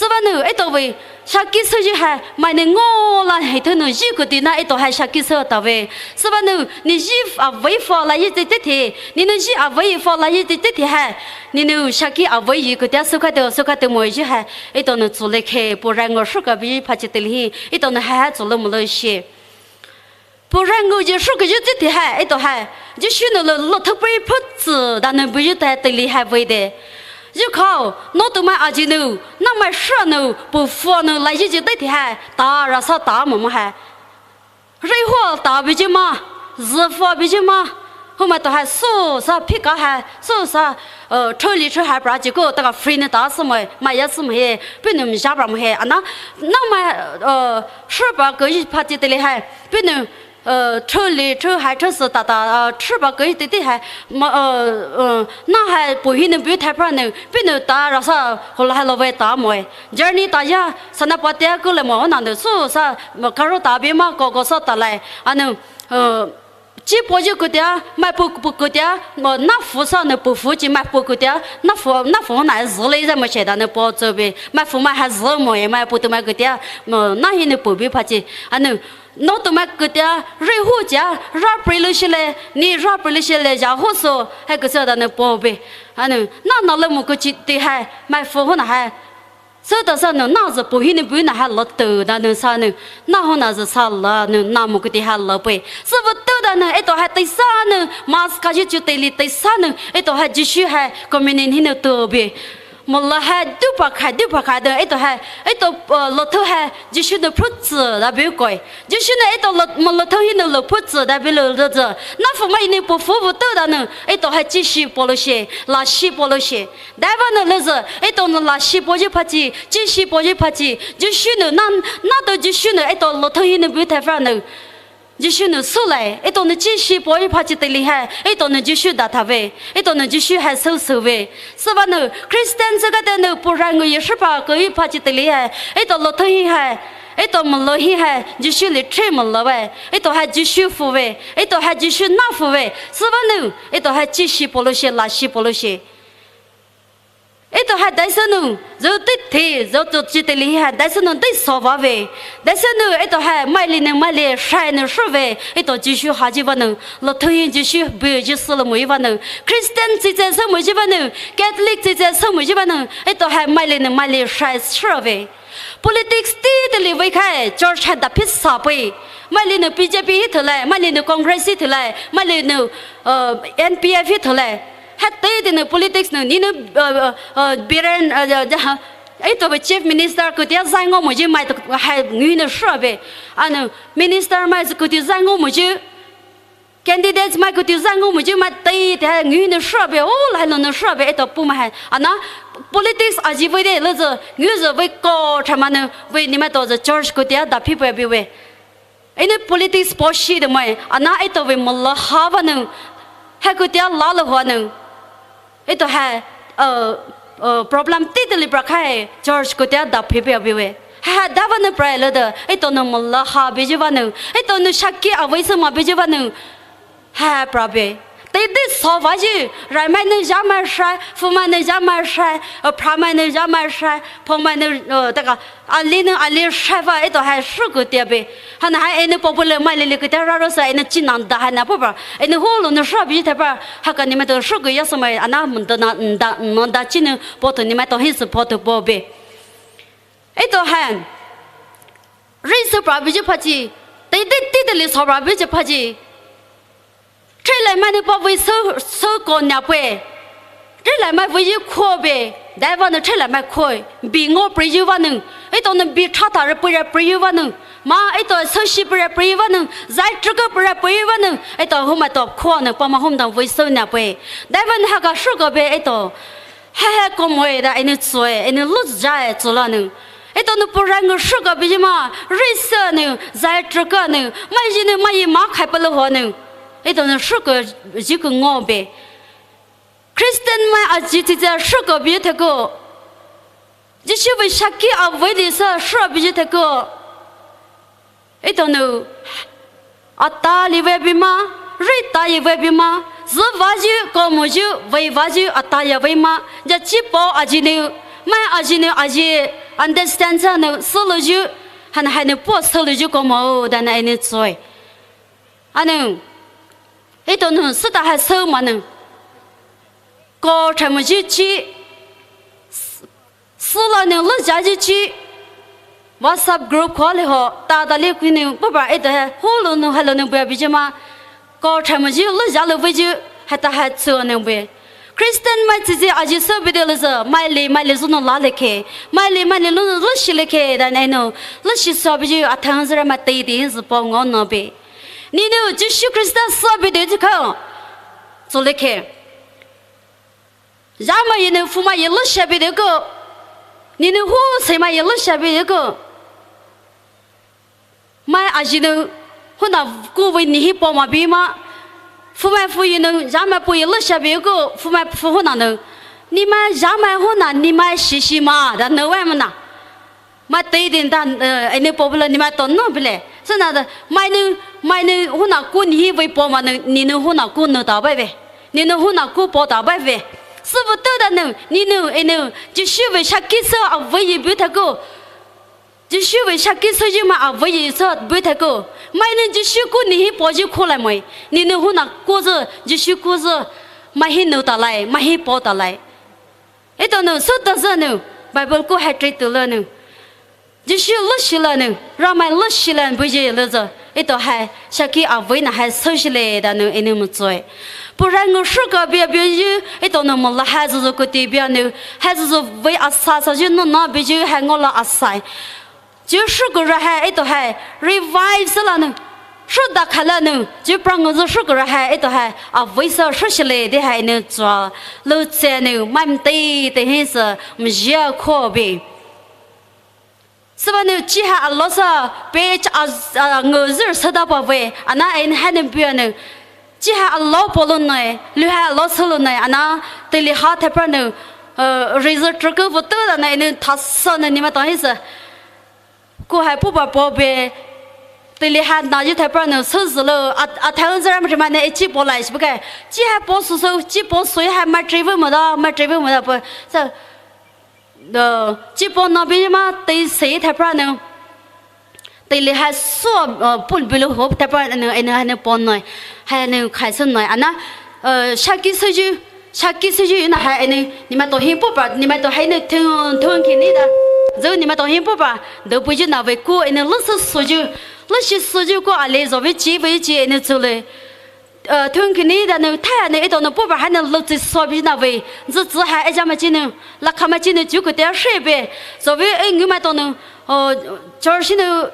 Sübüa nou, etao vei, shaki süyu hai, mai nou ngo la hai thonu ji kuti na etao hai shaki sü ta ve. Sübüa nou, ne ji avei fu la yi teithe, nenou ji avei fu la yi teithe hai, nenou shaki avei yi kutia sü kha te, sü kha te mo ji hai, etao nou zu le khe, purai ngo shu ka biji phachi teile hi, etao nou hai hai zu lo mo lo shi. Purai ngo ji shu ke ji teithe hai, etao hai. Jisu nou lo, lo thapri phutsu da nou buyu tai teile hai vei de. Ji khao, no tu mai aji nou, namai shu nou, pu fu nou la ji ji teithe hai, ta ra sa ta mo mo hai. Rei ho ta biji ma, zi fu biji ma. Ho mai to hai su sa phika hai, su sa, uh, thuli thu hai pra ji ko, ta ka free nou ta sü mo, mai ya sü mo he, pu nou mi ja pra mo he, ana, namai, uh, shu pra ke ji phachi teile hai, pu nou, uh, thuli thu hai thu sü ta ta, uh, shu pra ke ji teithe hai, ma, uh, uh, na hai pu hinou bu thai pra nou, pu nou ta ra sa ho la hai lo ve ta mo e. Journey ta ya, sana pa tia ku le mo na nou su sa, ma karo ta bi ma ko ko sa ta lai, ana, uh, chi po ji kutia, mai pu pu kutia, mo na fu sa nou pu fu ji mai pu kutia, na fu, na fu na zi le za mo che da nou po zo be, mai fu mai ha zi mo e, mai pu tu mai kutia, mo na hinou pu bi phachi, ana, No tu mai kutia, rei hu jia, ra pri lu shi le, ni ra pri lu shi le, ja hu so, hai kuso da nou po be. Ana, na na le mo ku chi te hai, mai fu hu na hai. So ta sa nou, na zi pu hinou bu na hai lo tu da nou sa nou, na hu na zi sa la nou, na mo ku te hai lo pe. So bu tu da nou, etao hai te sa nou, mas ka ji chu te li te sa nou, etao hai Jisu hai, communion hinou tu be. Mülou hai dupa khai, dupa khai de, etao hai, etao, uh, lothou hai, Jisu nou phutsü da bue koe. Jisu nou etao lo-, mülou thou hinou lo phutsü da bue lou lezü. Nahpfü mai hinou pufu vutao danou, etao hai chishi polou shie, lashi polou shie. Daivanou lezü, etao nou lashi poyu phachi, chishi poyu phachi. Jisu nou, na, natao Jisu nou, etao lothou hinou bue thaivanou. Jisu nou soulai, etao nou chishi poyu phachi teile hai, etao nou Jisu dathave, etao nou Jisu hai sousouve. Süvanou, Christian sü katenou purai ngao ye shipa koyu phachi teile hai, etao lothou hi hai, etao mülou hi hai, Jisu le thre mülouwe, etao hai Jisu pfüve, etao hai Jisu nahpfüve. Süvanou, etao hai chishi polou shie, lashi polou shie. Etao hai daisünou, zü tei the, zü tao chi teile hai, daisünou dei sovave. Daisünou, etao hai, maili nou, maili, shai nou, shuve. Etao Jisu haji vanou, lothou hi Jisu bue Jisu le moyu vanou. Christian chitse sü moyu vanou, Catholic chitse sü moyu vanou. Etao hai, maili nou, maili, shai, shuve. Politics tei teile vei khai, church hai daphi sape. Maili nou B J P hi thulai, maili nou Congress hi thulai, maili nou, uh, N P F hi thulai. Hai tei tenou politics nou, ninou, uh, uh, uh, Biren, uh, uh, uh, etao be chief minister kutia zai ngo moyu mai to hai ngui nou shuve. Anou, minister mai kutia zai ngo moyu, candidates mai kutia zai ngo moyu mai tei te hai ngui nou shuve, o lai lou nou shuve, etao pu mai hai. Ana, politics aji vei de lezü, ngui zü vei ko thamanou, vei nimaitao zü church kutia daphi pua biwe. Enou politics poshi de mai, ana etao vei mülou ha vanou, hai kutia la lou vanou. Etao hai, uh, uh, problem tei teile pra khai, church kutia daphi pua biwe. Hai, hai davanou pra lede, etao nou mülou ha beyu vanou, etao nou shaki avei sü ma beyu vanou. Hai, pra be. Tei dei sovaju, raimai nou jamai shai, phumai nou jamai shai, uh, phramai nou jamai shai, phomai nou, uh, taka, ali nou ali shai va, etao hai shuku tia be. Hana hai enou popular maili le kutia raro sa, enou chinang da hai na papa. Enou hu lou nou shuve thaipa, haka nimaitao shuku ya sa mai, ana munda na, nda, nda chinou, poto nimaitao hi sü poto po be. Etao hai, ri sü pra beyu phachi, tei dei tei teile so pra beyu phachi. Theilaimai nou pa vei sou, sou ko nia pue. Theilaimai veiyu kho be, daivanou theilaimai kho, bi ngo preiyu vanou, etao nou bi thata re pei re preiyu vanou, ma etao sou shi pei re preiyu vanou, zai truka pei re preiyu vanou, etao humai tao kho nou, pama hum dang vei sou nia pue. Daivanou haka shuka be etao. Hai hai ko moe da enou tsoe, enou lou jae tsola nou. Etao nou purai ngao shuka beyu ma, ri sü nou, zai truka nou, mai ji nou, mai yi ma khai palo ho nou. Etao nou shuka jiku ngo be. Christian mai aji titse shuka beyu theko. Jisu vei shaki avei le sü shuka beyu theko. Etao nou, ata li vei bima, ri ta yi vei bima, zü vayu, ko moyu, vei vayu, ata ya vei ma, ja chi po aji nou, mai aji nou aji, understand sü nou, sü louyu, han hai nou po sü louyu ko mo, dan ai nou tsoe. Anou, etao nou, süta hai sü ma nou. Ko thai moyu chi, Süla nou lou jayu chi, WhatsApp group kho le ho, ta ta le kui nou, papa etao hai, hu lou nou, hai lou nou bua beyu ma, ko thai moyu lou ja lou veiyu, hai ta hai tsu nou bue. Christian mai titse aji sü be de lezü, mai le, mai le zü nou la le ke, mai le, mai le lou nou lou shi le ke, dan ai nou, lou shi sü beyu, athang zü ra mai tei de zü po ngo nou be. Ni nou, Jisu Khrista sü be de zü ka, tsu le ke. Jama ye nou phuma ye lou shabe de ko. Ni nou hu se ma ye lou shabe de ko. Mai aji nou huna ku vei ni hi po ma bi ma. Phuma phu ye nou jama phu ye lou shabe ko. Phuma phu huna nou. Ni mai jama huna ni mai shi shi ma da nou wai ma na. Mai tei din dan, eh, ai nou popular ni mai to nou bile. Sena da, mai nou, mai nou huna ku ni hi vei po ma nou, ni nou huna ku nou ta bai ve. Ni nou huna ku po ta bai ve. Sü vutao danou, ni nou, ai nou, Jisu vei shaki sü avei yi bu thako. Jisu vei shaki sü yi mai avei yi sü bu thako. Mai nou Jisu ku ni hi po yi ku lai mai. Ni nou huna ku zü, Jisu ku zü, mai hi nou ta lai, mai hi po ta lai. Etao nou, süta zü nou, Bible ku hai tei tu la nou. Jisu lou shi la nou, Ramai lou shi la nou bu ye lezü. Etao hai shaki avei na hai soshile danou enou mutsoe. Puh hai ngao shuka bia bia yu, etao nou mola hai zuzu kuti bia nou, hai zuzu vei asa sa yu nou na bia yu hai ngola asai. Ju shuku ra hai etao hai revive sala nou, shuda khala nou, ju prang zu shuku ra hai etao hai avei sa soshile de hai nou tsua, lou tse nou, mai mtei te hin sa, mjia ko bi. Sübüa nou chi hai alo sa, pe cha a, a, ngao zü shuda pa vei, ana en hai nou bia nou. Chi hai alo polo nai, lu hai alo solo nai, ana, teile ha thepra nou, uh, result truku votu da nou, enou thasa nou, nima tong hisa. Ko hai puh pa po be, teile ha na ji thepra nou, suzulu, a, a thang zara mrima ne, echi po lai, shi bukai. Chi hai po su su, chi po su hai ma trivu mo da, ma trivu mo da po. So, the, chi po na bi ma, te se thepra nou. Teile hai so, uh, pul bilu hop thepra nou, enou hai nou po noi, hai nou khai su noi, ana, uh, shaki suju, shaki suju na hai enou, nima to hin puh pa, nima to hai nou thun, thun kini da. Zo nima to hin puh pa, do puju na vei ko enou lusu suju, lushi suju ko ale zo vei chi vei chi enou tsule. Uh, thun kini da nou, thai nou, etao nou puh pa hai nou lou tsi so bi na vei. Zu tsi hai eja ma chi nou, la kha ma chi nou, ju ko te she be. Zo vei e ngu ma to nou, uh, church nou,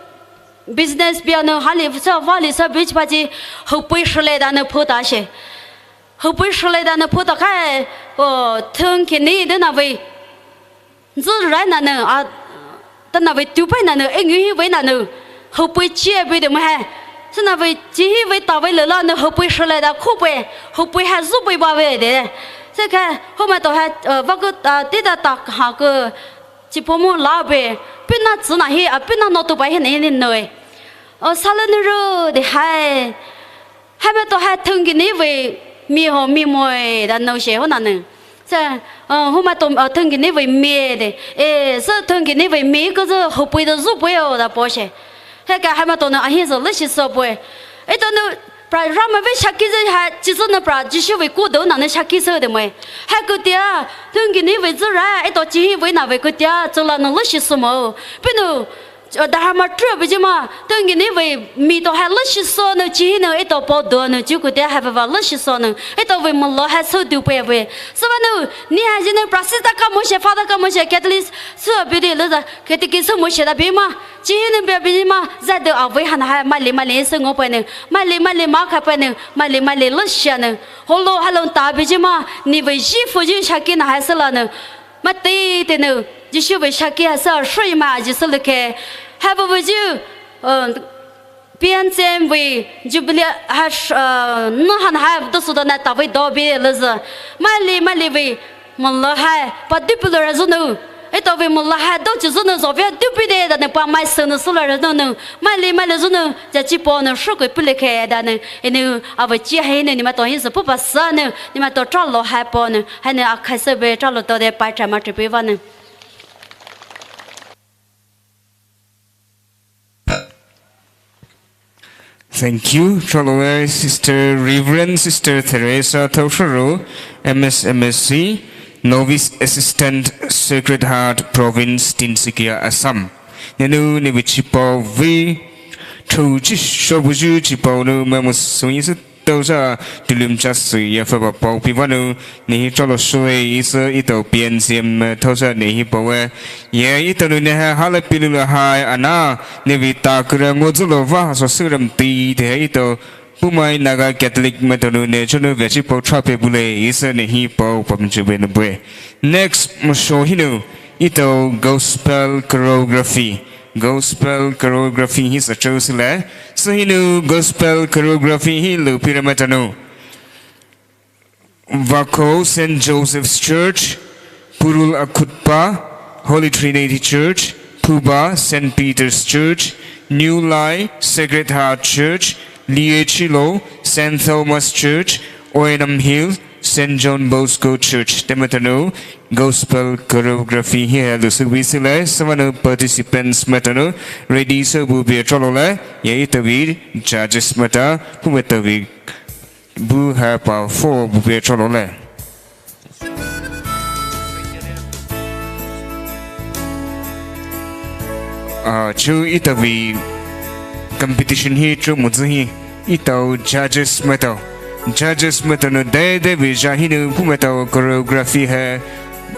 business bia nou, hali sa, vali sa, beach pa chi, hopui shule da nou puh ta she. Hopui shule da nou puh ta kai, uh, thun kini de na vei. Zu rai na nou, a, ta na vei tu pai na nou, e ngu hi vei na nou, hopui chi e vei de mo hai. Sa na vei chi hi vei ta vei le la nou, hopui shule da khu pui, hopui hai zu pui ba vei de. Se kai, ho ma to hai, uh, va ko, uh, te da ta ha ko, chi po mo la be, pina tsi na hi, a pina no tu pai hi ne ne noi. Uh, sala nou ro de hai. Hai ma to hai thun kini vei mi ho mi moi da nou she ho na nou. Sa, uh, ho ma to, uh, thun kini vei mi de. E, sa thun kini vei mi ko zu hopui da zu pui o da po she. Hai ka hai ma to nou ahi zu lushi so pui. Etao nou pra ra ma vei shaki zu hai chi zu nou pra Jisu vei ko do na nou shaki su de moi. Hai ko tia, thun kini vei zu ra, etao chi hi vei na vei ko tia, zu la nou lushi su mo. Pinu, Dahama tru bijima, thun kini vei mi to hai lushi so nou chi hi nou etao po do nou chi ku te hai vei va lushi so nou etao vei malo hai so du pe vei. Sübüa nou, ni hai ji nou prasita ka mo she, father ka mo she, Catholic su bidi le za, Catholic su mo she da bima, chi hi nou bi bijima, za de avei han hai mali mali su ngo pe nou, mali mali ma ka pe nou, mali mali lushi nou. Holo halon ta bijima, ni vei ji fu ji shaki na hai sala nou. Mati te nou, Jisu vei shaki hai sa shui ma Jisu le ke. Hai vei vei ju, uh, P N C M vei Jubilee hai, uh, nou han hai do su do na ta vei do bi le za. Mali, mali vei, malo hai, pa du pu le ra zu nou. Etao vei malo hai do chi zu nou zo vei du pi de da nou pa mai su nou su le ra zu nou. Mali, mali zu nou, ja chi po nou shu ko pu le ke da nou. Enou, avei chi hai nou, ni ma to hin sa pu pa sa nou, ni ma to tra lo hai po nou. Hai nou akhai se be tra lo to de pai tra ma tri pe va nou. Thank you. Tra lo e Sister Reverend Sister Teresa Tausharo, M S M S C, Novice Assistant, Sacred Heart Province, Tinsukia, Assam. Nenou nevei chipao vei, tho chi shobuju chipao nou mamu sui se Tausa tulim chasui ya faba pao pivanu nehi cholo sui isa ito P N C M tausa nehi pawe. Ye ito nu neha hala pilula hai ana nevi takura ngozulo va so suram ti te ito Pumai Naga Catholic metonu ne chonu vechi pao trape bule isa nehi pao pamchube nubwe. Next, mosho hinu ito gospel choreography. Gospel choreography hi sa chou sile. Sa hinu gospel choreography hi lu pira metanu. Vako Saint Joseph's Church, Purul Akhutpa, Holy Trinity Church, Phuba Saint Peter's Church, New Lai Sacred Heart Church, Liechilo Saint Thomas Church, Oenam Hill Saint John Bosco Church. Temetanu gospel choreography hi ha lu subi sile, savanu participants metanu ready sa bu bia cholole, ye itavi judges meta, hu metavi bu ha pa fo bu bia cholole. Ah, chu itavi competition hi cho motsü hi etao judges maitao. Judges maitao nou dai dai vei zha hinou puh maitao choreography hai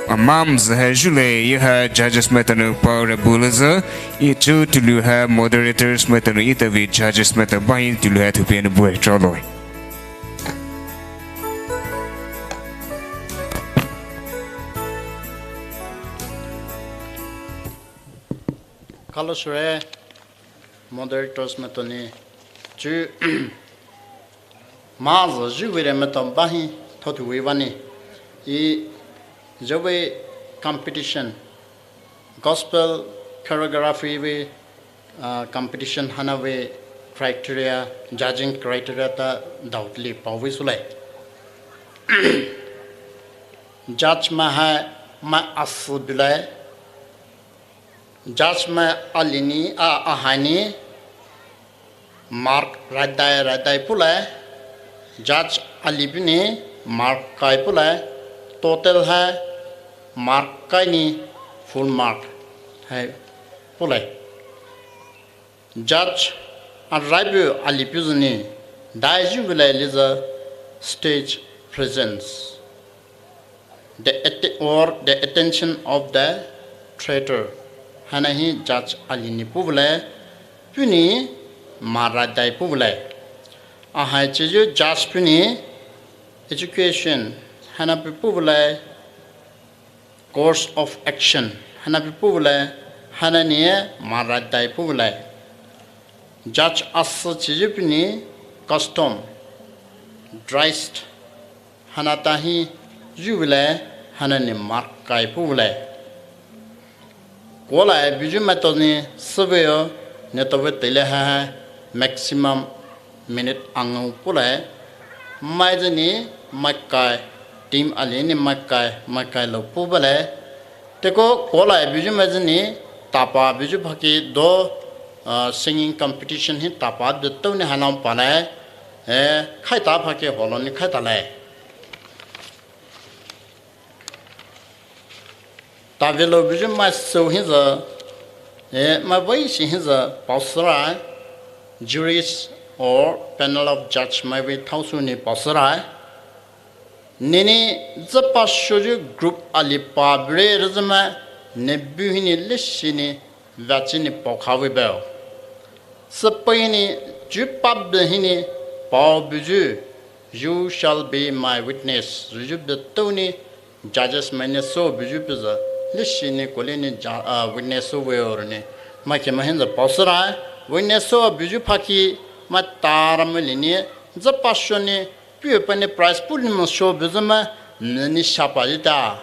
amam zü hai zhulai ye hai judges maitao nou paore bulazü. Echo tulu hai moderators maitao nou etao vei judges maitao bahi tulu hai thupei nou bue cho loi. Kalo shure, moderators maitao nou, chu, mazü zhuvei re maitao bahi thothu vei vani, e, zhuvei competition, gospel choreography vei, ah, competition haina vei criteria, judging criteria ta doubt li pao vei sulai. Judge mai hai mai asü bulai. Judge mai ali nou, a, ahai nou mark raidai raidai pulai. Judge ali puhnou mark kai pulai. Total hai mark kai nou full mark hai pulai. Judge araibu ali puh zünou dai zhuvei lai lizü stage presence. The atten- or the attention of the theatre. Haina hi judge ali nou puvulai, puhnou mai raidai puvulai. Ahai chiyu judge puhnou education haina pei puvulai, course of action haina pei puvulai, haina nou mai raidai puvulai. Judge asü chiyu puhnou custom, dressed, haina ta hi zhuvei lai, haina nou mark kai puvulai. Kolai buyu maitao nou süvei yo, neletao vei teile hai maximum minute angao pulai. Mai zünou mai kai, team ali nou mai kai, mai kai lou puvulai. Teko kolai buyu mai zünou tapa buyu phaki do, ah, singing competition hi tapa de tou nou haina palai. Eh, khaita phaki holon nou khaita lai. Tavelo buyu mai sou hisü, eh, mai vei shi hisü paosürai, juries or panel of judge mai vei thaosü nou paosürai. Nenou züpa shoyu group ali pa bure rüzü mai, ne bu hinou leshi nou vachi nou paokha vei bao. Süpei hinou, ju pa bu hinou, pao buyu, "You shall be my witness." Ju bu tou nou, judges mai nou sou buyu pizü, leshi nou kole nou ja-, ah, witness sou vei ore nou. Mai khe mai hisü paosürai, witness sou buyu phaki, mai tara mai linou, züpa sho nou, puh pa nou prize pool nou sho buyu mai, nou nou shapa yuta,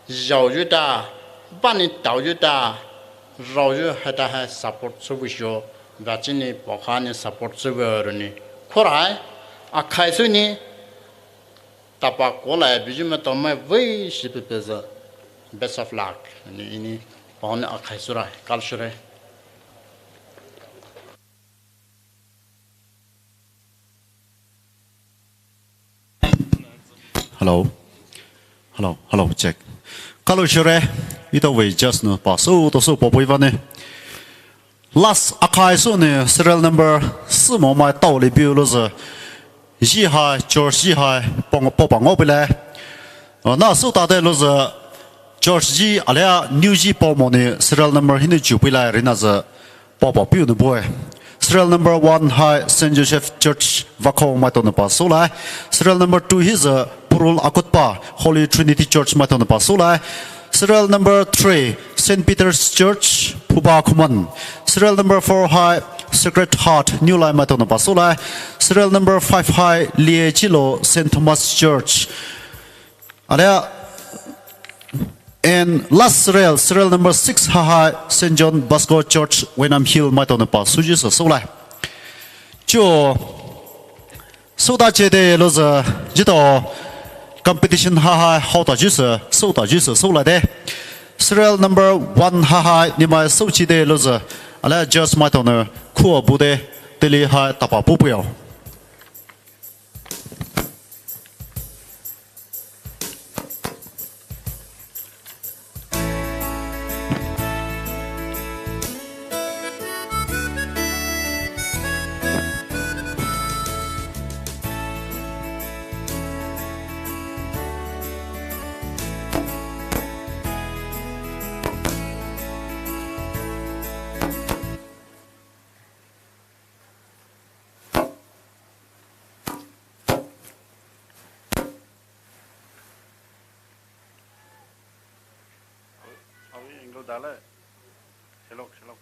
zhao yuta, ba nou tao yuta, rao yu haita hai support sou vei sho, vachi nou paokha nou support sou vei ore nou. Khorai, akhai sou nou, tapa kolai buyu maitao mai vei shi pei pezü. Best of luck. Ni, ni, pao nou akhai sourai, kalo shure. Hello. Hello, hello, check. Kalo shure, etao vei judge nou pa sou to sou paopei vane. Last akhai sou nou serial number sü mo mai tao li biu louzü. Zhi hai, church zhi hai, pong, pao pa ngao pei lai. Uh, na sou ta de louzü, church zhi alia new zhi pao mo nou serial number hinou chu pei lai rina zü. Pao pa piu nou bue. Serial number one hai Saint Joseph Church Vakhong maitao nou pa soulai. Serial number two hisü Purul Akotpa Holy Trinity Church maitao nou pa soulai. Serial number three Saint Peter's Church Phuba Khuman. Serial number four hai Sacred Heart New Life maitao nou pa soulai. Serial number five hai Lie Chilo Saint Thomas Church. Alia, and last serial, serial number six haihai Saint John Bosco Church, Wenam Hill maitao nou pa souyu sü soulai. Chuo, souta chede louzü, jito competition haihai haotayu sü, soutayu sü soulai de. Serial number one haihai nimai souchide louzü, alia judge maitao nou khua bu de, teli hai tapa pupuyo. Dale. Selok, selok.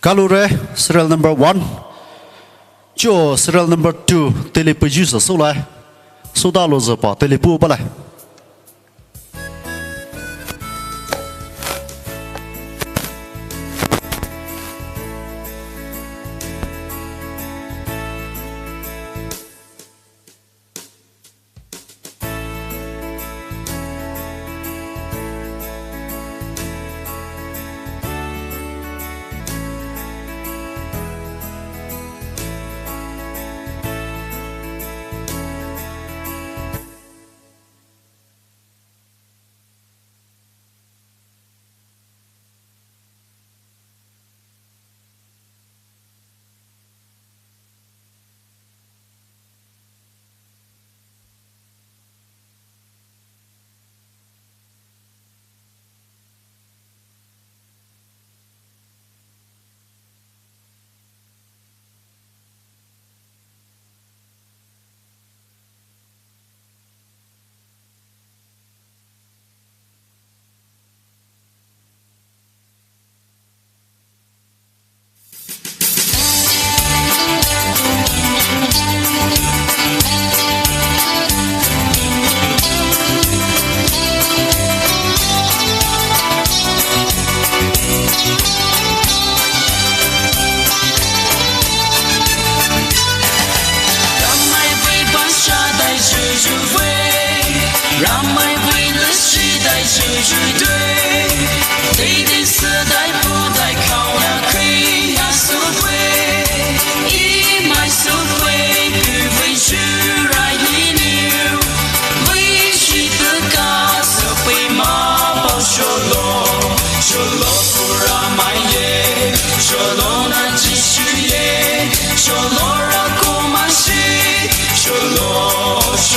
Kaloure, serial number one. Chuo serial number two, teile peiyu sü soulai. Soudalo züpa teile pu balai.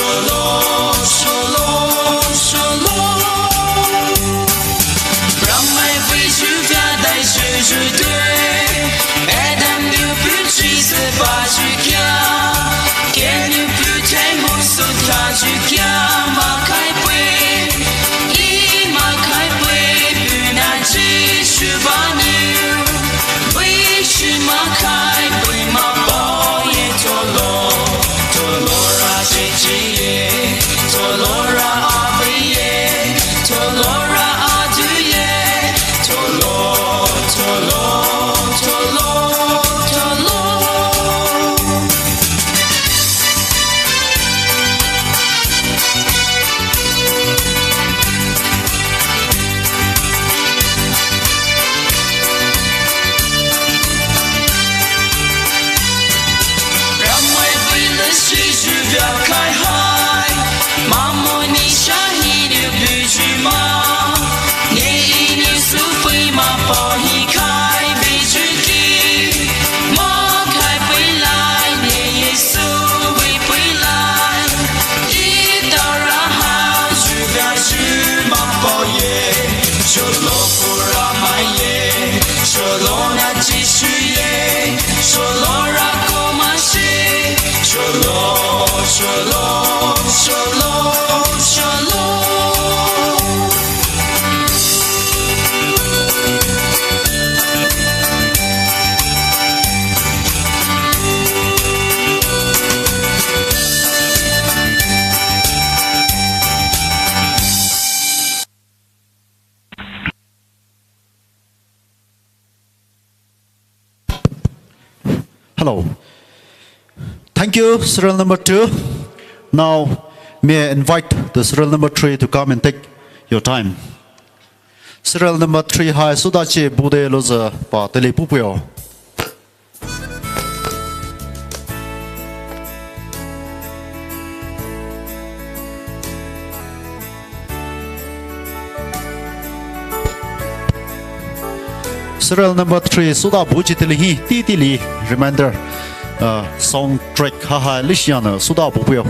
Shalom, shalom, shalom. Ramai vei juvea dai jujutei. Adam niu puh chi sü ba jukia. Ken niu puh tei mo sü ta jukia. Makhai pei, i makhai pei, puh na Jisu ba niu. Vei shi makhai pei ma ba ye tolo. Tolo ra jejiye, tolo ra abiye, tolo ra aduye, tolo, tolo, tolo, tolo. Ramai vei le shi juvea khai hai. Mamoni shahi niu buju ma. Ne i niu su pei ma pa hi khai buju ki. Makhai pei lai ne Jisu vei pei lai. I tara ha juvea ju ma pa ye. Shalom pura mai ye. Shalom na Jisu ye. Shalom ra ko ma shi. Shalom, shalom, shalom, shalom. Hello. Thank you, serial number two. Now, may I invite the serial number three to come and take your time. Serial number three hai suda che bude loza pa tele pupuyo. Serial number three, suda buji tili hi, ti tili, reminder, uh, sound track, ha ha, lishiana, suda bubuyo.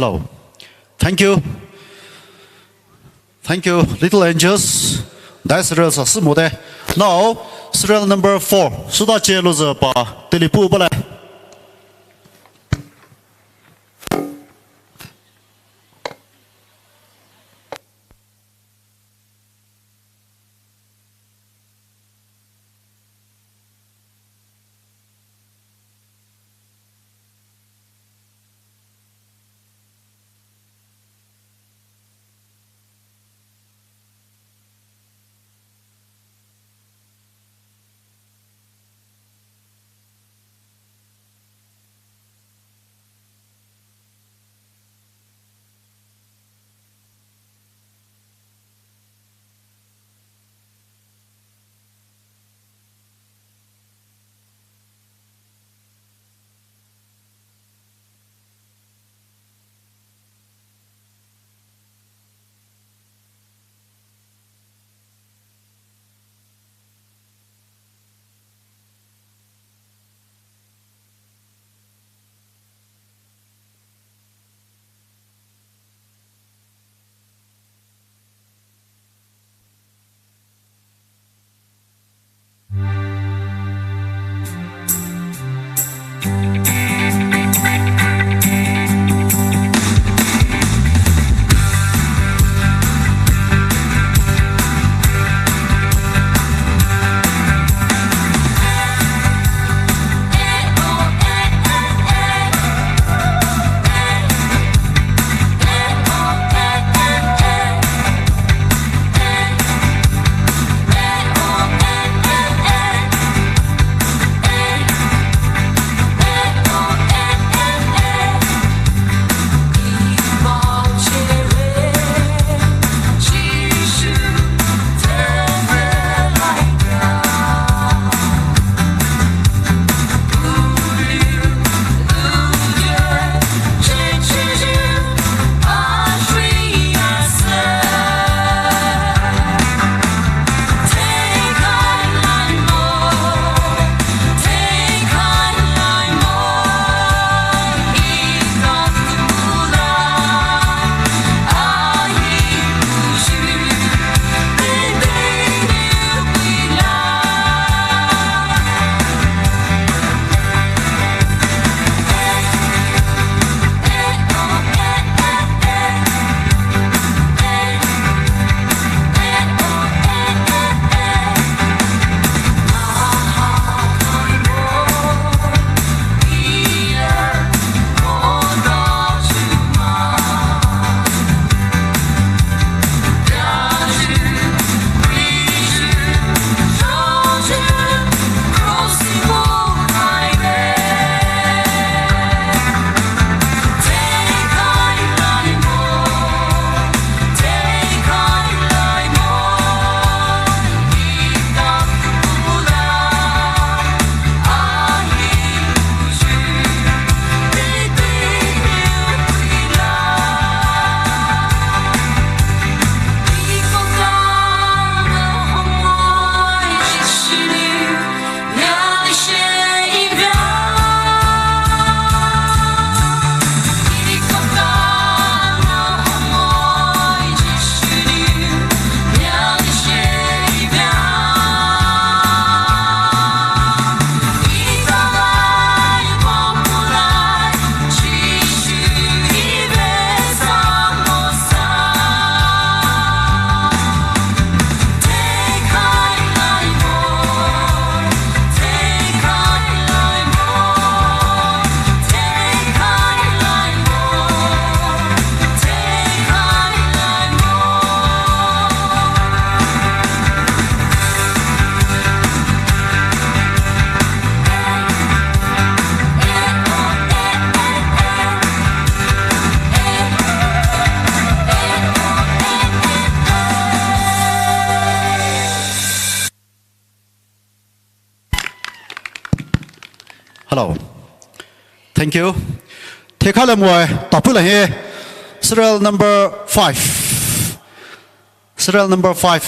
Oh, thank you. Thank you, Little Angels. Dai serial sa sü mo de. Now, serial number four. Süda che lo zü pa telipu bale. Hello. Thank you. Thekha le moe, tapu le he. Serial number five. Serial number five.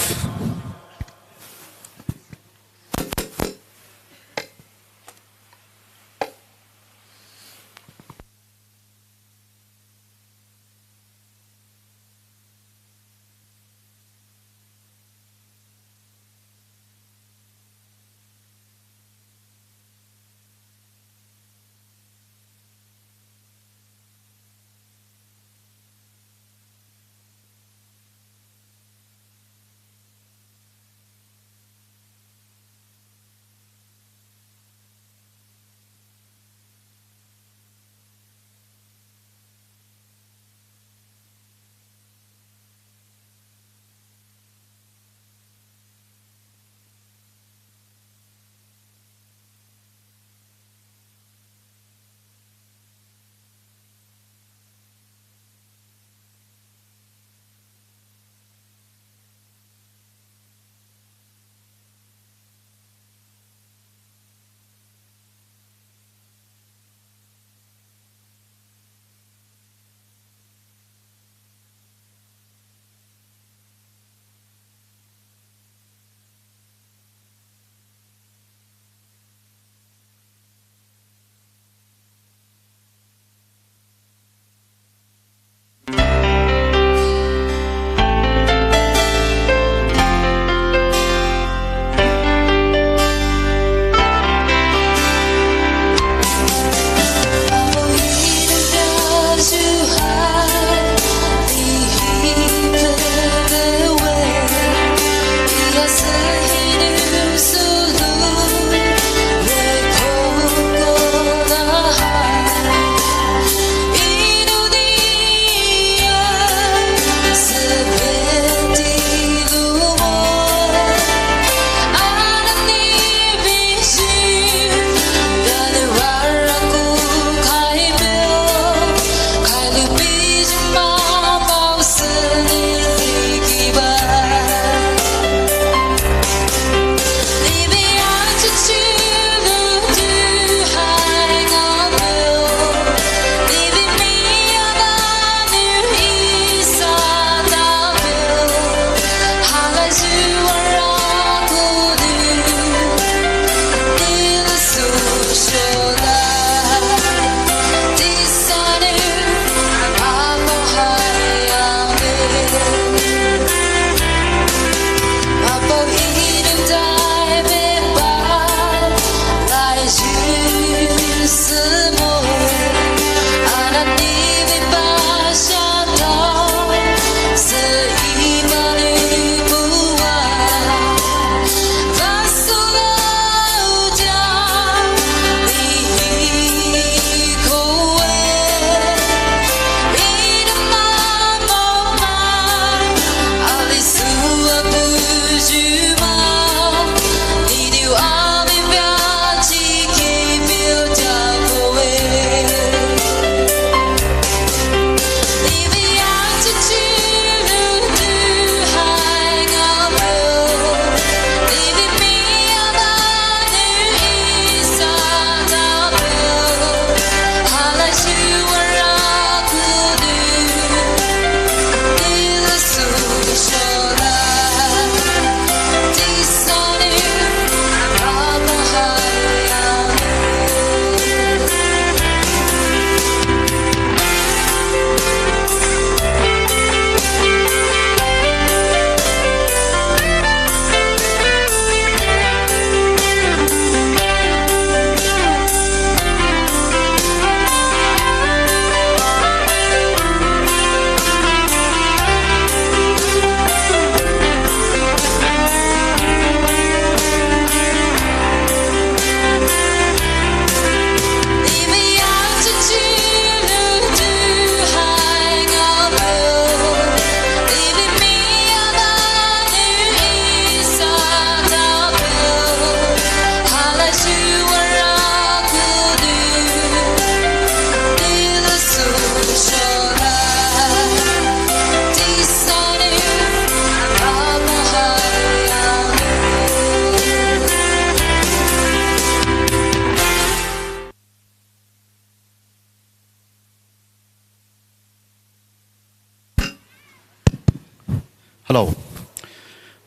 Hello.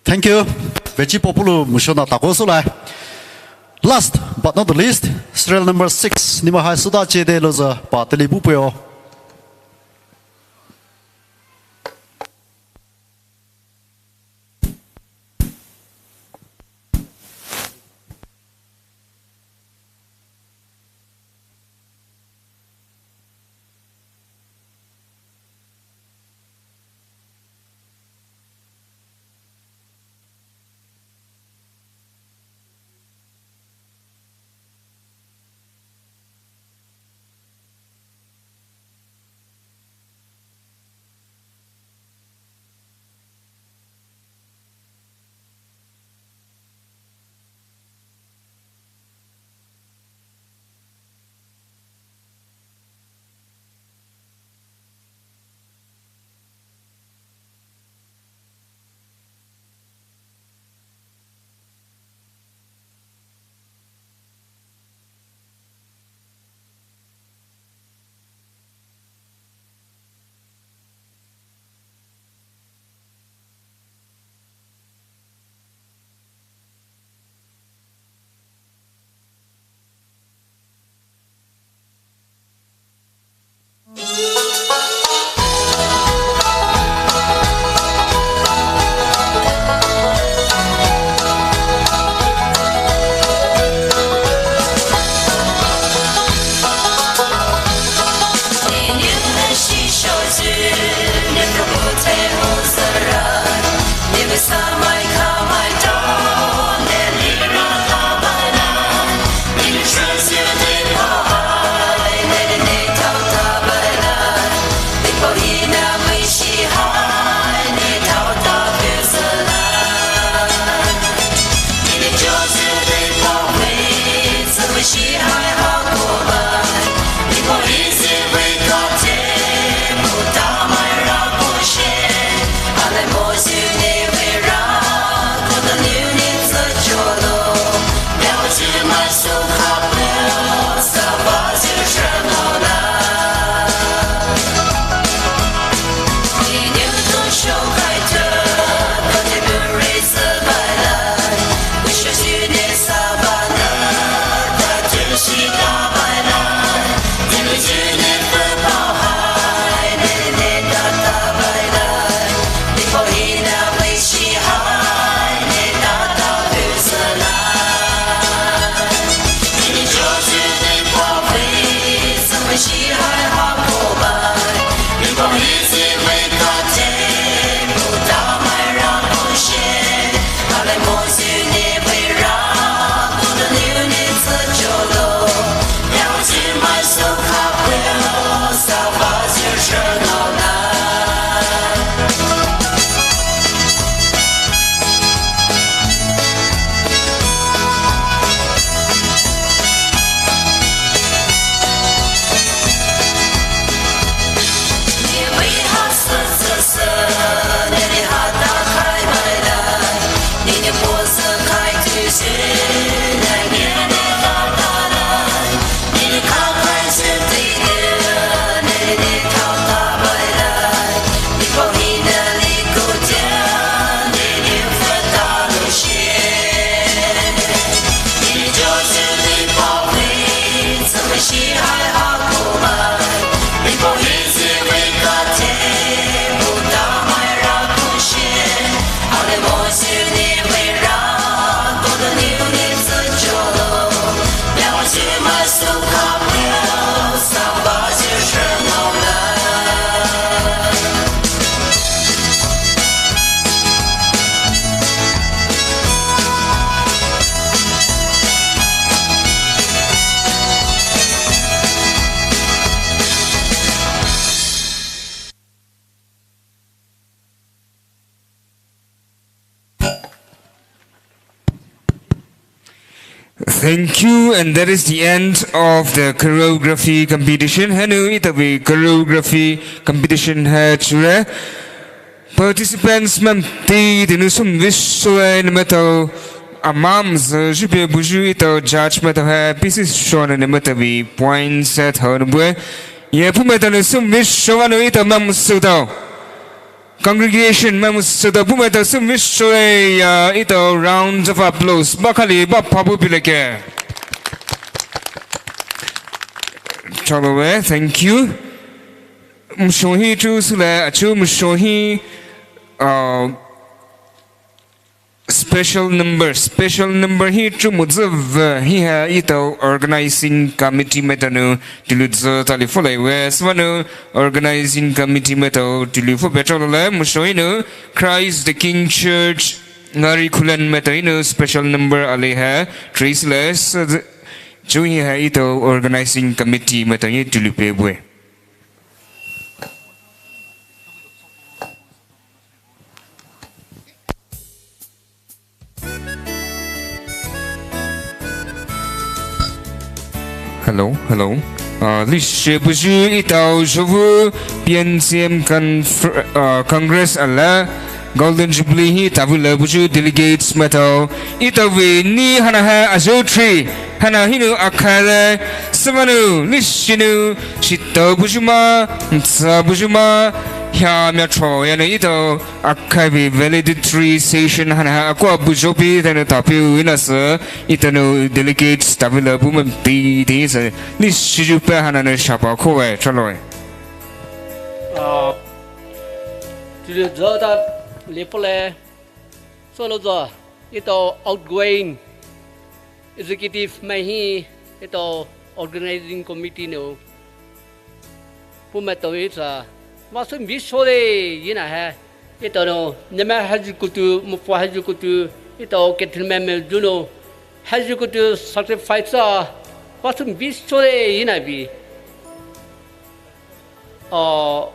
Thank you. Veachi popular mushona tako sülai. Last but not the least, serial number six. Nima hai suda chede loza pa telibu peo. Thank you, and that is the end of the choreography competition. Hanou etao vei choreography competition hai chure. Participants ma'am ti tinu sum vei show hai neletao amam zü jupie buyu etao judge maitao hai pieces show na neletao vei points hai thao nubue. Ye pu maitao nu sum vei show hanou etao ma'am sutao. Congregation, mamu süda bu maitao sü mishoe ya, etao round of applause. Ba khali ba phabu bileke. Chalo we, thank you. Misho hi chu sule, achu misho hi, uh, special number, special number hi chu muzü ve hi ha etao organizing committee maitao nou tulu zü tali folai we. Sübüa nou organizing committee maitao tulu fo petrol le misho hi nou Christ the King Church Ngari Khullen maitao hi nou special number ali ha tris le sü chu hi ha etao organizing committee maitao hi tulu pe bue. Hello, hello. Uh, lishe buju etao jovu P N C M conf-, uh, Congress ala Golden Jubilee hi tavula buju delegates maitao etao vei ni hana ha ajo tree hana hi nou akhai le sübüa nou lishe nou shitao buju ma, msa buju ma, hia mia cho ya nou etao akhai vei valedictory session hana ha akua bujo pi tano tapiu ina sü etao nou delegates tavula bu mampei de sü lishe ju pe hana nou shapa kho we chalo we. Ah, tulu zü ta le pole. Solo zü, etao outgoing executive mai hi, etao organizing committee nou. Pu maitao hi sa, masu misho de yina ha, etao nou, nema haji kutu, mupo haji kutu, etao ketin meme juno, haji kutu sacrifice sa, masu misho de yina bi. Ah,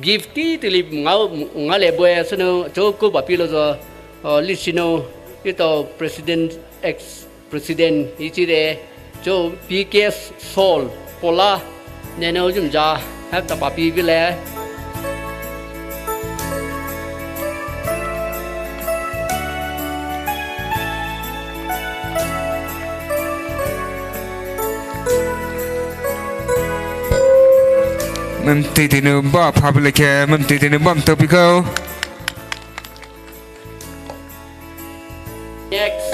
gift ti tili nga, nga le bue sünou cho ko ba pilo zü, uh, lishe nou etao president, ex president hi chi de cho P K Sol pola ne nou jum ja ha ta ba pi bile. Mem titi nou ba public he, mem titi nou bam topic ho. Next,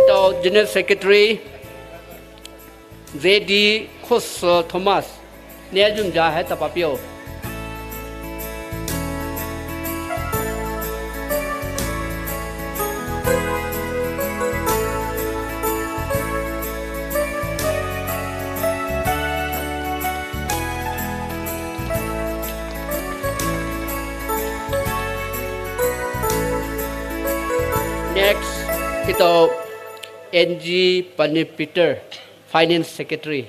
to General Secretary, Z D Khos Thomas. Ne jum ja ha ta ba pio. Next, etao N G Pani Peter, Finance Secretary.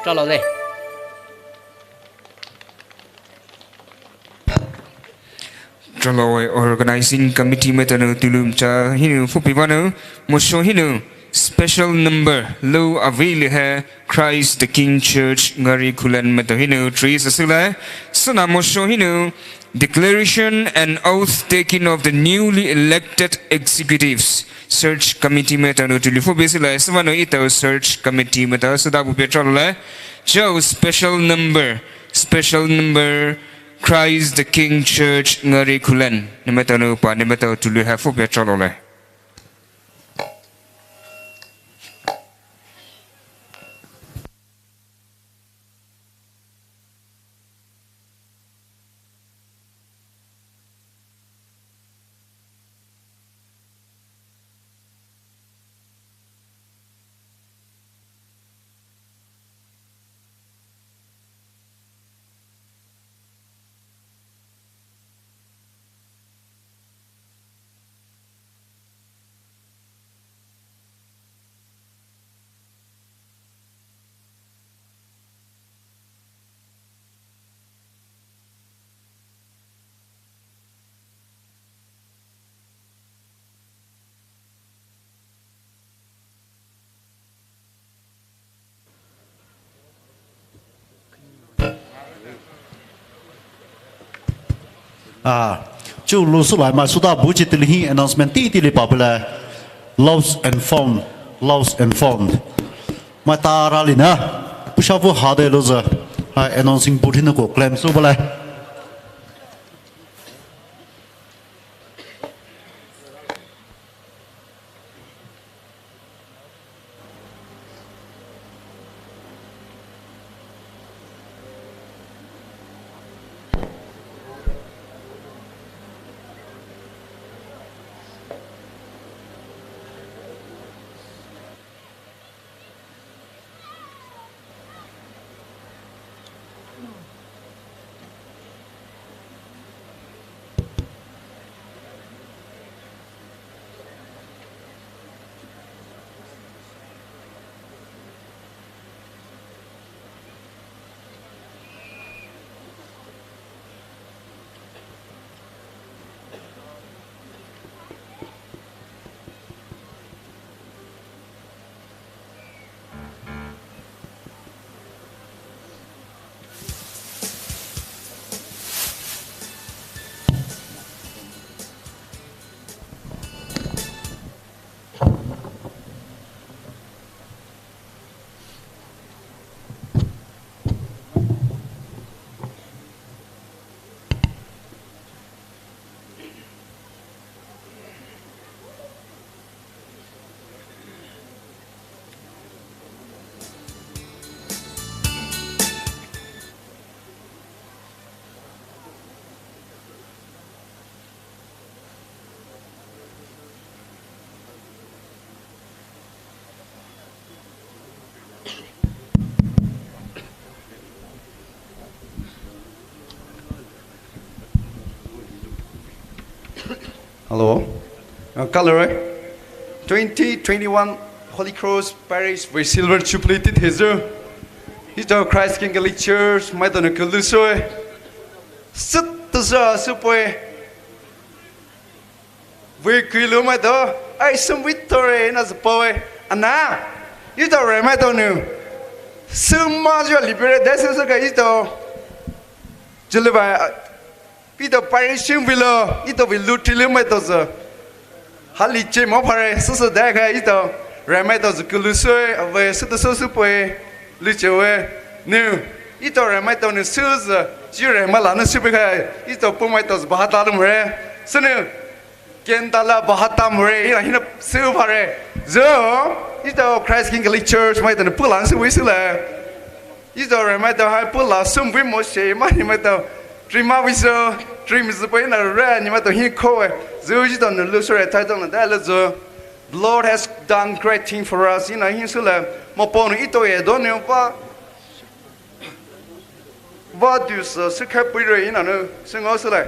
Chalo de. Chalo we organizing committee maitao nou tulum cha hinou fupi bano, misho hinou special number lou avili ha Christ the King Church Ngari Khullen maitao hinou tris asüle, süna misho hinou declaration and oath taking of the newly elected executives search committee maitao nou tulu fo besüle, sübüa nou etao search committee maitao süda bu petrol le, chao special number, special number Christ the King Church Ngari Khullen. Nemaitao nou pa, nemaitao tulu ha fo petrol le. Ah, chu lu sülai mai süda buchi tili hi announcement ti tili papula. Lost and found, lost and found. Mai tara lina, pushavu hade loza, ah, announcing booth hina ko claim sü bala. Hello. Uh, color, eh? Twenty twenty-one Holy Cross Parish vei Silver Jubilee ti thezü. Hito Christ King Catholic Church, maitao nou kulu soe. Süt tezü süpoe. Vei kilu maitao, ai sumvitore na züpoe. Ana, ito re maitao nou. Suma jo libere desi saka ito. Jileva, ito parish vilo, ito vei lu tili maitao zü. Hali che mo pare, süsü daka ito. Re maitao zü kulu soe, ave sütü süsü poe. Lu che we. Nou, ito re maitao nou süzü. Ji re maila nou süpe kai. Ito pu maitao zü bahata lumre. Sünou. Kendala bahata more, ina hina sü pare. Zo, ito Christ King Catholic Church maitao nou pula sü wei sü le. Ito re maitao hai pula sum wei mo she, mani maitao. Trima wei so, trim zü poi na re, ni maitao hin ko e. Zo ito nou lu sure title na da le zo. The Lord has done great thing for us. Ina hin sü le. Mo po nou ito e do nou pa. Va du sü, sü kai pui re ina nou, sü ngau sü le.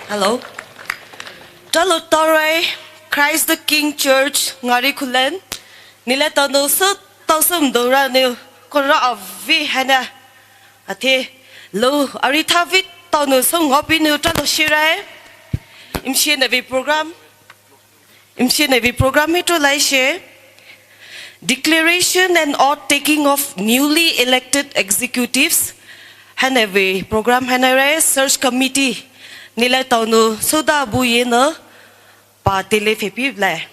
Hello. Talo tarai Christ the King Church Ngari Khullen. Nile tano su tao sum do ra ne kora avi hana. Athe lo ari thavi tano sum ngopi nu talo shirai. Imshi navi program. Imshi navi program hi to lai she. Declaration and oath taking of newly elected executives. Hanavi program hanare search committee. Nile tano soda bu ye na pa tele fepi blai.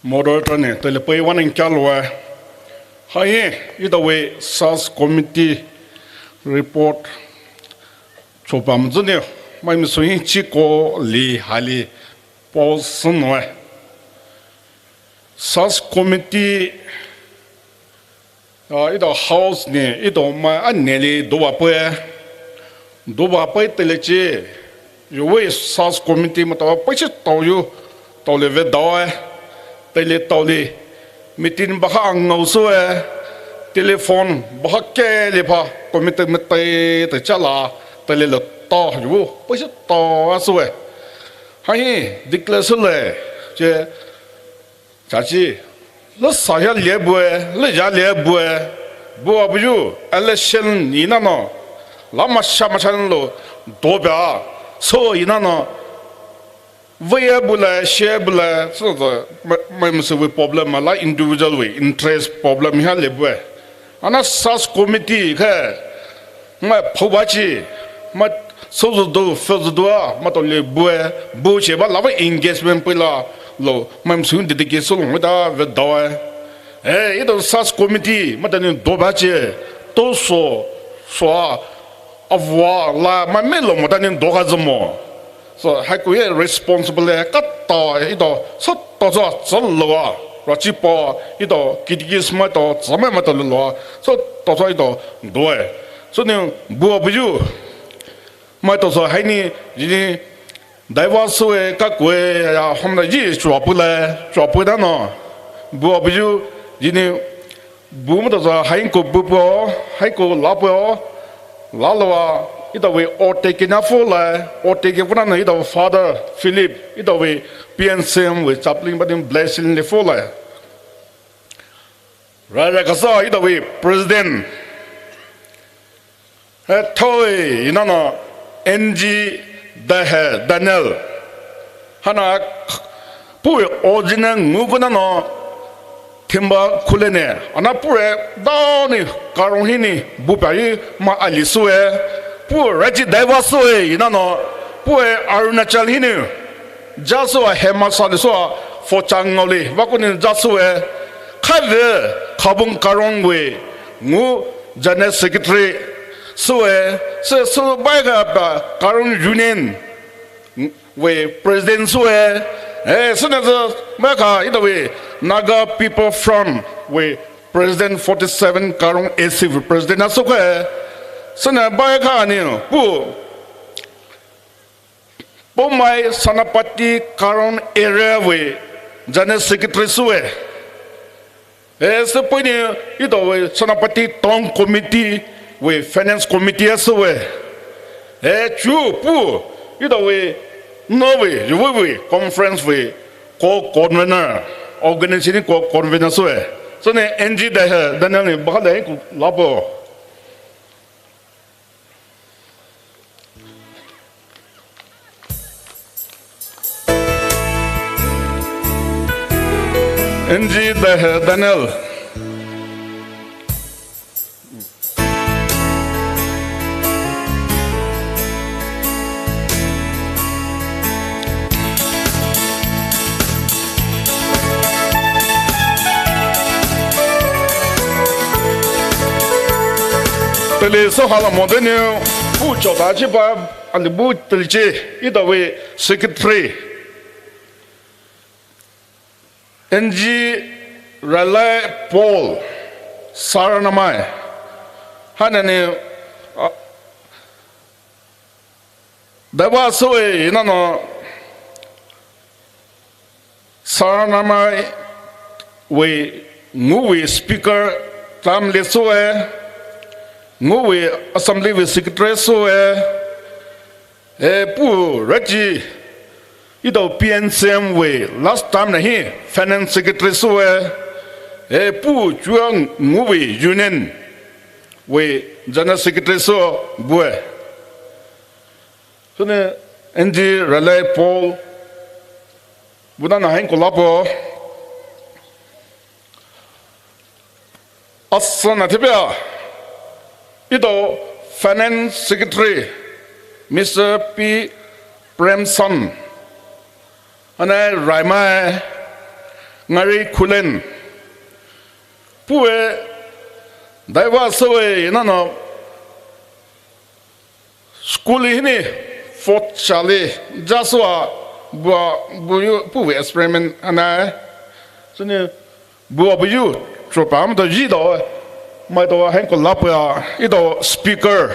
Moderator ne tele pei waning kyalua. Hai, ida we search committee report chopam zene mai mi suhi chiko li hali pause noe. Search committee, ah, ida house ne, ida mai aneli doba pe. Doba pe tele che. Yo we search committee mata pe che tao yo. Tao le ve dao e. Tele tao le. Meeting baha ngau so e. Telephone baha ke le pha. Committee me te te chala. Tele le tao yo. Pe che tao a so e. Hai, declare so le. Che. Chachi, lo saya lie bue, lo ya lie bue, bua buyu, election ni na no, la masha masha lo, dobia, so ina no, veye bule, she bule, so the, mai musu we problem, la individual we, interest problem ha lie bue. Ana search committee ke, Mai phoba chi, mai sozo do, fezo do a, mai to le bue, bu che ba la ba engagement pui la lo, mai msu dedication lo da ve da e. Eh, ito search committee, mai ta ni do ba che, to so, so a, avua la, mai me lo mo ta ni do ka zemo. So, hai ku ye responsible e, ka ta e, ito, so, to so, so lo a, ra chi pa, ito, kiti ki smai to, so mai mai to lo a, so, to so, ito, do e. So ni bua buyu. Mai to so hai ni, ji ni, daiwa so e, ka kue, ya, hom da ji, chua pu le, chua pu da no. Bua buyu, ji ni, bu mo to so hai ko bu po, hai ko la po, la lo wa, ita we o te ke na fo le, o te ke pu na no, ita Father Philip, ita we P N C M we chaplain ba ni blessing le fo le. Ra ra kasa ita we president. He thoi ina no N G da he Daniel. Hana pure original ngu kuna no thimba khule ne. Ana pure da ni karong hi ni bu pa yi ma ali su e. Pure rachi daiwa su e ina no. Puh-e Arunachal hinou, ja süa Hema sali süa Fochangaoli vakouni ja süe, khave Khabung Karong vei ngu General Secretary süe, sü sü baika pa Karong Union vei President süe, e süna sü baika ita vei Naga People Front vei President, forty seven Karong A C vei President asükoe, süna baika nou puh Poumai Senapati Karong area vei General Secretary süe. E süpei nou ita vei Senapati Town Committee vei Finance Committee asüe. E chu puh ita vei nü vei, yuvei vei conference vei co-convener, organization co-convener süe. Sünou N G Dai-, Daniel nou bakhali ku lapo. N G Dai-, Daniel. Teile sü hala mo deniu, puh chota chiba, ali bu teile chi, ita vei secretary. N G Ralai Paul, Saranamai. Haina nou, a, daiva süe, inano, Saranamai vei, ngu vei speaker, tam le süe, ngu vei assembly vei secretary süe, e puh rachi, ita P N C M vei last time na hi finance secretary süe, e puh chua ngu vei union vei general secretary sü bue. Sünou N G Ralai Paul, bu nana hain ko lapo. Asana thipia, ita Finance Secretary, Mister P Premson, ana Raimai, Ngari Khullen, puh-e, daiva süe, inano, school hinou, fourth chale, ja süa, bua, buyu, puh vei experiment ana, sünou, bua buyu, chopa maitao ji dao, maitao hain ko lapo-a, ita speaker,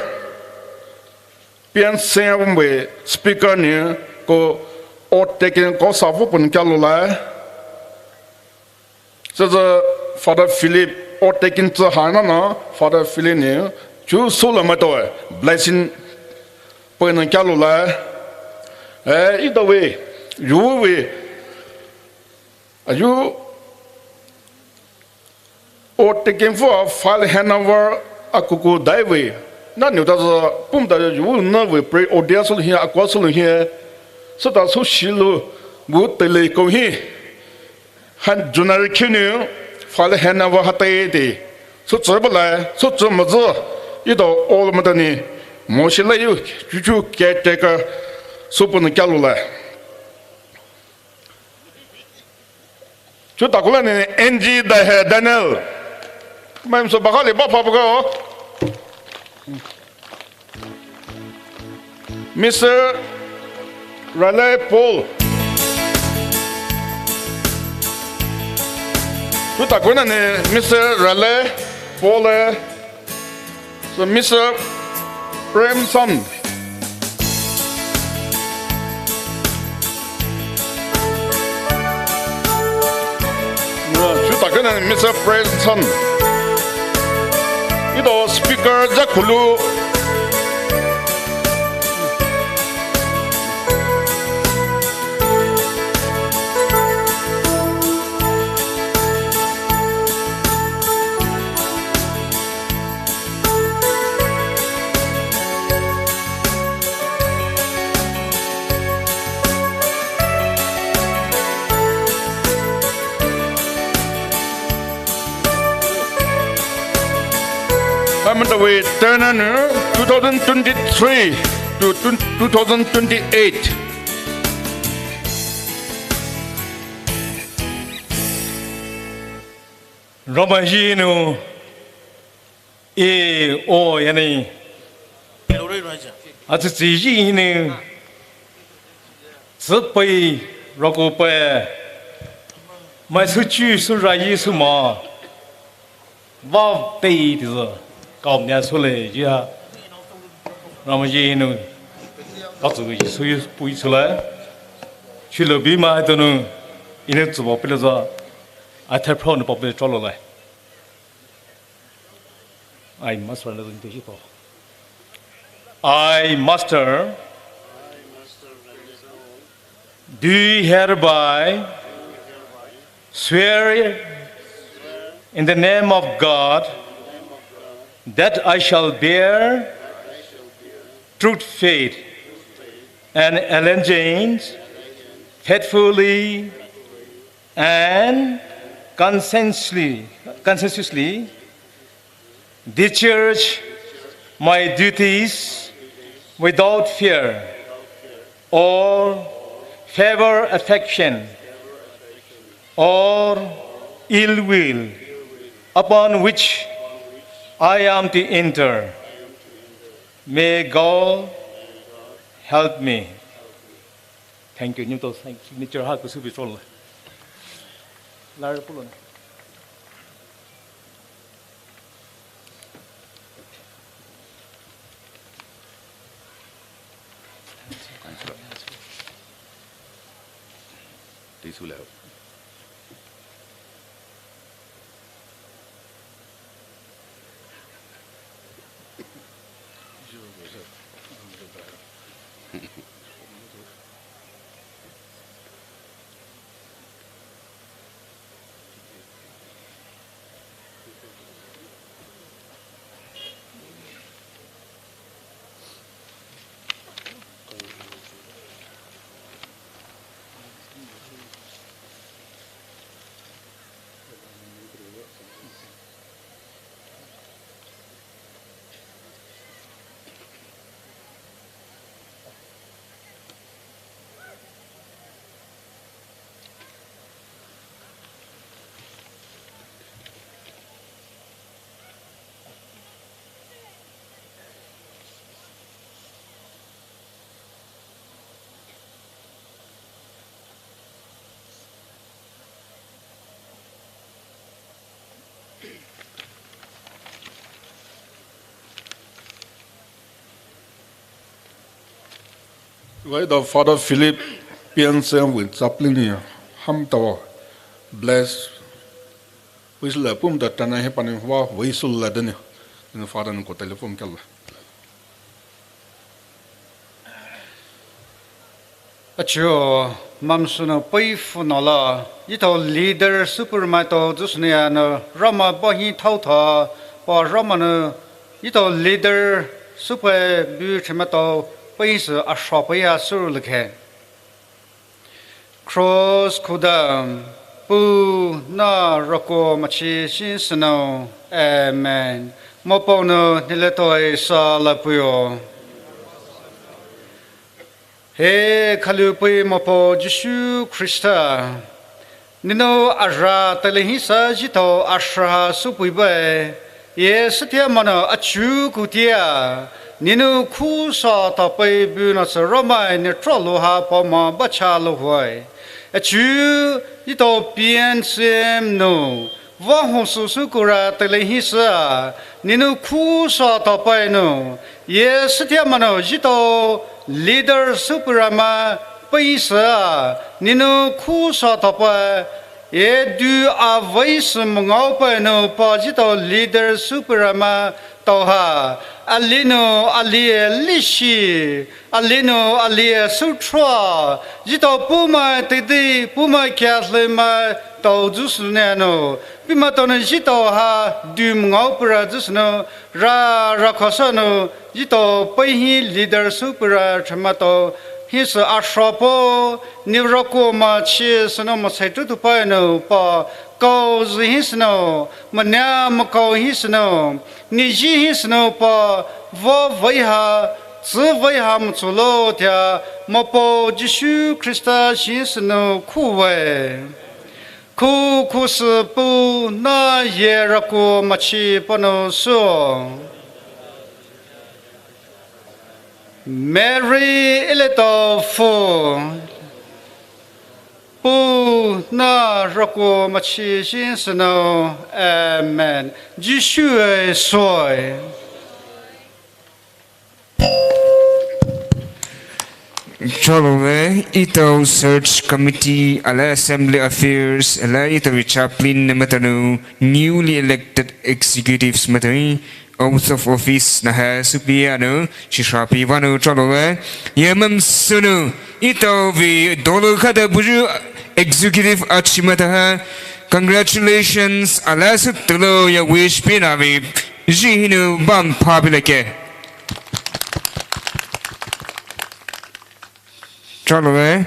P N C M vei speaker nou, ko, oath taking ko sa vo pun kia lou lai. Süsü Father Philip, oath taking tsü haina na, Father Philip nou, chu sü la maitao, blessing, pei nou kia lou lai. E, ita vei, yu vei, ayu, oath taking fü file handover a kuku dai vei. Na nou ta sü, pum ta yu na vei, pray order sü hi, akua sü hi. Süta sü shilu, bu teile ko hi. Han January kinou, file handover hatai te. Sü tsü balai, sü tsü mazü, ita all maitao nou, moshi la yu, chuchu caretaker, sü pun kia lou lai. Chuta kola nou N G Dai-, Daniel. Mai sü bakhali ba pha bako. Mister Ralai Paul. Chuta koina nou Mister Ralai Paul, eh. So Mister Premson. Chuta koina Mister Premson. Ita speaker ja kulu. Amanda wei tena nou two thousand twenty-three. to twen-, two thousand twenty-eight. Ramai hinou, e, o, yani. Atsütsü hinou, tsüpei, rakope, mai süchu, sürai, süma. Vavei tizü, kaomai sülai jia. Ramai hinou, katsü Jisu pui sülai. Chilo bimai donou, inou tsuba pele za. Athai phro nou pape trolo lai. I, Master Ranjit Paul. I, Master, do hereby swear in the name of God that I shall bear true faith and allegiance faithfully and conscientiously, conscientiously discharge my duties without fear or favor, affection, or ill will, upon which I am to enter. May God help me. Thank you. Nyumtou signature ha kusu bi trol. Lar pulon. Wai da Father Philip Pian Sen win chaplain ni ham tao bless. Wis la pum da tana he pani wa wai sul la dani. Ni Father ni ko telephone kala. Achu, mamsunu pei fu nala, ito leader super mai to zusuni anu Rama bahi thau tha, pa Rama nu ito leader super bu chima to pei su asho pei a suru lukhe. Cross khuda, pu na rako machi shin sunu. Amen. Mopao nu nile toi sa la puyo. He khalu pui Mopao Jisu Khrista. Ninu ara tali hisa jito asra supui bai. Ye satia mano achu kutia. Ninu khusa tapai bu na sa Roma ni trolo ha pama bacha lo hoi. Achu jito P N C M nu. Vaho susu kura tali hisa, ninu khusa tapai nu, ye satia mano jito leader supurama paisa, ninu khusa tapai, ye du avai su mangau pai nu pa jito leader supurama tauha, alinu, alie lishi, alinu, alie sutra, jito puma tidi, puma kia lima, tau jusu neno, pima tonu jito ha, dum ngau pura jusu no, ra, ra khosa no, jito paihi leader supura chamato, hisa ashrapo, ni rako ma chi sano ma sai tu tu pa no, pa, kau zi hi sano, ma nya ma kau hi sano, ni ji hi sano pa, vo vai ha, Süvei hamchulo tea Mapao Jisu Khrista shinsünou khuwe. Khu khusü pu na ye rako machi panou so. Mary eletao fu. Pu na rako machi shinsünou. Amen. Jisu e soi. Chalo ve, etao search committee, ala assembly affairs, ala etao chaplain ne matanu, newly elected executives matanu, oath of office na ha supi anu, chishapi vanu chalo ve, yemam sunu, etao vi dolo khada buju executive achi mata ha, congratulations, ala sutelo ya wish pinavi, ji hinu bam pabilake. Chalo ve,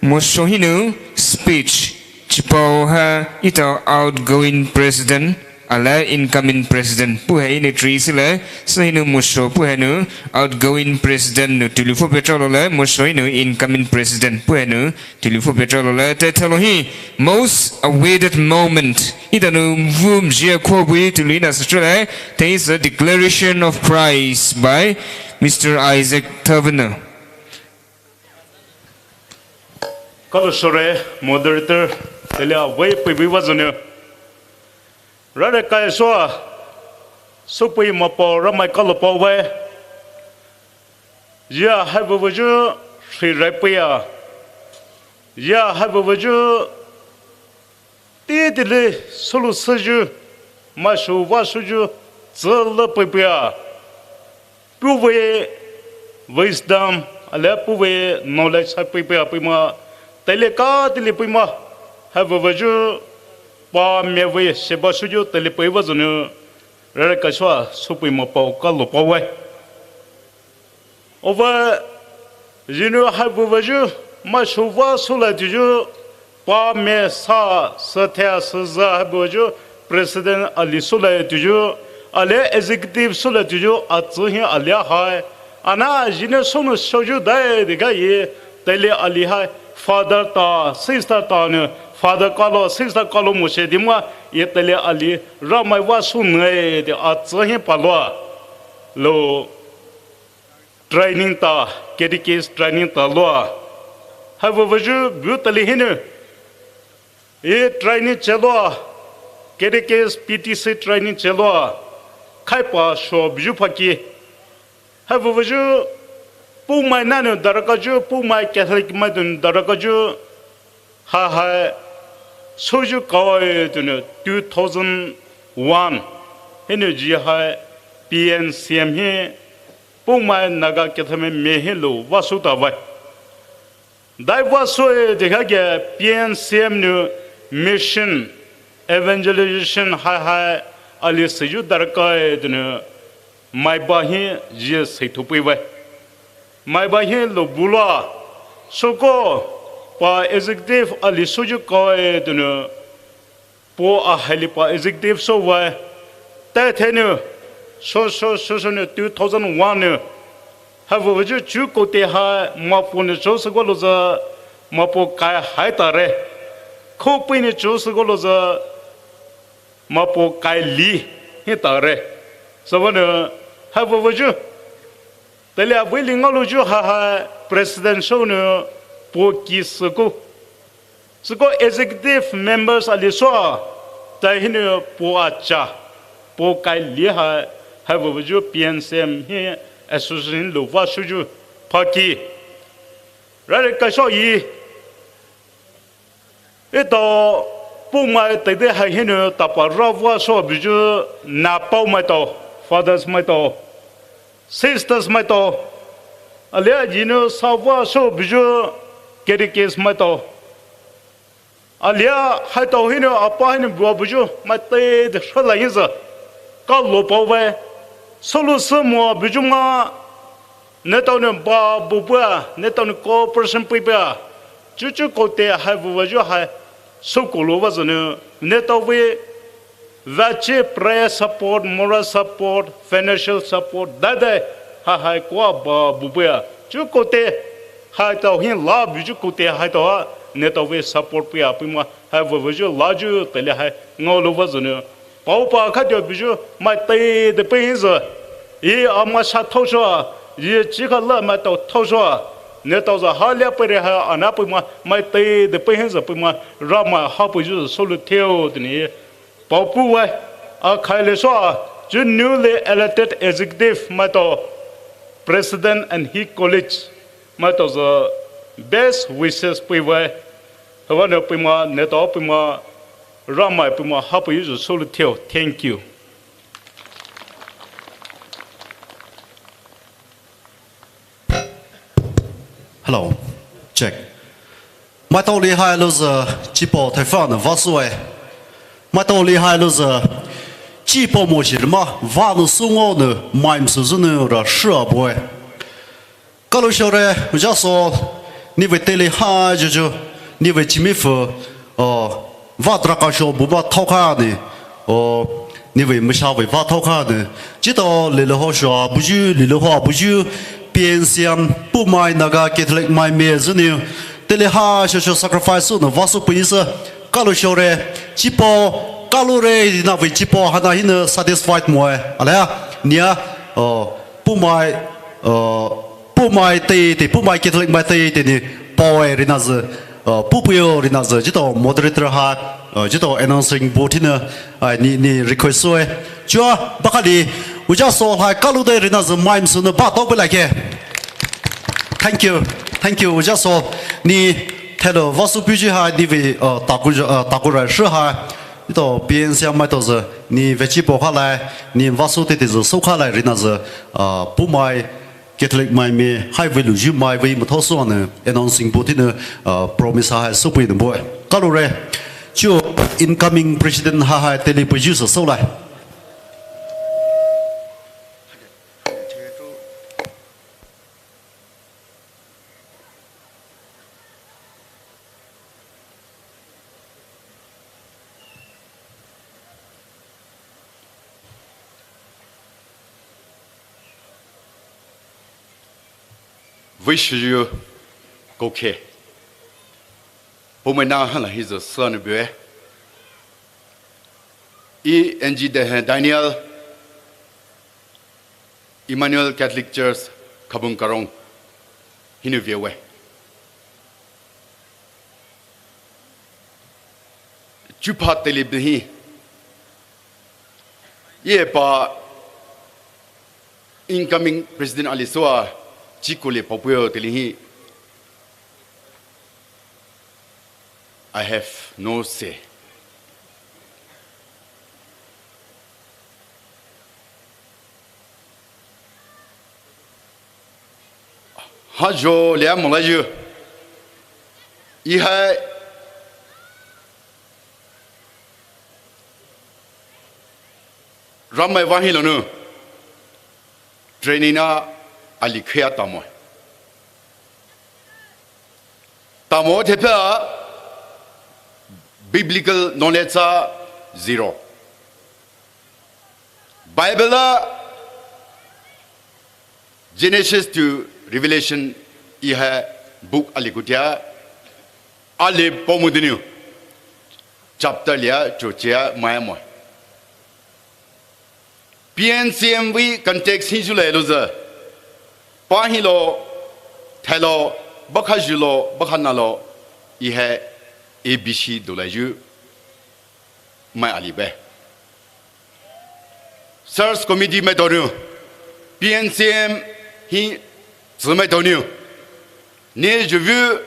moso hinu speech chipao ha etao outgoing president, ala incoming president. Pu ha inu three sile, so hinu moso pu hanu outgoing president nu tulifu pe chalo le, moso hinu incoming president pu hanu tulifu pe chalo le. Te thalo hi most awaited moment. Etao nu vum jia kho bui tuli na sa chale. There is a declaration of prize by Mister Isaac Taverner. Kalo sore, moderator, telia wei pui bui wazone. Rare kai soa, supui Mapao Ramai kalo pao wei. Ya hai vavaju, shri rai puia. Ya hai vavaju, titili sulu suju, mashu vasuju, tsüla puipia. Puwe wisdom, ale puwe knowledge hai puipia puima. Tele ka tili puima. Hai vavaju, pa me we sheba suju, tele pui vazunu. Rare kai soa, supui Mapao kalo pao wei. Ova, yinu hai vavaju, mashu vasu la tuju, pa me sa, sa thea sa za hai vavaju, president ali su la tuju, ale executive su la tuju, atsu hi alia hai. Ana yinu sunu soju dai de ga ye, tele ali hai, father ta, sister ta ne, father kalo, sister kalo mo she dimwa, ye tele ali, Ramai vasu ne, de atsu hi palo. Lo, training ta, catechist training ta loa. Hai vavaju bu tali hinu. E training cheloa, catechist P T C training cheloa. Khaipa sho biju phaki. Hai vavaju, pumai nanu darakaju, pumai Catholic mai dun darakaju. Hai hai, soju kawe tunu two thousand one, hinu ji hai P N C M hi, pumai Naga kethame me hi lo vasu ta vai. Dai vasu e de hage P N C M nu mission, evangelization hai hai, ali seju darkai tunu, mai ba hi ji sei thupui vai. Mai ba hi lo bula, soko pa executive ali soju kai tunu, po a hali pa executive so vai, tai thenu, so so so so nu two thousand one nu, ha vavaju chu kote ha, mapo nu so so go lo za, mapo kai hai tare, khopui nu so so go lo za, mapo kai li hi tare. Savanu, ha vavaju, tele abui li ngaluju ha ha president so nu po ki suku. Suku executive members ali so, tai hinu po acha, po kai li ha, ha vavaju P N C M hi association lo vasuju phaki. Rare kai so yi, Ito, pumai tede hai hinu tapa ravua so biju na pau mai to, fathers mai to, sisters mai to, alia jinu savua so biju catechist mai to, alia hai to hinu apa hinu bua biju mai tede shala hinza, ka lo pau vai, solu se mo biju ma, Netao ne ba bubua, netao ne cooperation puipia. Chuchu kote hai vuvaju hai. Sukulu vazunu, netao vi vachi prayer support, moral support, financial support, daidai. Haihai koa ba bubuya chu koute, haitao hi la buyu koute haitao a, neletao vei support puya puhmai hai vavüyu layu teile hai ngaoloua zünou. Paopa khatio buyu mai teitei pei hi zü. Ih ama sha thaoshoa, ih chikha la maitao thaoshoa. Neletao zü halia peire hai ana puhmai mai teitei pei hi zü puhmai Ramai hapuyu zü soulou theo teini paopu wai. Akhai leishoa, chu newly elected executive maitao, president and his colleague maitao zü best wishes pei wai. Havanou puhmai, neletao puhmai, Ramai puhmai hapuyu zü soulou theo. Thank you. Hello. Check. Maitao li hai lou zü, chipao thaifa nou vasoue. Maitao li hai lou zü, chipao moshi rima vanou sungou nou mai msü zünou ra shia boe. Kalo shore, jaso, nevei teile hai juju, nevei chimifü, uh, va drakasho buba thaokha ni, uh, nevei mashavei va thaokha ni. Chitao lele ho shua buyu, lele ho buyu, P N C M, puhmai Naga Catholic mai me zünou, teile hai shosho sacrifice nou vaso puhisa, kalo shore, chipao, kalo re, navei chipao hana hinou satisfied moe, alea, nia, uh, puhmai, uh, puhmai teitei, puhmai Catholic mai teitei ni paoe rina zü, uh, pupuyo rina zü, chitao moderator hai, uh, chitao announcing board hinou, uh, ni, ni request soue. Chua, bakali, ujaso hai kalo de rina zü mai msü nou ba tao belai ke. Thank you, thank you, ujaso, ni thailou vaso puyu hai, ni vei, uh, taku, uh, taku ra shi hai, chitao P N C M maitao zü, ni vei chipao khalai, ni vaso teitei zü sou khalai rina zü, uh, puhmai, Catholic mai me, hai vei luyu mai vei mathao suanou, announcing board hinou, uh, promise hai soupui nou boe. Kalo re, chu incoming president hai hai teile puyu zü soulai. Vei shiyu koke. Puhmai na hala hi zü sanu bue. I N G de hai Daniel Emmanuel Catholic Church Khabung Karong hinou viewe. Chupha teile bihi. Ye pa incoming president ali soa chikole paopuyo teile hi. I have no say. Hajo lia molayu. Ihai Ramai vahi lonou. Training na ali khea tamo. Tamo thepa biblical knowledge a zero. Bible a Genesis to Revelation ihai book ali kutia ali paomu deniu chapter lia chochia mai mo. P N C M vei context hi ju le lou zü. Pa hi lo, thai lo, bakha ju lo, bakha na lo, ihai A B C do le ju, mai ali be. Search committee mai doniu, P N C M hi zü mai doniu. Ni juviu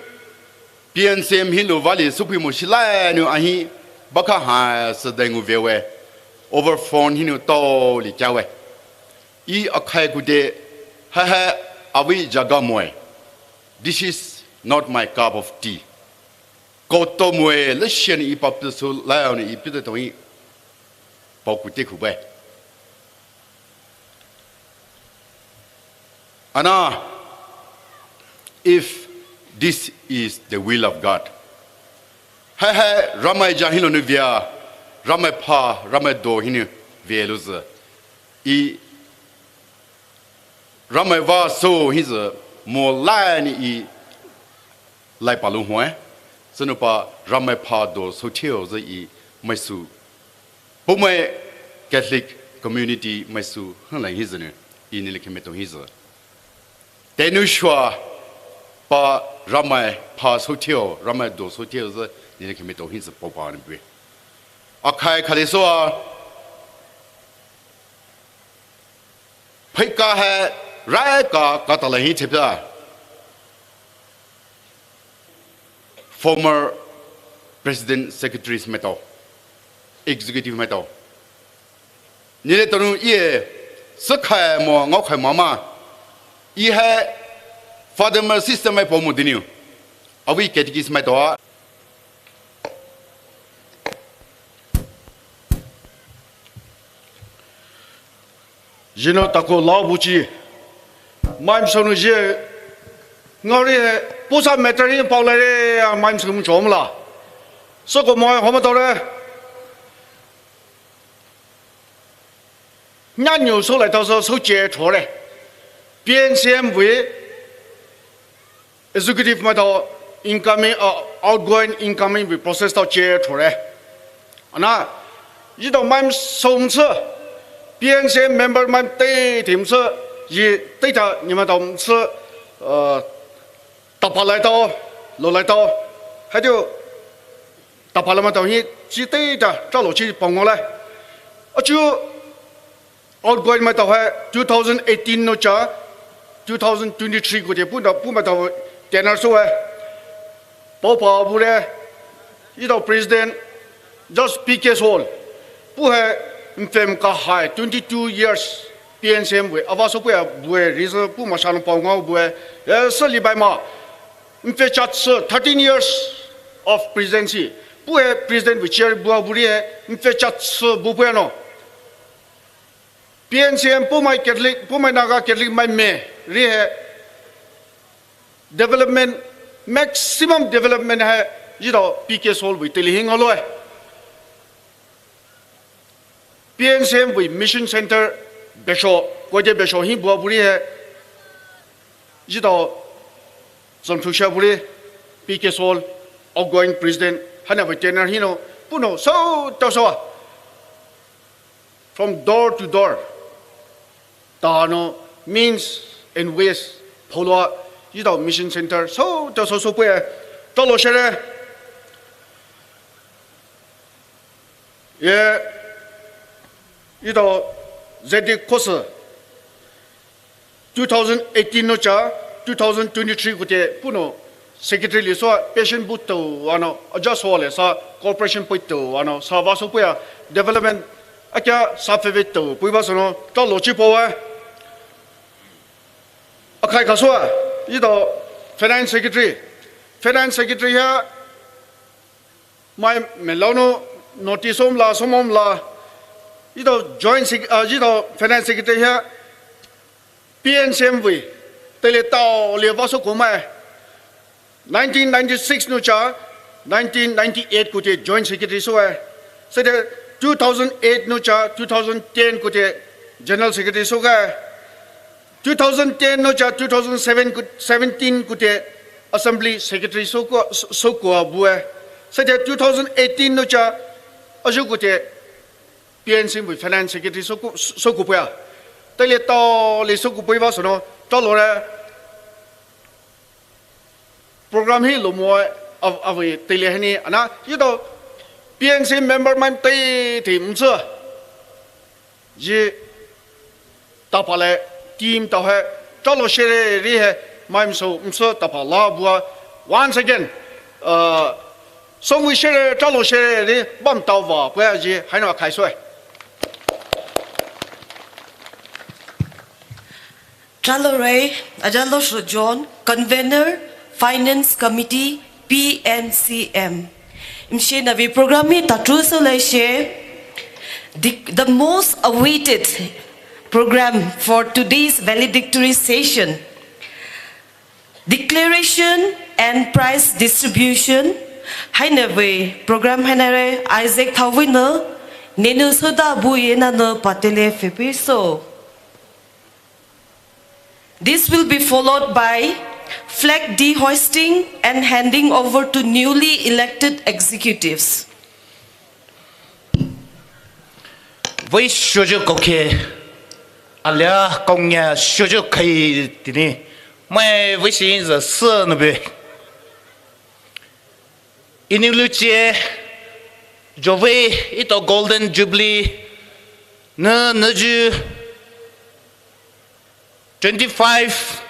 P N C M hinou vale supui mo shilai nou ahi bakha hai sü dengu vewe. Over phone hinou tao li kyawe. I akhai kude hai hai avi jaga moe. This is not my cup of tea. Koto moe leshen i papisu lai aoni i pite tong i. Pao kute kubai. Ana, if this is the will of God, hai hai Ramai ja hinou nou via, Ramai pha, Ramai do hinou via lou zü. I Ramai vah sou hisü mo lai ni e lai palu hoe. Sünou pa Ramai pha do sou thio zü e maisou. Poumai Catholic community maisou hang lai hisü nou e nile khemeto hisü. Tenu shua pa Ramai pha sou thio, Ramai do sou thio zü nile khemeto hisü pao pa ni bue. Akhai khale soua Pheika hai rai ka katala hi thepia. Former President Secretaries maitao, Executive maitao. Nile tonu e, sakhai mo ngaokhai mama. E hai Father ma sister mai pao mo diniu. Avi catechist maitao a. Jino tako lao buchi. Maim sonu je. Ngari pusa meteri paulare maim sonu chomla. Soko mo homa tore. Nyanyu so lai tao so so che chore. P N C M vei. Executive maitao incoming, uh, outgoing incoming vei process tao che chore. Ana, yi tao maim sou mtsü, P N C M member maim tei tei mtsü, yi tei ta ni maitao mtsü, uh, tapa lai tao, lo lai tao, hai teo, tapa lai maitao hi, chi tei ta, cha lo chi pao ngao lai. Achu, Outgoing maitao hai two thousand eighteen nou cha two thousand twenty-three koute pu da pu maitao tenure sou hai. Pao pa bure, yi tao President Judge P K Saul. Pu hai mfem ka hai twenty-two years P N C M vei. Ava sou pu ya bue, reason pu ma shan pao ngao bue. Eh, sali bai ma. Mfe chat sou thirteen years of presidency. Pu hai President vei chair bua buri hai. Mfe chat sou bu pu ya no. P N C M Poumai Catholic, Poumai Naga Catholic mai me, ri hai development, maximum development hai, yi tao P K Saul vei teli hing alo hai. P N C M vei Mission Center besho, koide besho hing bua buri hai, yi tao Zomthusha buri, P K Saul, outgoing president, hana vei tenure hing no, puno, so, tao so. From door to door. Tano means and ways. Pholua, yi tao mission center. So, tao so, so, pwe. Tao lo shere. Ye, yi tao, zedi kosi. Two thousand eighteen nou cha, two thousand twenty-three koute puno secretary li soua patient bu tao ano, aja soua le sa cooperation pui tao ano, sa va sou puya development akia sa feve tao pui va sono, tao lo chi po wa. Akhai kha soua, yi tao finance secretary, finance secretary ha, mai melao no notice om la, som om la, yi tao joint sec-, ah, yi tao finance secretary ha, P N C M vei, tele tao le va sou ko mai. Nineteen ninety-six nou cha, nineteen ninety-eight koute joint secretary sou hai. Sede two thousand eight nou cha, two thousand ten koute general secretary sou hai. Two thousand ten nou cha, two thousand seven ko-, seventeen koute assembly secretary sou ko, sou ko abu hai. Sede two thousand eighteen nou cha, ajo koute P N C M vei finance secretary sou ko, sou ko puya. Tele tao le sou ko pui va sono, tao lo re. Program hi lo mo a, a vei tele hani, ana, yi tao P N C M member man tei tei mtsü. Yi tapa le team tao hai, tao lo shere ri hai, mai msou mtsü tapa la bua. Once again, uh, Songwi shere, tao lo shere, ri bam tao va, pwe aji, haino akhai soe. Tao lo re, aja lo sho John, Convener, Finance Committee, P N C M. Mshe na vei program hi tatu so le she, the, the most awaited program for today's valedictory session. Declaration and prize distribution. Haina vei program haina re Isaac Thawina, nenu soda bu yena no patele fepi so. This will be followed by flag dehoisting and handing over to newly elected executives. Vei shoyu koke, alia kongya shoyu kai tini, mai vei shi inza se nube. Ini luchie, jovei ito Golden Jubilee, ne, neju, twenty-five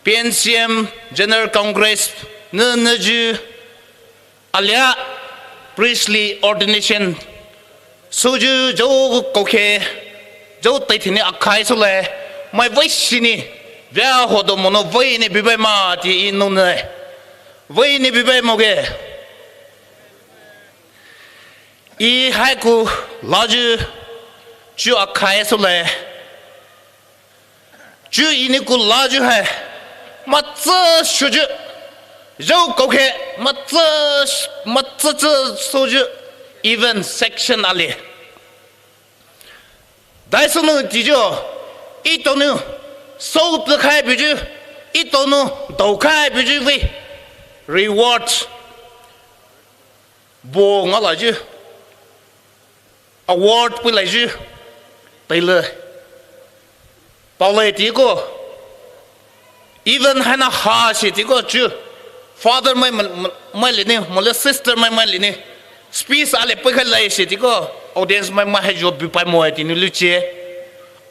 P N C M General Congress, ne, neju, alia priestly ordination, soju jou koke, jou taithini akhai sule, mai vei shini, via hodo mono vei ni bibai ma ti inune, vei ni bibai moge. I haiku laju, chu akhai sule, chu ini ku laju hai, matsa shoju, jou koke, matsa, matsa tsa soju, even section ali. Daisunu tijo, itonu, so plikhai biju, itonu, dokhai biju vei, reward, bo nga laju, award pui laju, taile, paole tiko, even haina ha shi tiko chu, father mai, mai, mai lini, mole sister mai, mai lini, speech ale pui khai lai shi tiko, audience mai, mai hai jo bipai mo tini luchie.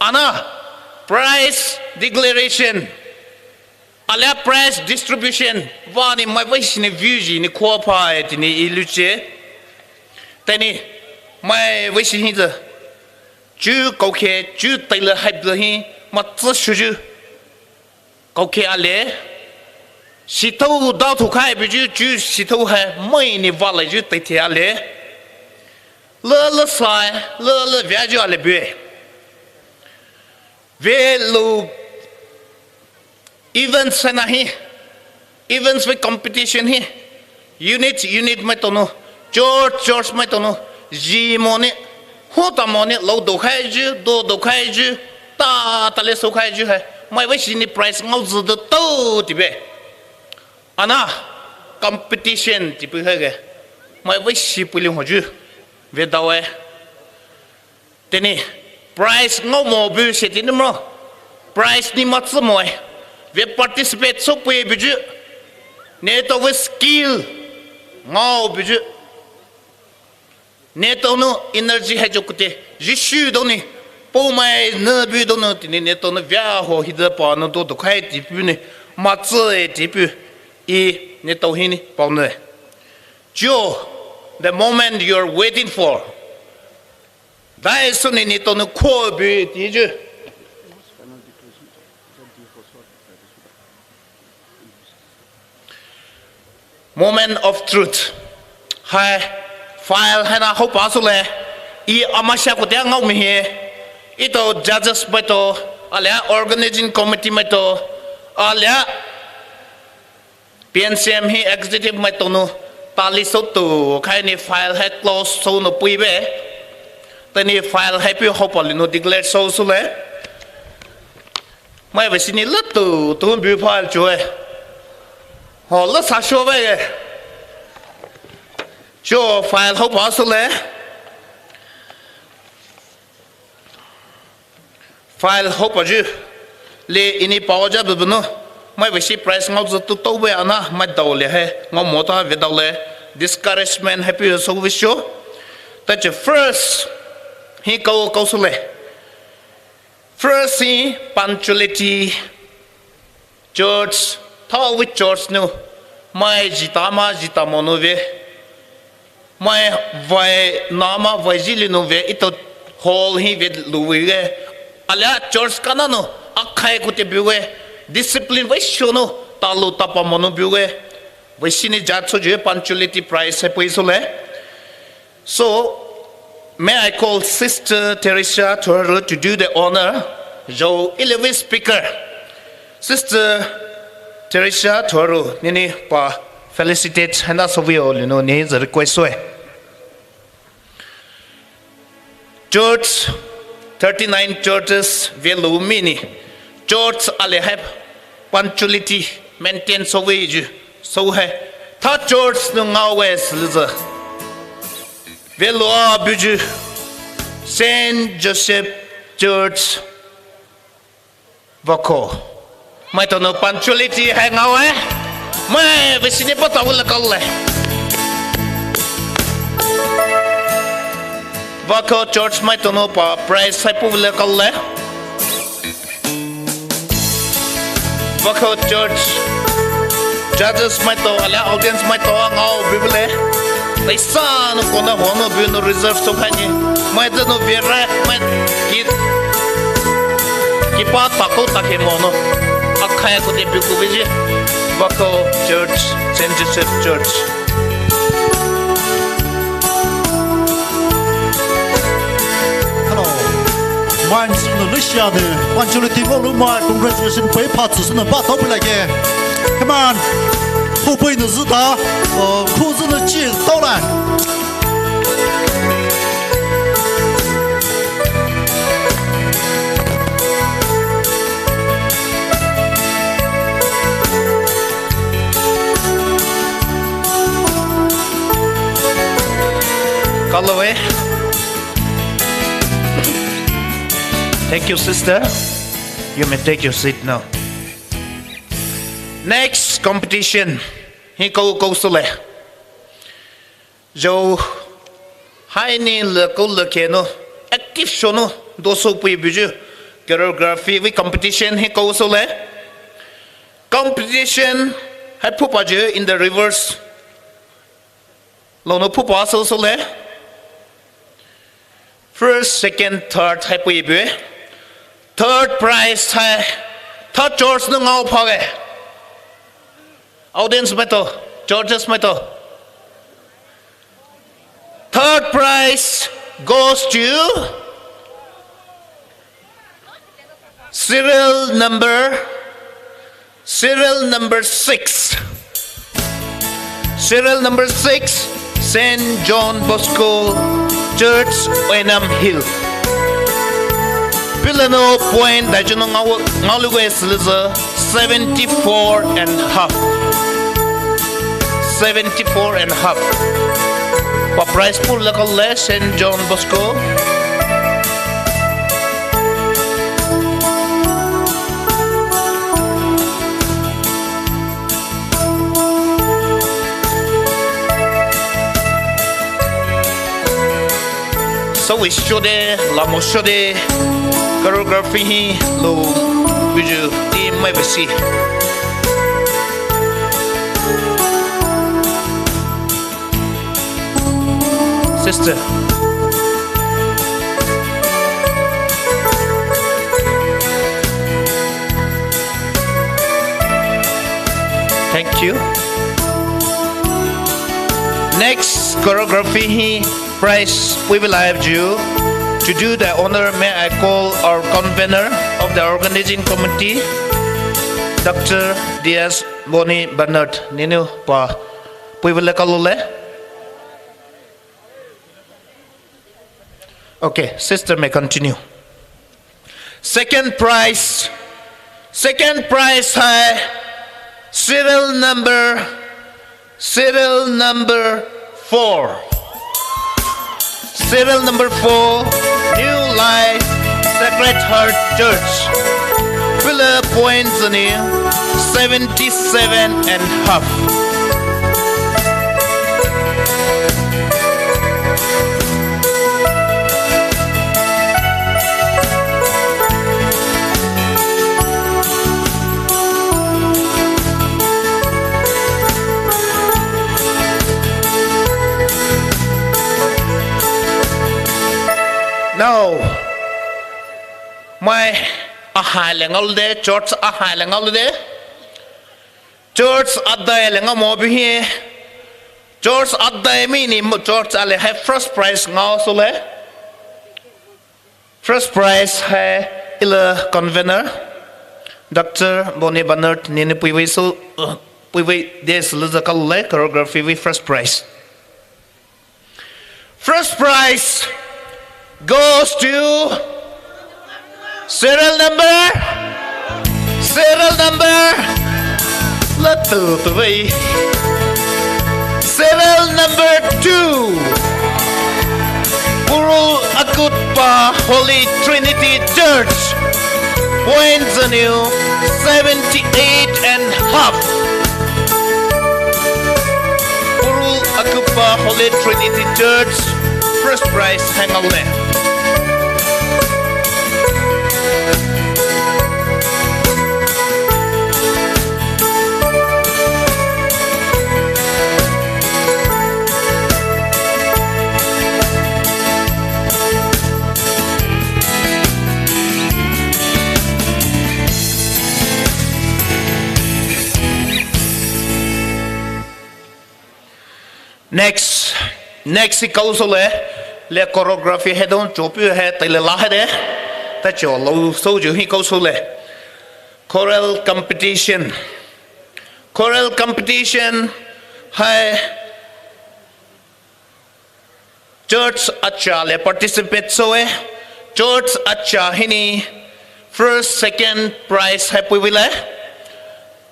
Ana, prize declaration, alia prize distribution, vani mai vei shini view ji ni khua pa tini i luchie. Teni, mai vei shi hinza, chu koke, chu taile hai bla hi, matsa shoju. Koke ale, shithou da thukhai biju, chu shithou hai, mai ni va lai ju taithe ale. Le, le sai, le, le via ju ale bue. Ve lo events hai na hi, events ve competition hi, unit, unit mai tonu, church, church mai tonu, ji mo ni, hu ta mo ni, lo dokhai ju, do dokhai ju, ta, ta le sokhai ju hai, mai vei shini prize ngao zi de to ti be. Ana, competition ti pui hai ge, mai vei shi pui ling ho ju, ve dao e. Teni, prize ngao mo bu se teni mo. Prize ni matsa mo e. Ve participate so pui biju. Neto ve skill ngao biju. Neto no energy hai jo kute. Jisu doni. Po mai ne bu doni teni neto no via ho hida pa no do dokhai ti pu ni. Matsa e ti pu. I neto hini pa ne. Jo, the moment you're waiting for. Daisuni neto no kho bu ti ju. Moment of truth. Hai, file hai na ho pa sule. I amasha kote ngao mi he. Ito judges mai to, alia organizing committee mai to, alia P N C M hi executive mai tonu, tali so tu, khai ni file hai close so no pui be. Teni file hai pi ho pa linu declare so sule. Mai vei shini le tu, tu bu file chue. Ho le sa sho be. Cho file ho pa sule. File ho pa ju. Le ini pa ja bebeno. Mai vei shi prize ngao zu tu to be ana, mai dao le he. Ngao mo ta ve dao le. Discouragement hai pi so ve sho. Ta che first. Hi kau kau sule. First hi punctuality. Church, thao with church nu, mai jita ma jita mo nu ve, mai vai na ma vai ji li nu ve, ito hall hi ve lu ve ge, alia church kana nu, akhai kute bu ge, discipline vai sho nu, talu tapa mo nu bu ge, vai shini jat so ju punctuality prize hai pui so le. So, may I call Sister Teresa Thoreau to do the honor, jo eleventh speaker. Sister Teresa Thoreau, nini pa felicitate hana sovio lino ni the request so. Church, thirty-nine churches velu mini. Church ali hai punctuality maintain souwe ju, sou hai. Tha church nou ngaowe sülüzü. Veloua buyu Saint Joseph Church Wako. Maitao nou punctuality hai ngaowe. Mai visi ni pata wule kalle. Wako Church maitao nou pa prize hai pu wule kalle. Wako Church judges maitao, alia audience maitao ngao bibule. Taisa nou kona hono bu nou reserve sokhai ni. Mai de nou bira, mai ki, kipa tako take mono. Akhai ko de biku biji. Wako Church, Saint Joseph Church. Hello. Mai sünü lüshia de, punctuality ngolumai, congratulation pei pha tsü sünü ba tao pei lage. Come on. Pu pei nü zü ta, uh, pu zü nü chi tao lai. Kaloe. Thank you, sister. You may take your seat now. Next competition. Hi kou kou sole. Zhou hai ni le kou le ke nou active show nou doso pui buyu choreography vei competition hi kou sole. Competition hai phupa ju in the reverse. Lo nou phupa so sole. First, second, third hai pui bue. Third prize hai. Third chorus nou ngao phage. Audience maitao, judges maitao. Third prize goes to serial number, serial number six. Serial number six, Saint John Bosco Church, Oenam Hill. Pilano point daijuno ngao, ngaoluwe sülüzü seventy-four and half. Seventy-four and half. Pa prize pool local le Saint John Bosco. So we show de, lamo show de, choreography hi lo buyu team mai besi. Sister. Thank you. Next choreography hi prize we will have you. To do the honor, may I call our convener of the organizing committee, Doctor Diaz Bonnie Bernard. Ninu pa pui vele kalole. Okay, sister may continue. Second prize. Second prize hai serial number, serial number four. Serial number four, New Life Sacred Heart Church. Pilano points ni seventy-seven and half. Now, mai ahai le ngaolude, church ahai le ngaolude. Church adai le ngao mo bihi. Church adai mi ni mo church ale hai first prize ngao sole. First prize hai ila convener, Doctor Bonnie Bernard, nini puiwei so, uh, puiwei de suluza kalule choreography wei first prize. First prize goes to serial number Serial number, la tu tu vei. Serial number two. Purul Akutpa Holy Trinity Church. Points on you, seventy-eight and half. Purul Akutpa Holy Trinity Church, first prize hang out there. Next, next hi kouso le, le choreography he don chopu he tai le la he de, ta cho lo so ju hi kouso le. Choral competition. Choral competition hai church acha le participate soe. Church acha hinou first, second prize hai puivei le.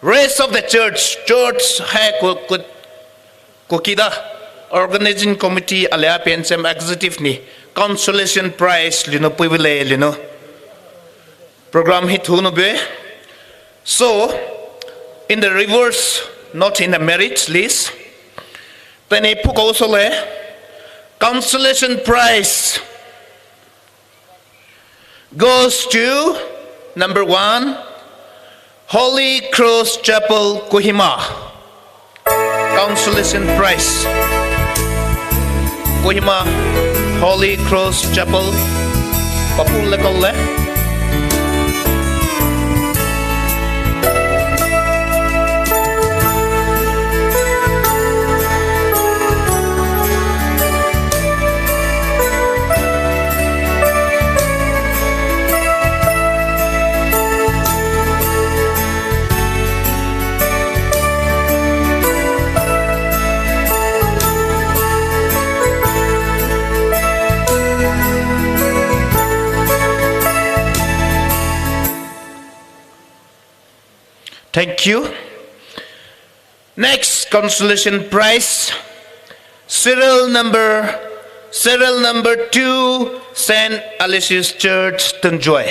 Rest of the church, church hai ku, ku, kukida organizing committee alia P N C M executive nou consolation prize linou puivei le linou. Program hi thunou bue. So, in the reverse, not in the merit list. Tani phu kouso le, consolation prize goes to number one, Holy Cross Chapel, Kohima. Consolation prize. Kohima Holy Cross Chapel. Papu le kole. Thank you. Next consolation prize, serial number, serial number two, Saint Aloysius Church, Tungjoy.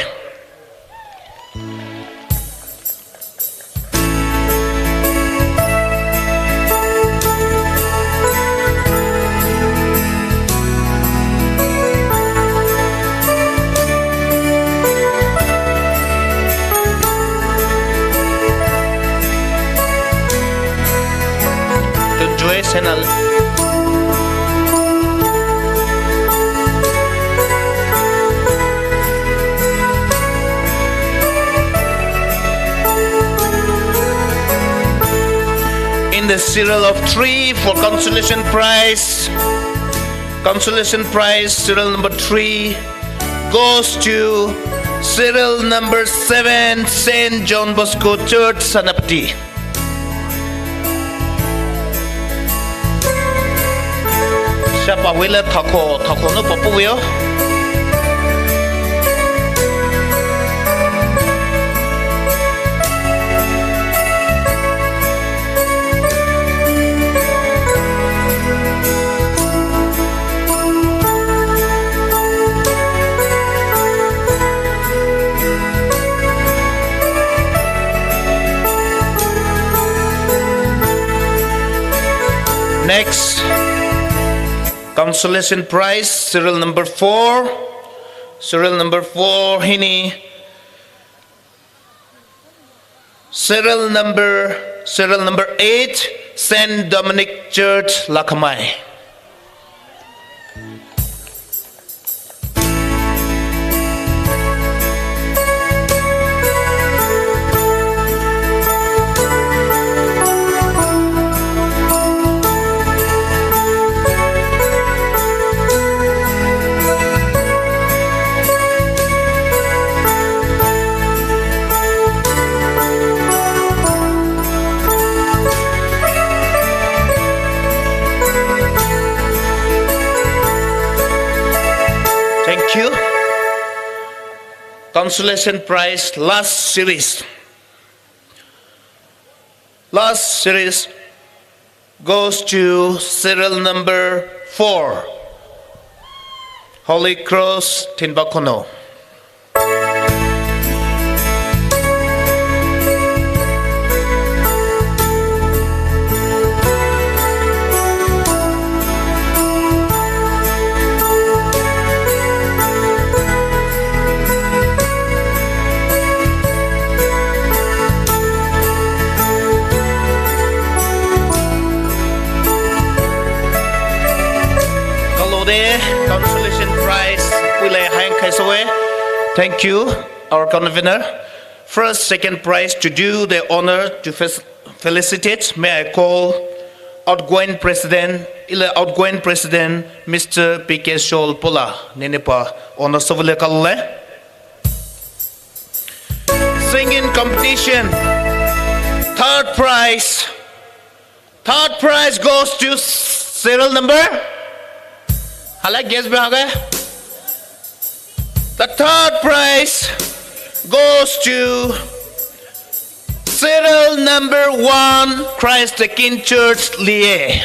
Tungjoy Saint Al- In the serial of three for consolation prize, consolation prize, serial number three, goes to serial number seven, Saint John Bosco Church, Senapati. Shapa wile thako, thako nou papu weo. Next, consolation prize, serial number four. Serial number four, hinou. Serial number, serial number eight, Saint Dominic Church, Lakhamai. Thank you. Consolation prize, last series. Last series goes to serial number four, Holy Cross, Thinbakono. Kalode, consolation prize puhla hai khaisoe. Thank you, our convener. First, second prize, to do the honor to fes- felicitate, may I call outgoing president, ila outgoing president, Mister P K Shol Pola, nenepa honor sovule kalole. Singing competition, third prize. Third prize goes to serial number. Hala guess bhi hoga. The third prize goes to serial number one, Christ the King Church, Lie.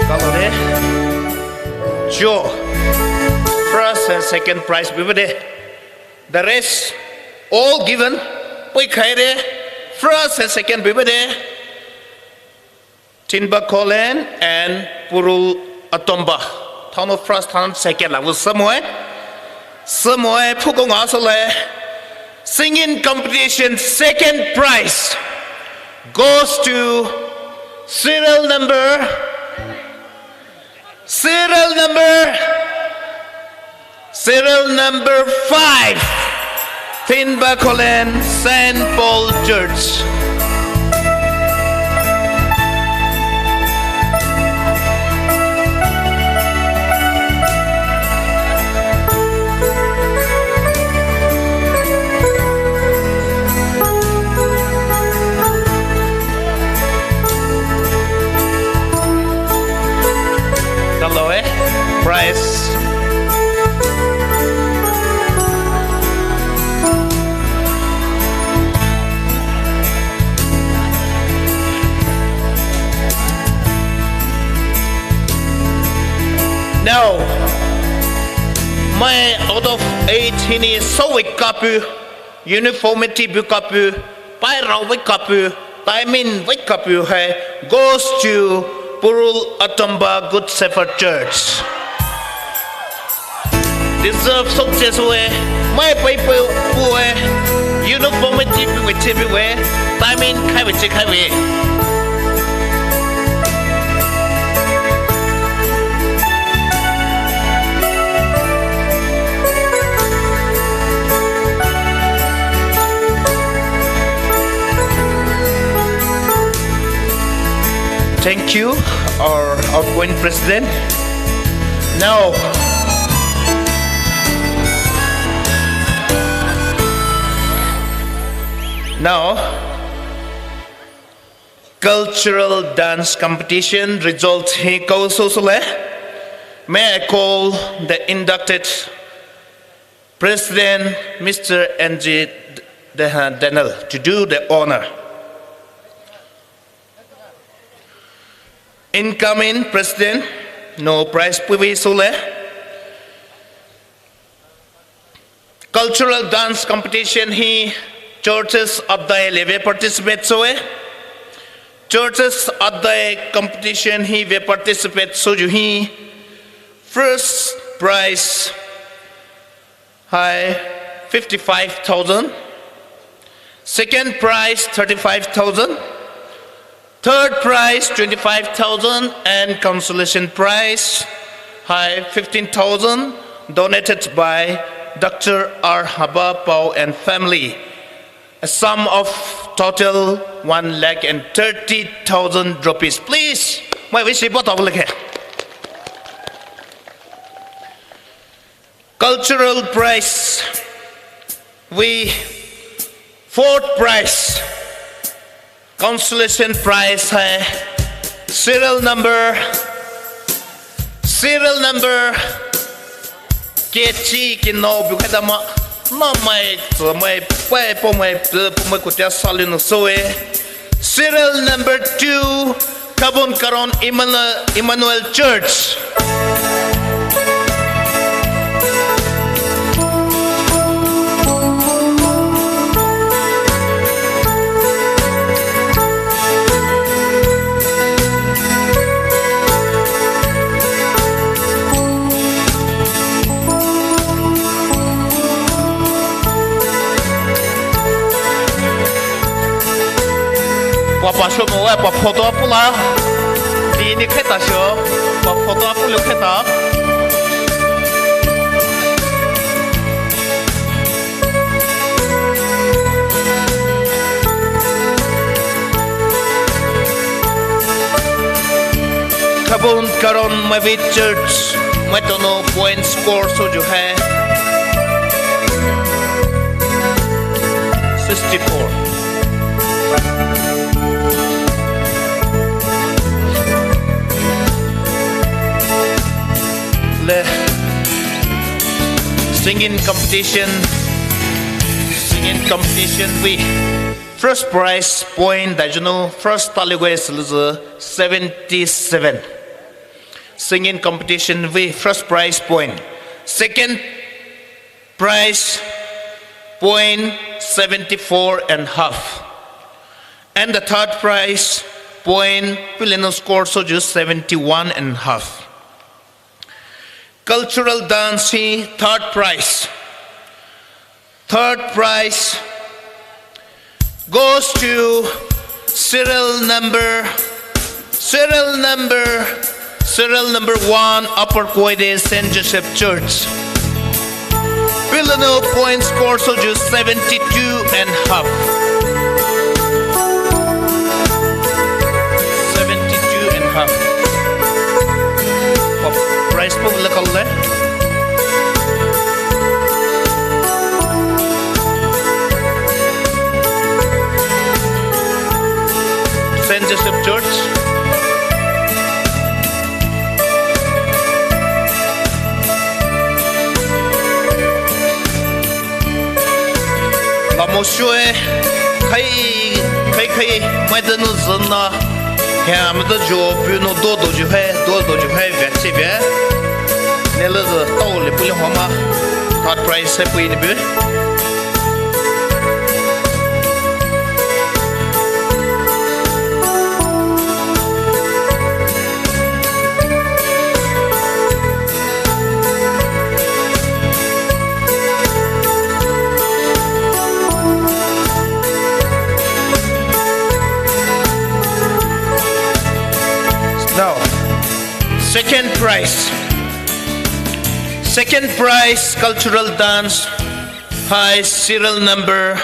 Kalode. Cho. First and second prize bibide. The rest all given. Pui khaire. First and second bibide. Thinbakolen and Purul Atomba. Thano first, thano second la. Will someone? Someone, pukong asole. Singing competition second prize goes to serial number Serial number, serial number five, Thinbakolen Saint Paul Church. Hello, eh? Prize. Now, mai out of eight hinou sou vei kapu, uniformity vei kapu, pairao vei kapu, timing vei kapu hai goes to Purul Atomba Good Shepherd Church. Deserve success vei, mai pai pai vei, uniformity vei, vei, timing khai vei, chi khai vei. Thank you, our outgoing president. Now, now, cultural dance competition result hi kaosousole. May I call the inducted President, Mister N G Daniel, to do the honor. Incoming President, no prize puivi soule. Cultural dance competition hi churches adai leve participate soue. Churches adai competition hi ve participate souyu hi first prize hai fifty-five thousand, second prize thirty-five thousand, third prize twenty-five thousand, and consolation prize hai fifteen thousand, donated by Doctor R Haba Pau and family. A sum of total one lakh and thirty thousand rupees. Please, mai vei shi botao leke. Cultural prize vei fourth prize, consolation prize hai serial number, serial number kechi kino bukadama, namai tsamai pai pomai pe pomai kutia salinu soe. Serial number two, Kabun Karon Emmanuel, Emmanuel Church. Papa shomo wa, pa photo apula. Dini kheta sho, pa photo apulu kheta. Kabun Karon Mavit Church, maitano point score soju hai sixty-four. Le singing competition, singing competition vei first prize point daijunu first taliwe suluzu seventy-seven. Singing competition vei first prize point. Second prize point seventy-four and half. And the third prize point pileno score soju seventy-one and half. Cultural dance hi third prize. Third prize goes to serial number, serial number, serial number one, Upper Koide Saint Joseph Church. Pileno point score soju seventy-two and half. Seventy-two and half. Prize pool le kal le. Saint Joseph Church. Lamo shoe, khai, khai, khai, maitano züna. Hia, maitano jo, puno do do ju hai, do do ju hai, vei chi vei. Nela zü tao le pule homa. Third prize hai pui ni bu. Now, second prize. Second prize, cultural dance, hai serial number,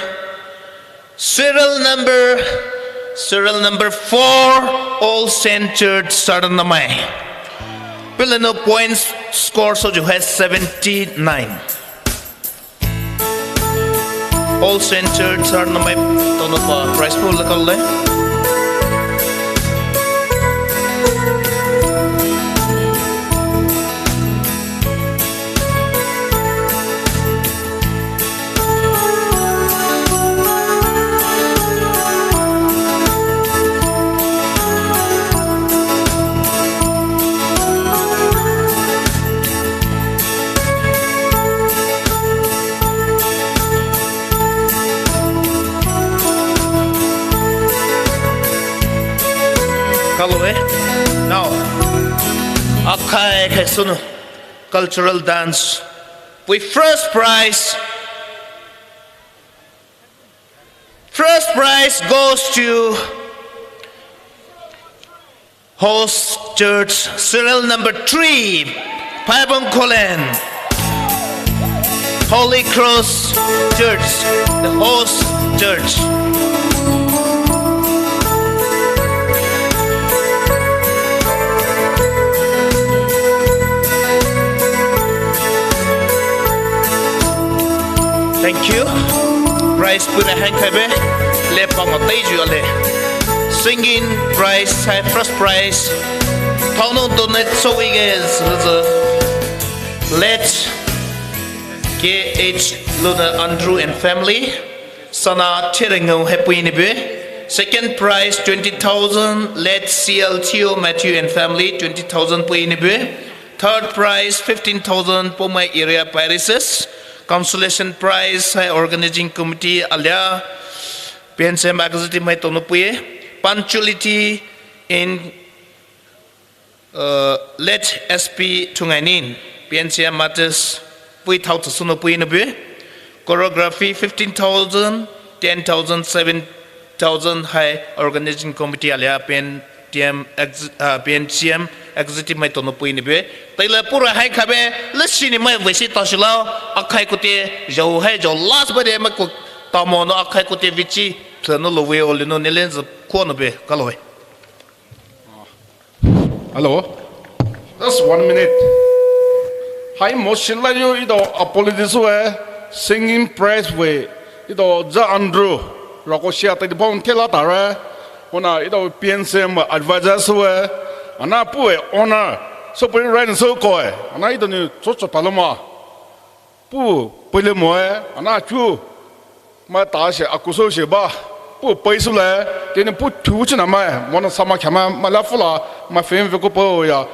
serial number, serial number four, All Saint Church Saranamai. Pileno points score soju hai seventy-nine. All Saint Church Saranamai tanopa prize pool le kal le. Kalo e. Now, akhai khai sunu cultural dance. With first prize, first prize goes to Host Church, serial number three, Paibong Kolen. Holy Cross Church, the host church. Thank you. Prize puh hai khabe. Le pama teiju ale. Singing prize hai first prize. Thaonou donate souige züzü. Let K H Luna Andrew and family. Sana Cherengou hai puini bue. Second prize twenty thousand. Let C L Theo Matthew and family twenty thousand puini bue. Third prize fifteen thousand Poumai area parishes. Consolation prize hai organizing committee alia P N C M executive mai tonou puye. Punctuality in uh, let S P Thungainin P N C M matters pui thao tsusunou puinou bue. Choreography fifteen thousand, ten thousand, seven thousand hai organizing committee alia P N T M ex- uh, P N C M executive mai tonou puini bue. Taila pura hai khabe le sini mai vesi tashila akhai kute jau hai jau last bade mai ko tamo no akhai kute vichi plano lo we olino nelen za kono be kalo we. Hello. Just one minute. Hai mo shila yo ito apologies we singing praise we ito ja Andrew rako shia tai pon thela tare. Ona ito P N C M advisors we ana puwe honor so pui rain so koe ana ito ni cho cho paloma. Pu pele moe ana chu ma ta she akuso she ba pu pei su le teni pu thu china mai mona sama khama ma la fula ma fen ve ko po ya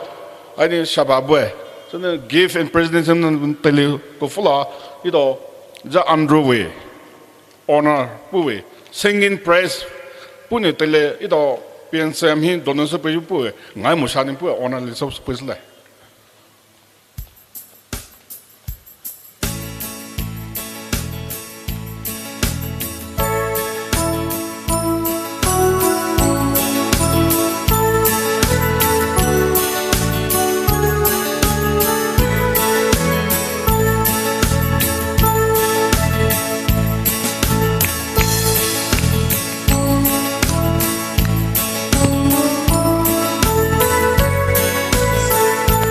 ani shaba bue. So ne gift and presentation tele ko fula ito ja Andrew we honor pu we singing praise pu ne tele ito P N C M hi donation pe pu we ngai mo sha ni pu honor le so pe le.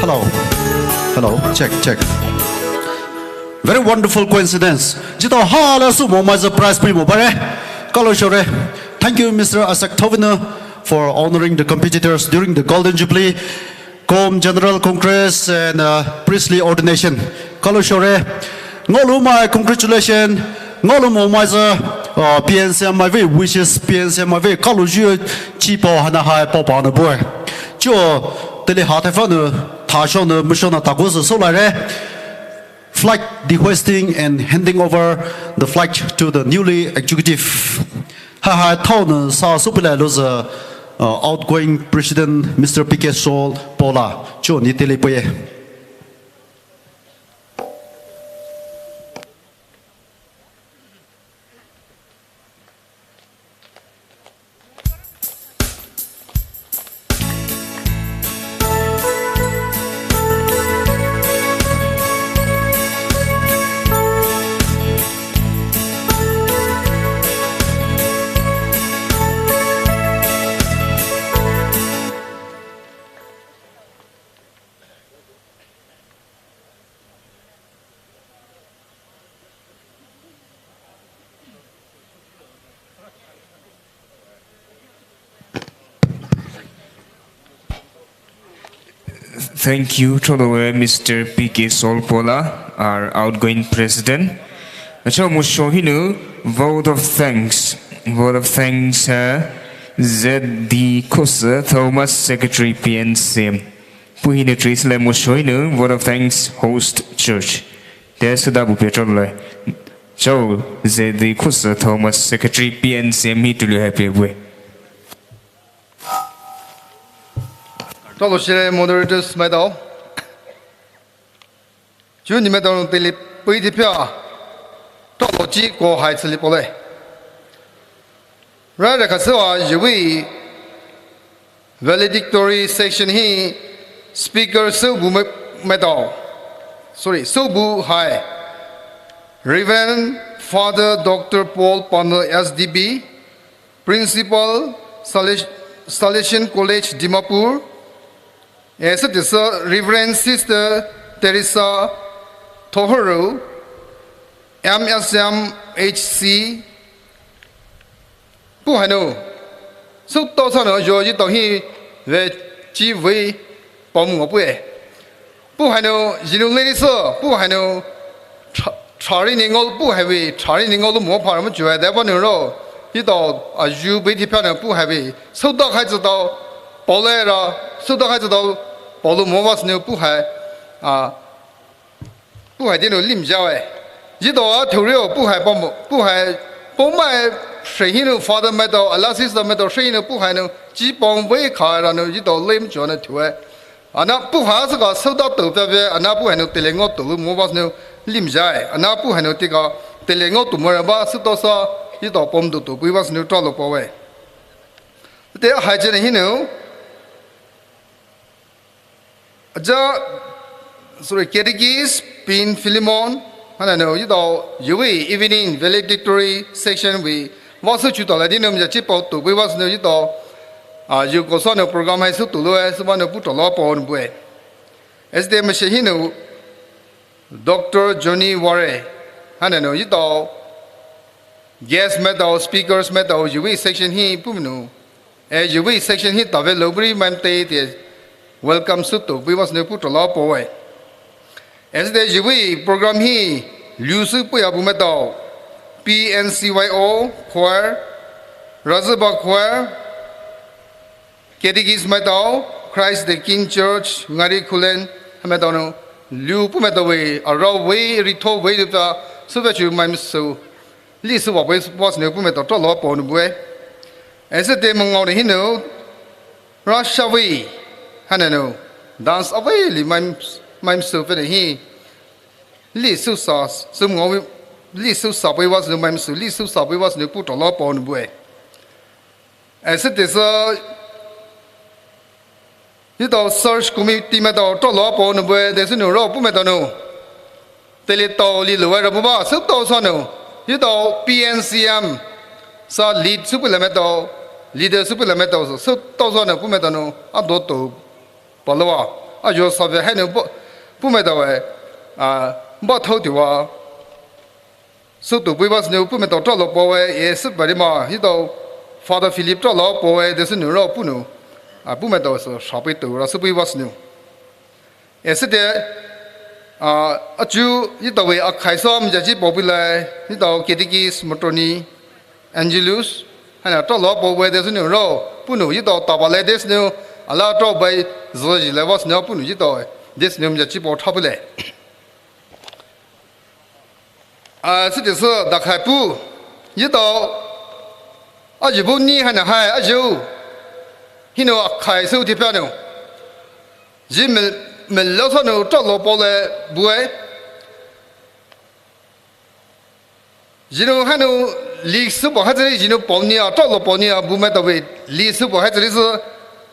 Hello. Hello. Check, check. Very wonderful coincidence. Jito hala su mo mai za prize pui mo bare. Kalo shore. Thank you, Mister Isaac Tovino, for honoring the competitors during the Golden Jubilee. Com General Congress and uh, priestly ordination. Kalo shore. Ngolu mai congratulation. Ngolu mo mai za uh, P N C M mai ve wishes P N C M mai ve kalo ju chi po hana hai po pa na boy. Cho tele ha thai fa na tha sho na mu sho na ta go so la re. Flag dehoisting and handing over the flag to the newly executive. Ha ha thao na sa supila lo za uh, outgoing president Mister P K Saul Paula cho ni tele poye. Thank you, Tolowe, Mister P K Solpola, our outgoing president. Acha mo shohinu, vote of thanks. Vote of thanks, uh, Z D Kosa, Thomas, Secretary, P N C M. Puhine tris le mo shohinu, vote of thanks, host church. Te suda bu petrol le. Chau, Z D Kosa, Thomas, Secretary, P N C M, hi tulu happy bue. Tolo shire moderators maitao. Chu ni maitao tili pui di pia. Tolo chi ko hai chili pole. Ra ra kasa wa yui valedictory section hi speaker so bu maitao. Sorry, so bu hai. Reverend Father Doctor Paul Pano S D B. Principal, Salesian College, Dimapur, eh, Reverend Sister Teresa Thohoro, M S M H C, puh hanou, sütao sü nou yo yitao hi ve chi vei paomu puh e. Puh hanou yinu lady sü, puh hanou tra-, trari ni ngao, puh hai vei trari ni ngaolou mo phara mo chue de vanou ro. Yitao a yu bei ti phanou puh hai vei. Sütao hai zütao, paole ra, sütao hai zütao, paolou mo vasünou puh hai, a, puh hai dinou lim jawe. Yitao a thurio puh hai paomo, puh hai paomai shre hinou father maitao, ala sister maitao shre hinou puh hai nou, chi paom vei kha ra nou yitao lim chuo nou thue. Ana puh hai süka sütao tou pia ve, ana puh hai nou tele ngao tou lou mo vasünou lim jae. Ana puh hai nou tika tele ngao tou mo ra ba sütao sü, yitao paom tou tou pui vasünou tralou paowe. Te hai jene hinou, aja, sorry, catechist, Pin Philemon, hanou nou, yitao, yui evening valedictory section vei, vasü chu tala dinou mja chi pao tou vei vasünou yitao, a, yu ko sü nou program hai sü tou lou e, sü vanou puh tralou paonou bue. As de machine hinou, Doctor Johnny Ware, hanou nou, yitao, guest maitao, speakers maitao, yui section hi puh nou. E yui section hi tave lou bri maim te te welcome sü tou pui vasünou puh tralou paowe. As de yui program hi liu sü puh ya bu maitao, P N C Y O choir, Razaba choir, catechist maitao, Christ the King Church, Ngari Khullen, ha maitao nou, liu puh maitao vei, arao vei, ritho vei liu ta, sü ve chu maim sü. Li sü wa pui vasünou puh maitao tralou paonou bue. As de mangao de hinou, rasha vei, hanou nou, dance avei li maim, maim sü ve de hi. Li sü sa, sü ngao vei, li sü sa pui vasünou maim sü, li sü sa pui vasünou puh tralou paonou bue. As de sü, yitao search committee maitao tralou paonou bue, de sünou ro puh maitao nou. Tele tao li lou e ra bu ba, sütao sü nou. Yitao P N C M, sü lead sü pui la maitao, leader sü pui la maitao sü, sütao sü nou puh maitao nou, a do tou, paloua, a yo sü ve hai nou bu, puh maitao e, a, ba thou tiwa. Sü tou pui vasünou puh maitao tralou paowe, e sü bari ma, yitao Father Philip tralou paowe, de sünou ro puh nou, a, puh maitao sü sha pui tou ra sü pui vasünou. E sü de, a, achu yitao vei akhai sü mja chi pao pui lai, yitao catechist Matoni Angelus, hanou tralou paowe de sünou ro, puh nou yitao taba lai de sünou, ala trao bai zü ji lai vasünou puh nou yitao, de sünou mja chi pao tha pui lai. A, sü de sü dakhai pu. Yitao, a ji bu ni hanou hai, a ji. Hinou akhai sü ti pia nou. Ji me, me lo sü nou tralou pao le bue. Jinou hanou li sü pao hai zhe, jinou pao ni a, tralou pao ni a, bu maitao vei, li sü pao hai zhe sü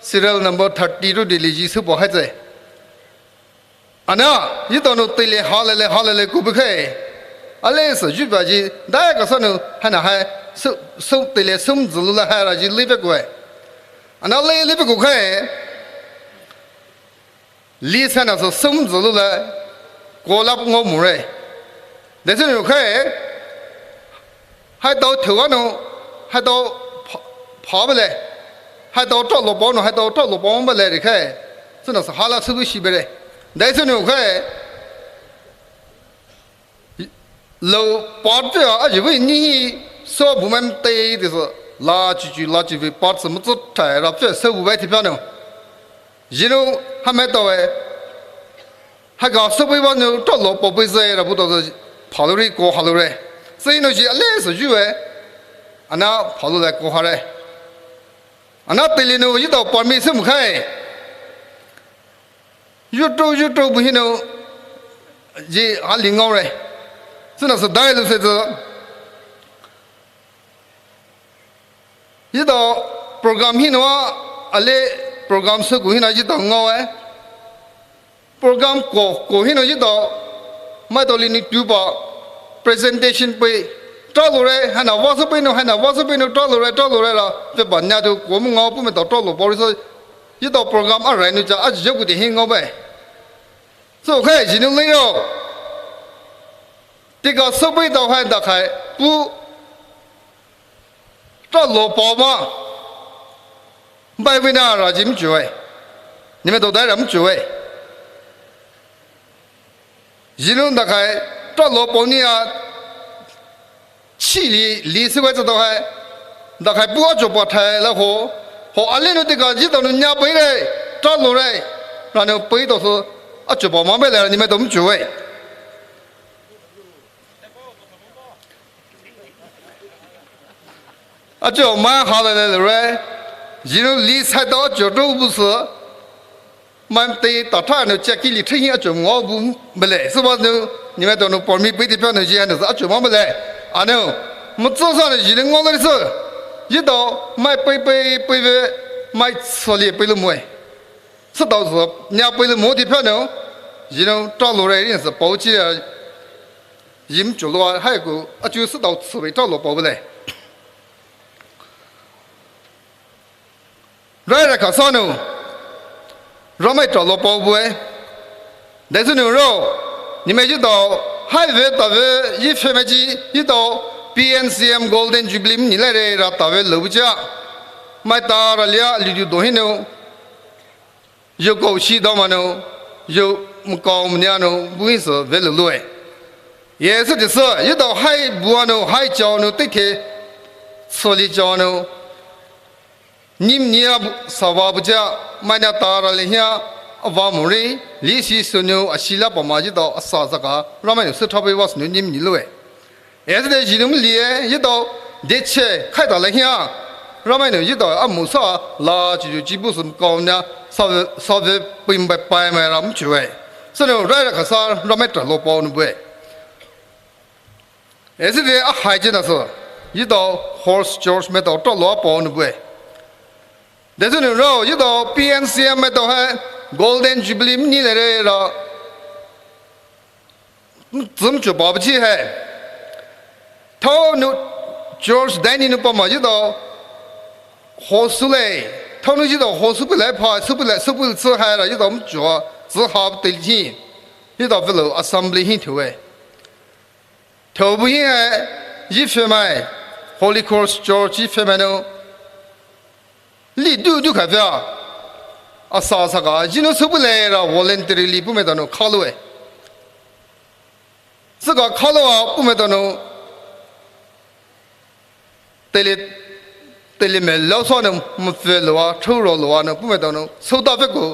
serial number thirty two de li ji sü pao hai zhe. Ana, yitao nou teile halele halele kubu khe. Ale sü juba ji, dai ka sü nou, hanou hai, sü, sü teile süm zulu la hai ra ji libe kue. Ana le libe ku khe. Li sü na sü süm zulu la, kolap ngo mure. Dai sü nou khe. Haitao thua nou, haitao pha, pha bele. Haitao tralou pao nou, haitao tralou pao bele ri khe. Sü na sü hala sü lu shi bele. Dai sü nou khe. Lo part phe a ji vei ni hi so bu man te de sü. La chi chi, la chi vei part sü mu tsu thai ra phe so bu bai ti pha nou. Jinou ha maitao e. Haga sü pui ba nou tralou pao pui zhe ra bu tao zhe phalu ri ko halu re. Sü nou ji ale sü ju e. Ana phalu le ko ha re. Ana teile nou yitao permit sü mu khai. Yutro yutro bu hinou ji ha li ngao re. Sü na sü dai lu se zhe. Yitao program hinou a, ale program sü ku hinou yitao ngao e. Program ko, ko hinou yitao, maitao li ni tu ba, presentation pui, tralou re, hanou va sü pui nou, hanou va sü pui nou, tralou re, tralou re la, phe ba nia tu, ko mu ngao pu maitao tralou pao ri sü, yitao program a rai nou ja, a ji ja ku de hi ngao bai. So, khe, jinou le yo. Tea soupeitao hai dakhai puh tralo paoma Bible nou raji mchu-e. Neletao dai ra mchu-e. Zhih nou dakhai tralo paoni a chili li sükhai zütao hai dakhai puh achopa thai la ho, ho ali nou tea zhih taonou nia peire, tralo re, ranou peitao sü achopa ma bele neletao mchu-e. Achu mai ha lele lure, zhih nou li saitao achu tou busü, mai tei ta tha nou chaki li thei hi achu ngao bu bele. Sübüa nou, neletao nou permit pei tea nou zhih ha nou achu ma bele. Anou, maitao sa nou zhih nou ngao le sü, zhih tao mai pei pei pei ve, mai soli pei lu moe. Sütao sü nia pei lu mo tea nou, zhih nou tralo re ri sü paochi-a, zhih mchu lou-a hai ku achu sütao sü ve tralo pao bele. Rai rakha sa nou, Ramai tralo pao bue. Dai sü nou ro, neletao zhih tao, hai ve tave zhih phemai chi, zhih tao P N C M Golden Jubilee mni lare ra tave lou bu cha, mai tara lia lidu do hi nou, zhou koushi dao ma nou, zhou makao mania nou bu hi sü ve lou lou-e. Ye sü tea sü, zhih tao hai bua nou, hai chao nou, teithe soli chao nou, neletao nia bu, sava bu cha, mai nia tara le hia, ava muri, li si sü nou, ashi la pama zhih tao, asa saka, Ramai nou sü tha pei va sü nou neletao lou-e. Ye sü tea zhih nou mli-e, zhih tao, deche, khai ta le hia, Ramai nou zhih tao, amu sa, la, chi ju, chi bu sü makao nia, save, save, pei mbai pai mai ra mchu-e. Sü nou, rai rakha sa, Ramai tralo pao nou bue. Ye sü tea ahai chi na sü, zhih tao, Horse George maitao tralo pao nou bue. Dai sü nou ro, zhih tao, P N C M maitao hai, Golden Jubilee mni lare ra, tsümchu pa bu chi hai. Thao nou, George dai ni nou pama zhih tao, ho sü le, thao nou zhih tao, ho sü pei le pa, sü pei le, sü pei le sü hai ra, zhih tao mchu-a, sü ha tei li hi, zhih tao velou assembly hi thou-e. Thou bu hi hai, zhih phemai, Holy Cross Church zhih phemai nou, li du du khai ve-a, asa saka, zhih nou sü pei le ra voluntarily puhmaitao nou kha lou-e. Süka kha lou-a puhmaitao nou, teile, teile me lau sa nou, mapfü lou-a, thou ro lou-a nou, puhmaitao nou, sü tave ku,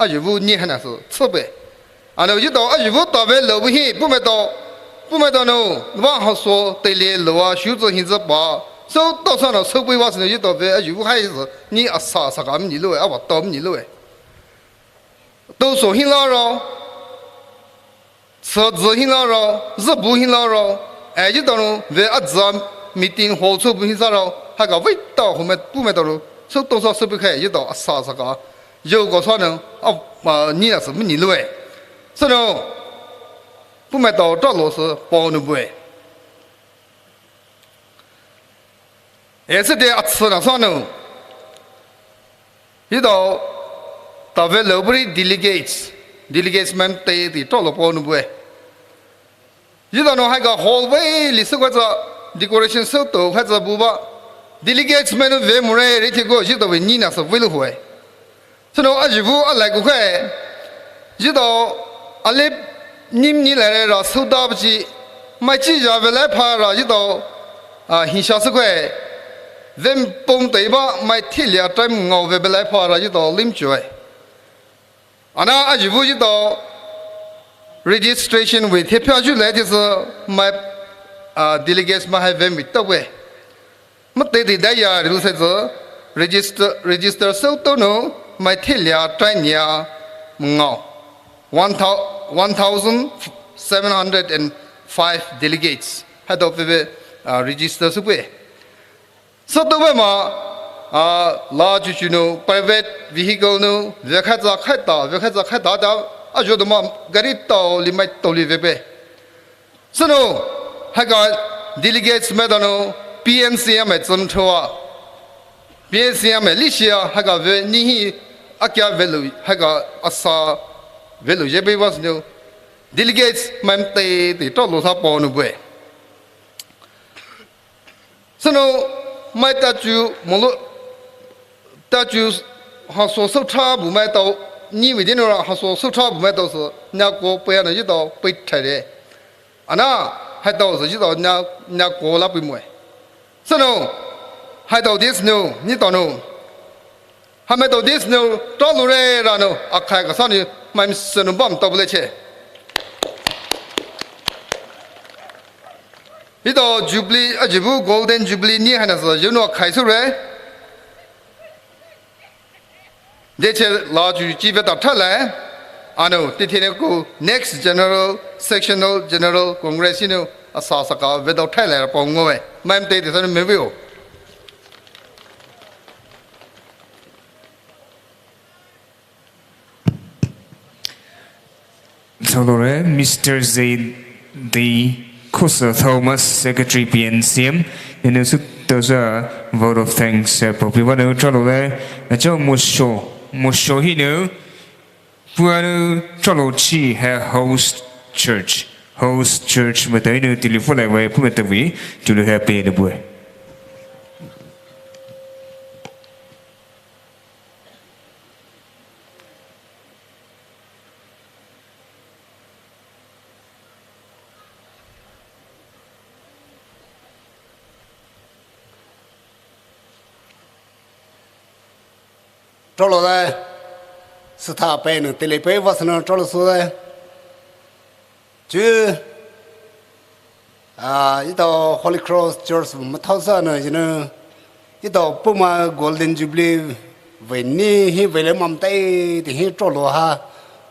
ayu bu ni ha na sü, sü pei. Anou zhih tao ayu bu tave lou bu hi, puhmaitao, puhmaitao nou, va ha sü, teile lou-a, shu zü hi zü pa, sü tao sa nou, sü pei va sü nou zhih tao ve, ayu bu hai sü, ni asa saka mni lou-e, ava tao mni lou-e. Tao sü hi la ro, sü zü hi la ro, zü bu hi la ro, e zhih tao nou, ve a zü meeting hall sü bu hi sa ro, ha ka vei tao hu me, puhmaitao nou, sü tao sa sü pei khai, zhih tao asa saka, zhou ko sa nou, a, a, ni na sü mni lou-e. Sü nou, puhmaitao tralo sü pao nou bue. Ye sü tea atsü na sa nou, zhih tao, tave lou bu ri delegates, delegates maitao tei tralo pao nou bue. Zhih tao nou hai ka hall vei li sükhai zü, decoration sü tao khai zü bu ba, delegates mai nou ve mure re tea ku zhih tao ve ni na sü vei lou hu-e. Sü nou ayu bu alai ku khai, zhih tao, ali neletao lare ra sü tave chi, mai chi zha ve le pa ra zhih tao, a, hi sha sü khai, ve mpom tei ba mai thi lia time ngao ve bele pa ra zhih tao lim chu-e. Ana ayu bu zhih tao, registration ve the pha zhu le tea sü, mai, a, delegates mai hai ve mi tao-e. Maitao tei dai ya ri sü zü, register, register sü tao nou, mai thi lia time nia, mngao. One thou-, one thousand seven hundred and five delegates. Haitao pei ve, a, register sü pei. Sü tao pei ma, a, la chuchu nou, private vehicle nou, ve khai zü khai ta, ve khai zü khai ta ta, ayu dou ma, gari tao li mai tao li ve pei. Sü nou, hai ka delegates maitao nou, P N C M mai tsüm thou-a. P N C M mai li shia, hai ka ve ni hi, akia ve lou, hai ka asa ve lou ye pei va sü nou. Delegates mai teitei tralo sa panou bue. Sünou mai tachu molu tachu haso soutra bu mai tao ni vei dinora haso soutra bu mai tao sü nia ko pei ana yutao pei thare. Ana hai tao sü yutao nia nia ko la pei moe. Sünou hai tao dis nou ni tao nou. Hamai tao dis nou tralo re ra nou akhai kasa ni mai sü nou bam tao bu le che. Hito Jubilee, a Jubilee, Golden Jubilee ni haina sü yunu akhai sü re. Deche la ju chi veta thale. Ano tithene ku next general, sectional general congress inu asa saka veta thale ra pong ngoe. Mai teitei sa nou mevio. Tsalore, Mister Zaid Khosa Thomas, Secretary P N C M, inu sütosa vote of thanks, eh, popi vano tsalore, ajo mosho, mosho hinu, puanu tsalo chi ha host church, host church mata inu tilifu lai vai pu mata vi, tulu ha pe de bue. Tsalore, sütha pei nou tele pei vasana tsalore sü. Chu, ah, ito Holy Cross Church mathau sa nou, you know, ito puma Golden Jubilee vei ni hi vei le mam teitei hi tsalo ha,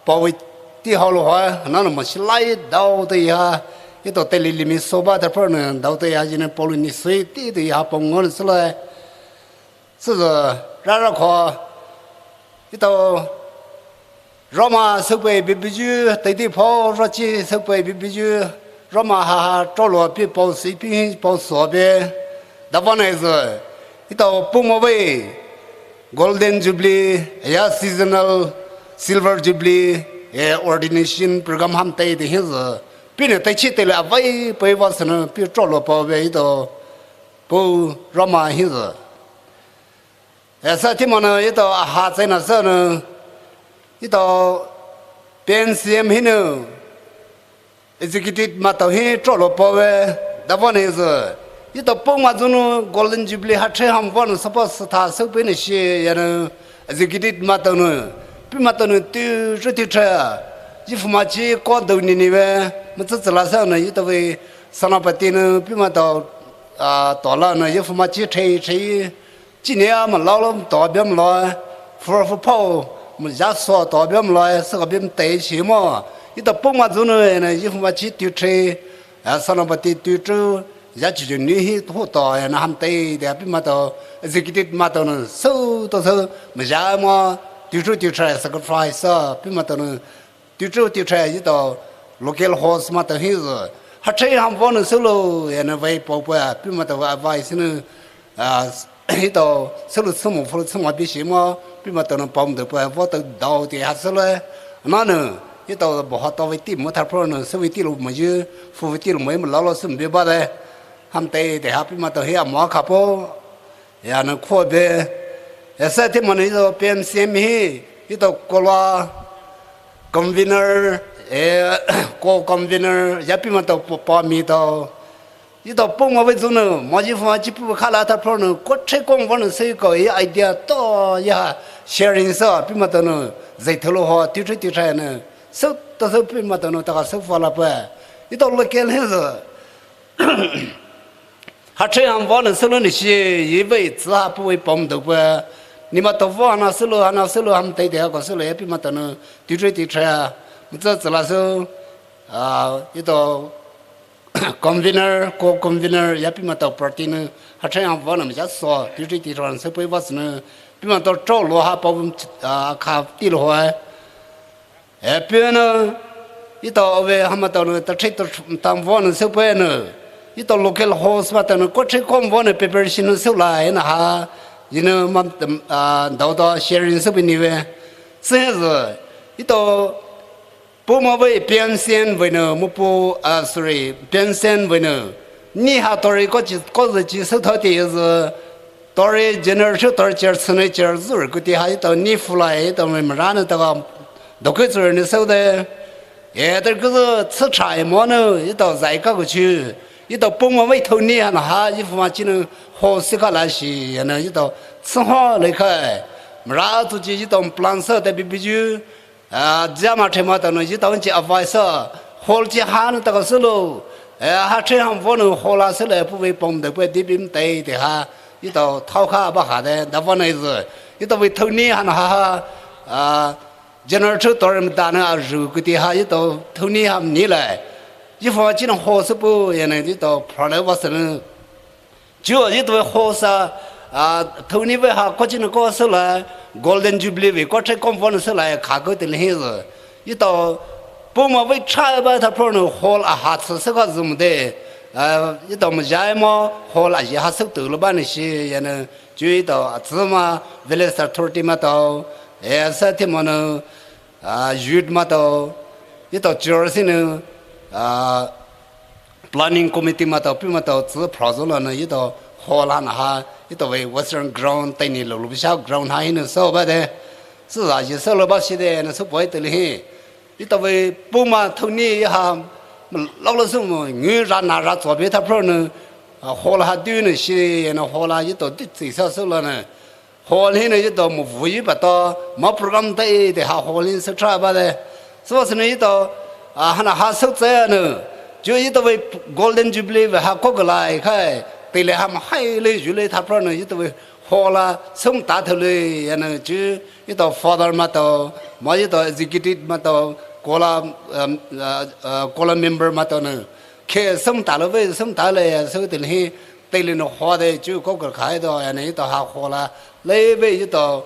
pao vei ti hao lo ha, na nou mo silai dao tei ha, ito tele limi soba ta pro nou dao tei ha, you know, pao lo ni sui teitei ha pao ngon sile. Süzü rara kho, ito Roma süpei bibiju, teitei pho rochi süpei bibiju, Roma haha tsalo pi pao si pi pao so be, davana izü, ito puma vei, Golden Jubilee, ya seasonal, Silver Jubilee, eh, ordination program ham teitei hizü, pi nou teichi tele avai pei vasana pi tsalo pao be ito, pu Roma hizü. Esa thimana ito aha tsena sena ito P N C M hinu executive mato hi tsalo pao ve davana izü ito puma zunu Golden Jubilee ha tre ham vana sapa sata sope ne shi yana executive mato nu pi mato nu tu ruti tre yifu machi ko do ni ni ve matsa tsala sa na ito ve Senapati nu pi mato a tola nu yifu machi tre tre Chini a ma lao lo to biam lo, fur fu pao, ma ya so to biam lo, sa ka biam tei shi mo. Ito puma zunu ena yifu machi tu tre, a Senapati tu tru, ya chi ju ni hi hu to ena ham tei de pi mato, executive mato nu so to so, ma ya mo, tu tru tu tre sacrifice sa pi mato nu, Tutu tutre ito local host mato hizo. Hatre ham vonu sulu ena vai popo pi mato advice nu ito sulu sumo fulu sumo bishimo pi mato nu pom de po voto dau ti hasulu. Nanu ito bohoto viti muthar pro nu suviti lu muju fuviti lu mu lalo sum bibale. Ham te te ha pi mato hi amo khapo. Ena khobe esa thimanu ito P N C M hi ito kolua convener e co-convener yapi mato pa mi to ito puma ve zunu maji fu maji pu khala ta pro nu kotre kong vonu se ko e idea to ya sharing sa pi mato nu zai tholo ho tutre tutre nu so to so pi mato nu ta ka so fala pa ito local hizo. Hatre ham vonu sulu ni shi yi vei tsa ha pu vei pom do pa ni mato vo hana sulu hana sulu ham tei de ko sulu yapi mato nu tutre tutre mutsa tsala su ito convener co-convener yapi mato party nu hatre ham vonu mi ja so tutre tutre su pu vos nu pi mato tro lo ha pom kha ti lo ho. E pia nu ito ove hama tau nu ta thei ta tam vo nu se pue nu ito local host ma tau nu ko thei kom vo nu preparation nu se la e na ha yi nu ma dau ta sharing se pue ni ve se zu ito Poumai vei P M C N vei nou, mupu, ah, sorry, P M C N vei nou. Ni ha tori ko chi, ko zü chi sü thoti zü. Tori general chu tori chair sü ne chair zü kuti ha etao ni fulai etao me mrana ta ga. Dokui zü ne sü de. E ter ku zü tsu try mo nou, etao zai ka ku chu. Etao Poumai vei thou ni ha na ha, yi fu ma chi nou ho sü ka la shi, ya nou etao tsu ho le kai. Mra tu chi etao plan sü te bi bi ju. Ah, jia ma thei ma ta nou, etao chi advice, hall chi ha nou ta ka sü lo. Eh, ha thei ham vo nou hall a sü le pu vei pom de pu di bim tei te ha. Etao thau kha ba ha de, da vo nei zü. Etao vei thou ni ha na ha ha. Ah, general chu tori mda nou a ru kuti ha, etao thou ni ham ni le. Yi fu chi nou ho sü pu, ya nou etao problem va sü nou. Chu etao vei ho sa, ah, thou ni vei ha ko chi nou ko sü la, Golden Jubilee vei ko thei ko vo nou sü la, kha ko te le hi zü. Etao, Poumai vei try ba ta pro nou hall a ha tsu sü ka zü mu de. Ah, etao mu jai mo, hall a yi ha sü tu lo ba nou shi, ya nou, chu etao, ah, tsu ma, village authority ma tao, eh, sa ti mo nou, ah, youth ma tao, etao church nou, ah, planning committee ma tao, pi ma tao, tsu pro zü lo nou, etao hall ha na ha, etao vei Western ground, tei ni lo lo bisha ground ha hi nou sü ba de. Sü za yi sü lo ba shi de, nou sü poi te le hi. Etao vei Poumai thou ni ha, lo lo sü mo, ngu ra na ra tso bi ta pro nou, ah, hall ha du nou shi, nou hall ha etao di tsi sa sü lo nou. Hall hi nou etao mu vu yi ba ta, ma program ta e te ha hall hi sü try ba de. Sü ba sü nou etao, ah, ha na ha sü tse nou. Chu etao vei Golden Jubilee vei ha ko ga lai kai. Te le ha ma hai le ju le ta pro nou etao vei hall a sü ta thou le ya nou chu etao father ma tao, ma etao executive ma tao, kola, um, ah, ah, kola member ma tao nou. Ke sü ta lo vei sü ta le ya sü te le hi. Tei le nou hall de chu ko ka khai do ya nou etao ha hall a. Le vei etao,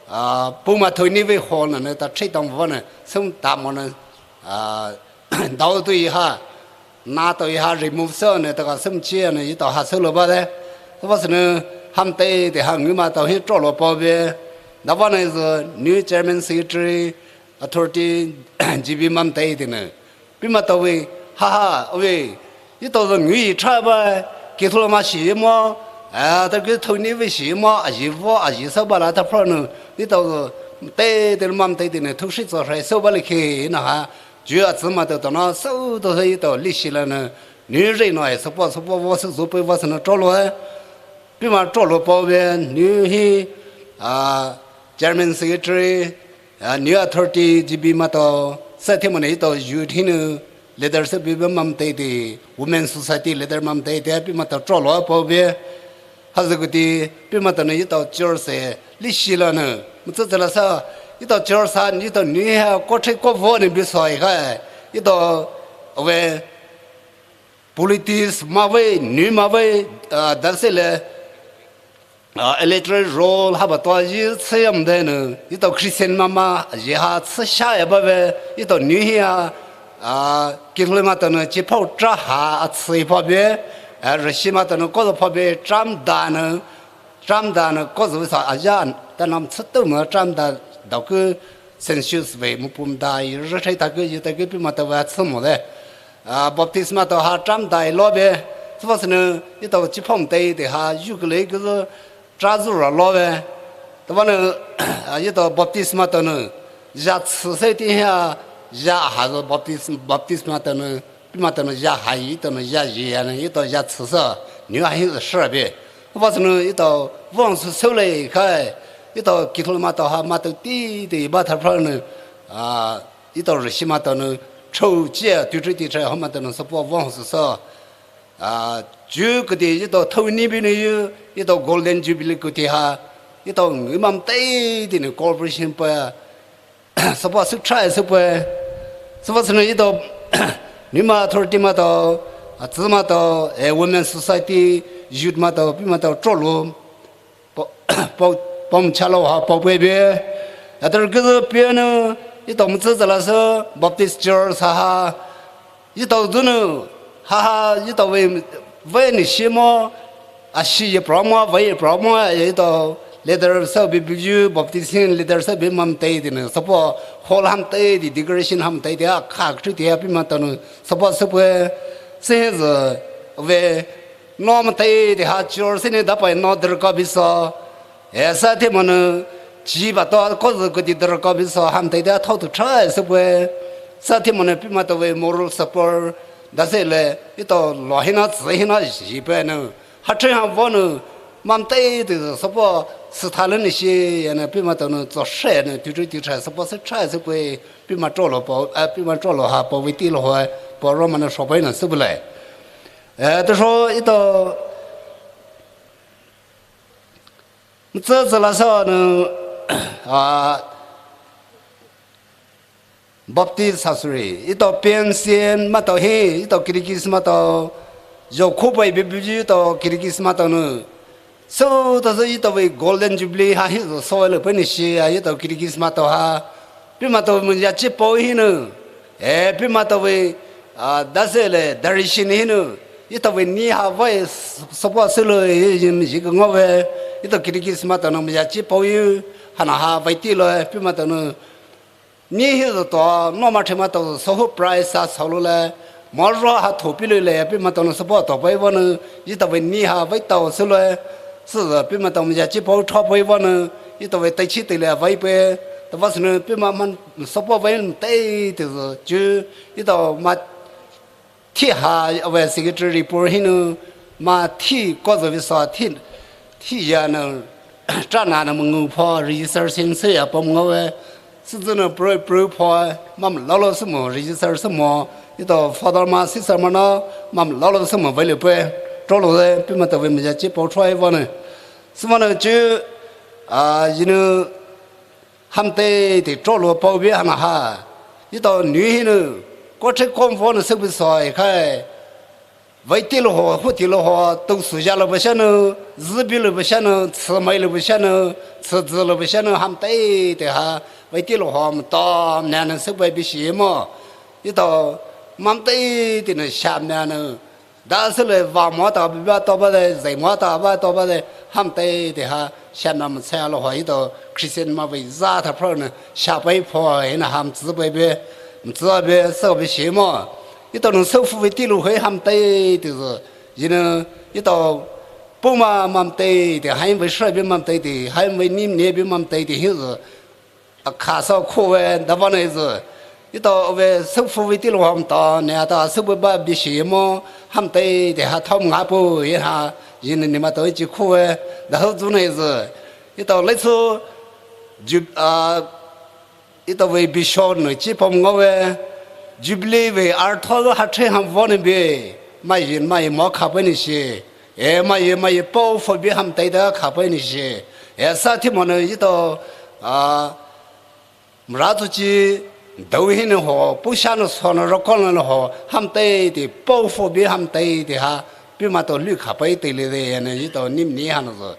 ah, Poumai thou ni vei hall nou nou ta thei tang vo nou. Sü ta mo nou, ah, dao tu yi ha. Na tao yi ha remove sü nou ta ka sü chi nou etao ha sü lo ba de. Sü ba sü nou ham tei te ha ngu ma tao hi tro lo pao be. Da ba nou zü new chairman secretary authority G B mam tei te nou. Pi ma tao vei, ha ha, vei, etao zü ngu yi try ba, ki thou lo ma shi mo, ah, ta ki thou ni vei shi mo, a yi vo, a yi sa ba la ta pro nou, etao zü, tei, tei mam tei te nou, thou shi tso rai, sü ba le ke, na ha, ju a tsu ma tao tao na, sü tao sü etao, li shi la nou, nu re nou, eh, sü po, sü po, vo sü, sü po, vo sü nou, tro lo, eh. Pi ma tro lo pao be, nu hi, ah, chairman secretary, ah, new authority G B ma tao, sa thi mo nou etao youth hi nou, leadership bi be mam tei te, women society leader mam tei te, pi ma tao tro lo pao be. Ha zü kuti, pi ma tao nou etao church se, li shi la nou, mu tse tse la sa, etao church sa, etao nu ha, ko thei ko vo nou bi so yi kai, etao, vei, politics ma vei, nu ma vei, ah, dan se le, ah, electoral roll ha ba tao yi tse yam de nou, etao Christian ma ma, yi ha tse sha ya ba vei, etao nu hi a, ah, ki thou le ma tao nou, chi pao tra ha, a tse pa be, ah, re shi ma tao nou, ko pao be, tram da nou, Tram da nou ko zü sa a ya, ta nam tsu tu mo tram da dao ku census vei mu pum da yi re thei ta ku yi ta ku pi ma tao va tsu mo de. Ah, Baptist ma tao ha tram da yi lo be. Sü ba sü nou, etao chi pom tei te ha, yu ku le ku zü, tra zü ra lo be. Ta ba nou, ah, etao Baptist ma tao nou, ya tsu se ti ha, ya ha zü Baptist, Baptist ma tao nou, Pi ma tao nou ya ha yi, tao nou ya yi ya nou, etao ya tsu sa, nu a hi sa shi be. Ba sü nou etao vong sü sü le kai, etao ki thou le ma tao ha ma tao ti ti ba ta pra nou, ah, etao re shi ma tao nou, chou chia, tu tri ti tra ha ma tao nou, sa po vong sü sa. Ah, ju kuti etao thou ni bi nou yu, etao Golden Jubilee kuti ha, etao ngu mam tei ti nou corporation pa, Sü po sü try sü po. Sü po sü nou etao, nu ma authority ma tao, a tsu ma tao, eh, women society, youth ma tao, pi ma tao, tro lo. Po, po, pom cha lo ha, po pe be. A ter ku zü pi nou, etao mu tse zala sü, Baptist Church ha ha. Etao zü nou, ha ha, etao vei, vei nou shi mo, a shi ye pro mo, vei ye pro mo, etao, leader sü bi buyu, baptism leader sü bi maitao tea nou, süpo hall hamtao tea, decoration hamtao tea, a kha kri tea peimaitao nou, süpo süpei, süzü, ve, nou maitao tea ha church sünou dapai nou derkha bisü, e sü thimonou, chi batou, kouzü koute derkha bisü, hamtao tea thao tu try süpei, sü thimonou peimaitao ve moral support, dasüle, etao lou hinou, tsü hinou, zhipei nou, ha three ha vanou, maitao tea süpo, sütha lou nou shi, yanou peimaitao nou, tsü she nou, tu tu tu try süpo sü try süpei, peima tro lou pao, a, peima tro lou ha pao ve ti lou ha, pao ro manou shopei nou süpei le. E, tusho etao, tsü tsü la sü nou, a, Baptist sasuri, etao P N C maitao hi, etao catechist maitao, zho khoupai bi buyu etao catechist maitao nou. Sütao sü etao ve Golden Jubilee ha hi zü süle pei nou shi a etao catechist maitao ha. Peimaitao muzha chipao hinou. E peimaitao ve, a, dasüle direction hinou. Etao ve ni ha vai s-, süpo sülou e yin ji ke ngaove. Etao catechist maitao nou muzha chipao hi. Hanou ha vai ti lou e peimaitao nou. Ni hi zü tou, nou maitao maitao, sühu prize sa sülou le, moro ha thou pilou le, peimaitao nou süpo tao pei vanou, etao ve ni ha vai tao sülou, süzü peimaitao muzha chipao tho pei vanou, etao ve taichi teile vai pei, tava sünou peima man süpo vai tei tei zü, chu, etao ma thi ha, ave secretary report hinou, ma thi kouzü ve sa thi, thi yanou, tra nanou mangupho, register sin sü ya pom ngaove, süzü nou pro, pro pho, mam lolo sümo, register sümo, etao father ma, sister ma nou, mam lolo sümo vailou pei, tro lou le, peimaitao ve muzha chipao try vanou. Süvanou chu, a, yinou, hamtao tea tro lou pao bi hanou ha. Etao nou hinou, koute kou vanou süpei sa e khai. Vai ti lou ho, hu ti lou ho, tou sü zha lou pei sha nou, zü bi lou pei sha nou, tsü mai lou pei sha nou, tsü zü lou pei sha nou, hamtao tea ha. Vai ti lou ho, maitao nanou süpei bi shi mo. Etao, maitao tea nou sha manou. Dasüle va mo ta ba tao ba de, zai mo ta ba tao ba de, hamtao tea ha, sha na matsai lou ho, etao Christian ma ve za ta pro nou, sha pei pho, e na ham tsü pei be, tsü be, sü be shi mo. Etao nou sü fu ve ti lou hei hamtao tea zü, yinou, etao, puma maitao tea, hai ve shra be maitao tea, hai ve ni ne be maitao tea, hi zü, a kha sa khouve, dava nou zü. Etao ve süpei ve ti lou hamtao, ne ata süpei ba bi shi mo, hamtao tea ha thao nga pei ha, yin ni maitao chi khouve, da hou zü nou zü. Etao le sü, ju, a, etao ve bishop nou chi pom ngaove, Jubilee ve artho ha three ha vanou bi, ma yin, ma yin mo kha pei nou shi. E, ma ye, ma ye, powerful bi hamtao tea kha pei nou shi. E, sü thimonou etao, a, mra tsu chi, dou hinou ho, pusha nou so nou roko nou ho, hamtao tea, powerful bi hamtao tea ha, peimaitao lou kha pei teile de, yanou etao nim ni hanou zü.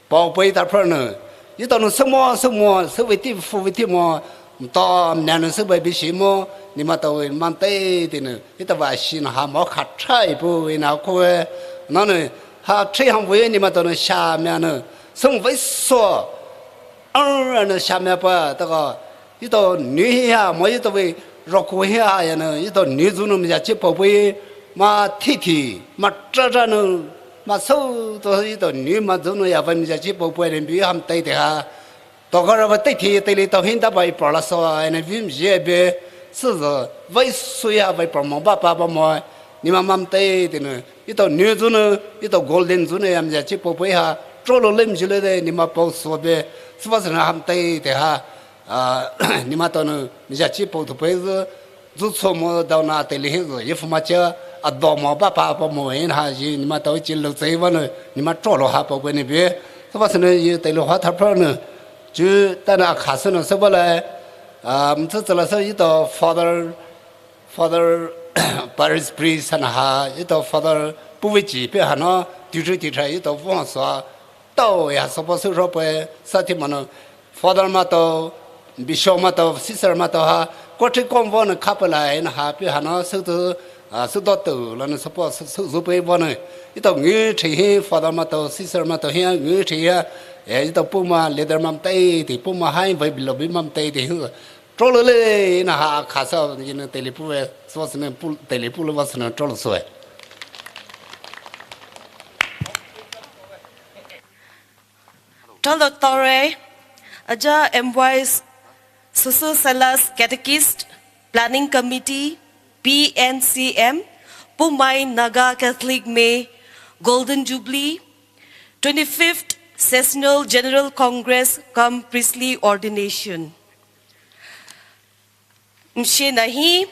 Pao pei ta pro nou, etao nou sümo, sümo, süpei ti, fu ve ti mo, maitao nanou süpei bi shi mo, ni maitao ve maitao tea nou, etao va shi nou ha mo kha try pei na khouve, na nou, ha three ha ve ni maitao nou sha manou, sümo ve so, a, nou sha ma pa, ta ka, etao nou hi ha, mo etao ve, roko hi ha yanou, etao nou zü nou muzha chipao pei, ma thi thi, ma tra tra nou, ma sütao etao nou ma zü nou ya ve muzha chipao pei nou bi hamtao tea ha. Tao ka ra ve tei thi teile tao hin dapai pala so, e na vim zhe be, süzü, ve so ya ve pa mo ba pa ba mo, ni ma maitao tea nou, etao nou zü nou, etao golden zü nou ya muzha chipao pei ha, tro lou le mzhi le de, ni ma pao so be, süva sü nou hamtao tea ha, a, ni maitao nou, muzha chipao tu pei zü, zü so mo dao na teile hi zü, ye fu ma cha, a dao mo ba pa pa mo e na ha yin ni maitao chi lou tsai vanou, ni ma tro lou ha pao pei nou bi, süva sü nou ye teile ha ta pro nou, chu ta na kha sü nou süpei le, a, mtsü tsü la sü etao father, father, parish priest hanou ha, etao father, puvi chi pei hanou, tu tu ti try etao vang sa, tao ya süpo sü ropei, sü thimonou, father maitao, bishop maitao, sister maitao ha, koute kou vanou kha pei la e na ha pei hanou, sütao, a, sütao tou la nou süpo sü, sü zü pei vanou, etao ngu three hi, father maitao, sister maitao hi, ngu three hi, E, ito Poumai leader mam teitei, Poumai hai vai bilo bi mam teitei hu. Trolou le, ina ha khasa, ina teli pu e, so sene pu, teli pu le va sene trolou so e. Trolou tore, aja M Y Susu Silas Catechist, Planning Committee, P N C M, Poumai Naga Catholic May, Golden Jubilee, twenty-fifth Sessional General Congress cum Priestly Ordination. Mshe nahi,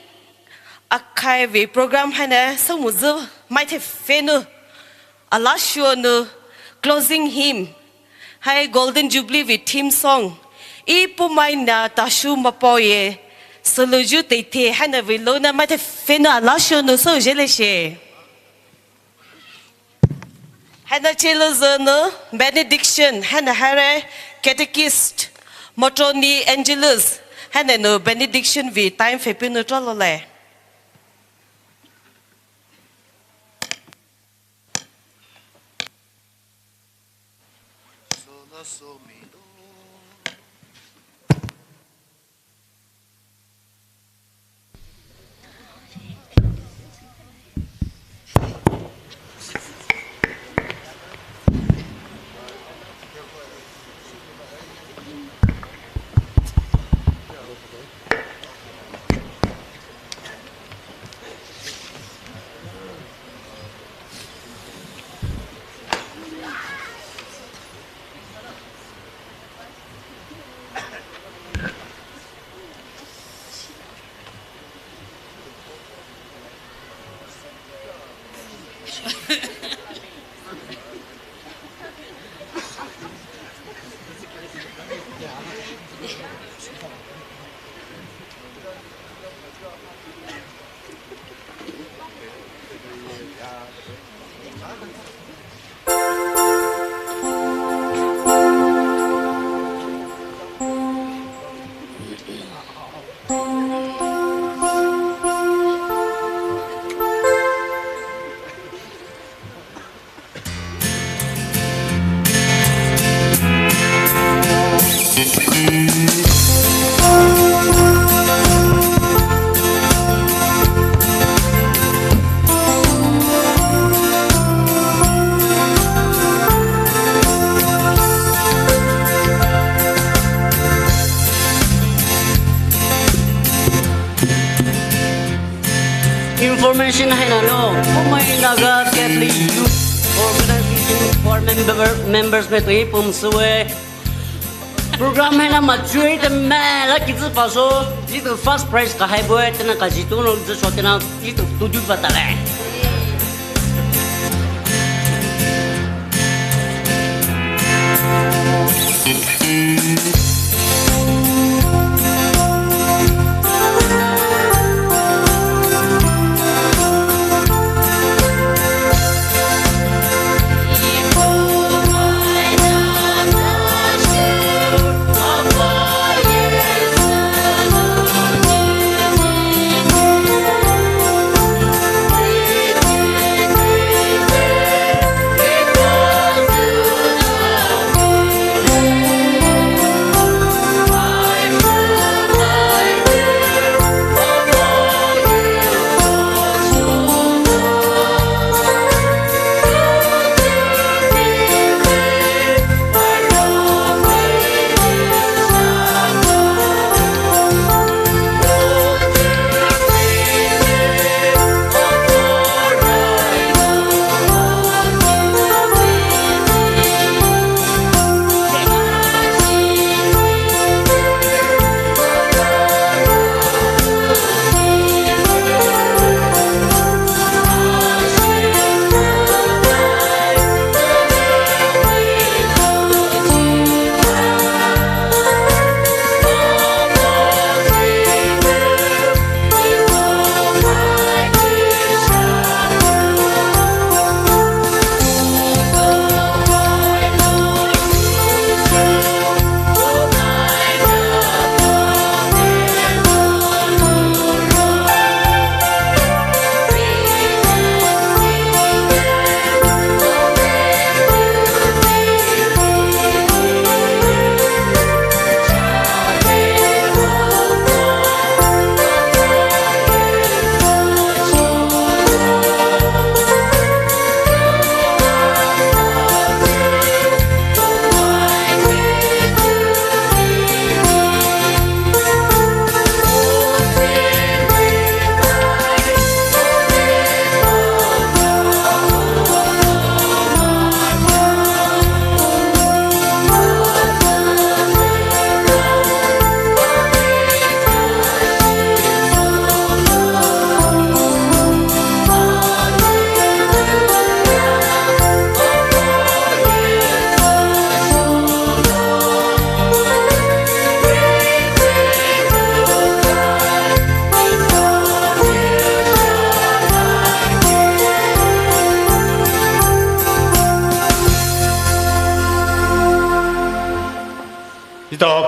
akhai vei program haina samuzu maithe fenu, alasho nu closing hymn, hai Golden Jubilee vei theme song, I Poumai na tashu mapoye, soluju teithe haina vei lona maithe fenu alasho nu so jele she. Haina chelozü nu benediction, haina haire catechist, Motroni Angelus, haina nu benediction vei time fepinu trolou le. Information haina no, Poumai Naga Catholic Youth Organization for member, members me toi pum sue. Program haina mature te me la kizi paso, ito first prize ka hai boy, tena ka jitu no, jitu so tena, ito tuju patale.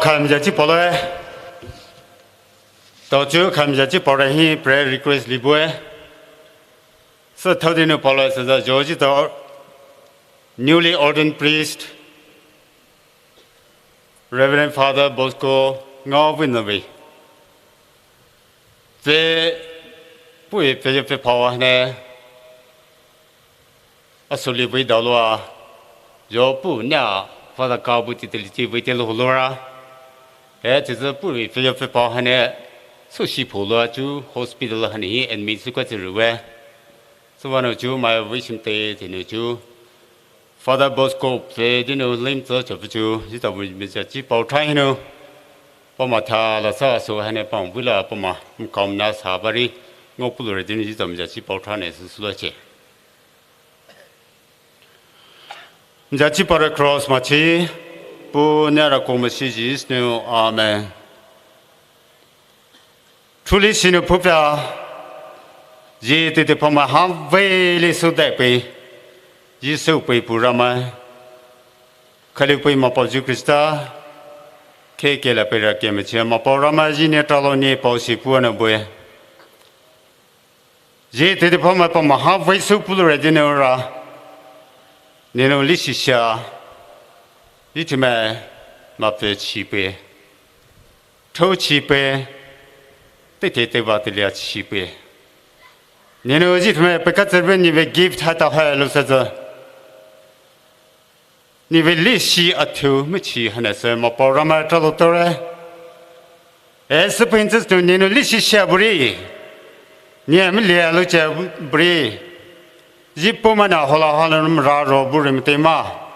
Khamja chi poloe. Tao chu khamja chi poloe hi prayer request li bue. Sü thao dinu poloe sü za jo ji tao newly ordained priest, Reverend Father Bosco Ngaovinawei. Pfü puhvei pfü pfü pao hane asuli vei daoloua, jo puh nia Father Kabu ti teli chi vei telo hulora. E, chi zü puhvei pfü pfü pao hane sushi pholoua chu hospital hane hi admit sü kwa chi rue. Süvanou chu mai vei shim te tinu chu Father Bosco pfü dinu lim tsü chapfü chu, ji tao vei mija chi pao tha hinu. Pama tha la sa so hane pang vei la pama mkam na sa bari, ngau pulure dinu ji tao mija chi pao tha ne sü sula che. Mija chi pare cross ma chi, pu ne ra ko ma shi ji snu, amen. Thuli sinu phupia, ji tete pama ha vei li su dai pei, ji su pei pu Ramai. Khali pei ma pao ju Krista, ke ke la pei ra ke ma chi ma pao Ramai ji ne talo ne pao si pu na bue. Ji tete pama pama ha vei su pulure dinu ra, ninu li shisha, ji thime ma pfü chi pei. Thou chi pei, te te te va te lia chi pei. Ninu ji thime pei ka tsebe ni vei gift ha ta ha lo sa za. Ni vei li shi a thu mi chi hane se ma pao Ramai talo tore. E sü pei nzi tu ninu li shi shia buri. Ni a mi lia lo che buri. Ji puma na hola hola num ra ro buri mi te ma.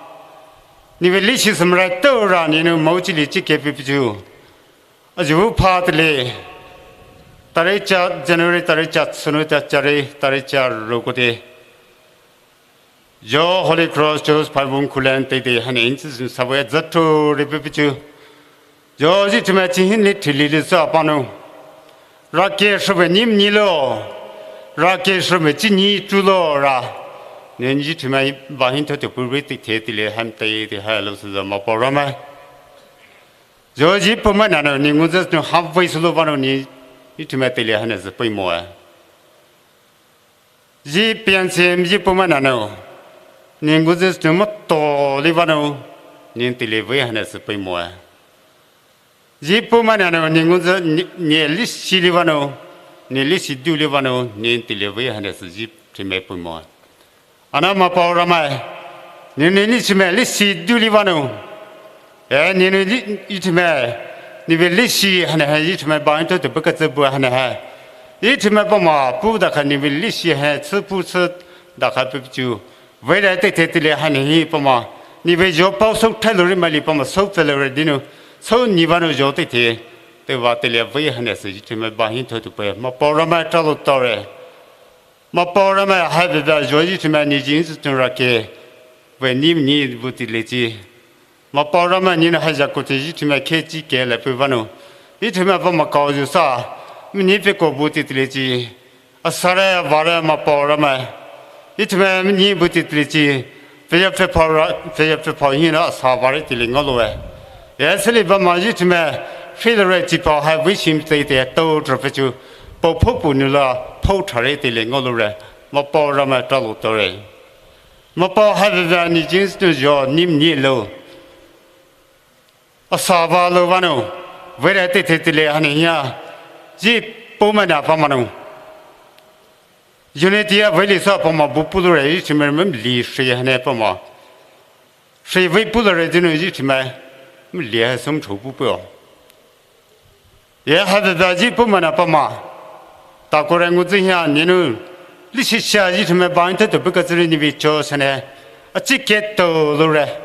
Ni vei li shi sum ra to ra ninu mau chi li chi ke pi pi ju. A ju pha te le. Tari cha January tari cha sunu ta chari tari cha ro ko te. Jo Holy Cross Church Phaibung Khullen te te hane inchi sin sawe zato ri pi pi ju. Jo ji thime chi hin li thili li sa panu. Ra ke shube nim ni lo. Ra ke shube chi ni tu lo ra. Nen ji thime ba hin tho te pu ri te te te le ham te te ha lo sa ma pao Ramai. Jo ji puma na no ni ngu zes no ha vei su lo ba no ni ji thime te le hane se pei mo a. Ji pian sim ji puma na no. Ni ngu zes no ma to li ba no. Ni te le vei hane se pei mo a. Ji puma na no ni ngu zes ni, ni li shi li ba no. Ni li shi du li ba no. Ni te le vei hane se ji thime pei mo a. Ana ma pao Ramai. Ni ni li thime li shi du li ba no. E, ni ni li, ji thime, ni vei li shi hane ha, ji thime ba into te bu ka tse bu hane ha. Ji thime pama, pu da ka ni vei li shi ha, tse pu tse da ka pu ju. Vei ra te te te le hane hi pama. Ni vei jo pao so thai lo ri ma li pama so pfü lo ri dinu. So ni ba no jo te te. Te va te le vei hane se ji thime ba hin tho tu pe. Ma pao Ramai talo tore. Ma pao Ramai ha vei vei jo ji thime ni jing su tun ra ke. Vei ni ni bu ti le chi. Ma pao Ramai ni na ha ja ko te ji thime ke chi ke le pu ba no. Ji thime pama kao ju sa. Mi ni pe ko bu ti le chi. A sa re a va re ma pao Ramai. Ji thime mi ni bu ti le chi. Pfü ya pfü pao ra, pfü ya pfü pao hin na sa va re te le ngau lo e. E se li ba ma ji thime. Pfü le re chi pao ha vei shim te te to tro pfü ju. Pao pho pu nu la, pao tha re te le ngau lo re. Ma pao Ramai talo tore. Ma pao ha vei vei ni jing su jo nim ni lo. A sa va lo ba no. Vei ra te te te le hane ya. Ji puma na pama no. Unity a vei li sa pama bu pu lo re ji thime mi li shi hane pama. Shi vei pu lo re dinu ji thime. Mi li ha sum cho pu pu. Ye ha da da ji puma na pama. Ta ko re ngu zi hia ni nu. Li shi sha ji thime ba inte to bu ka zi ri ni vei cho sa ne. A chi ke to lo re.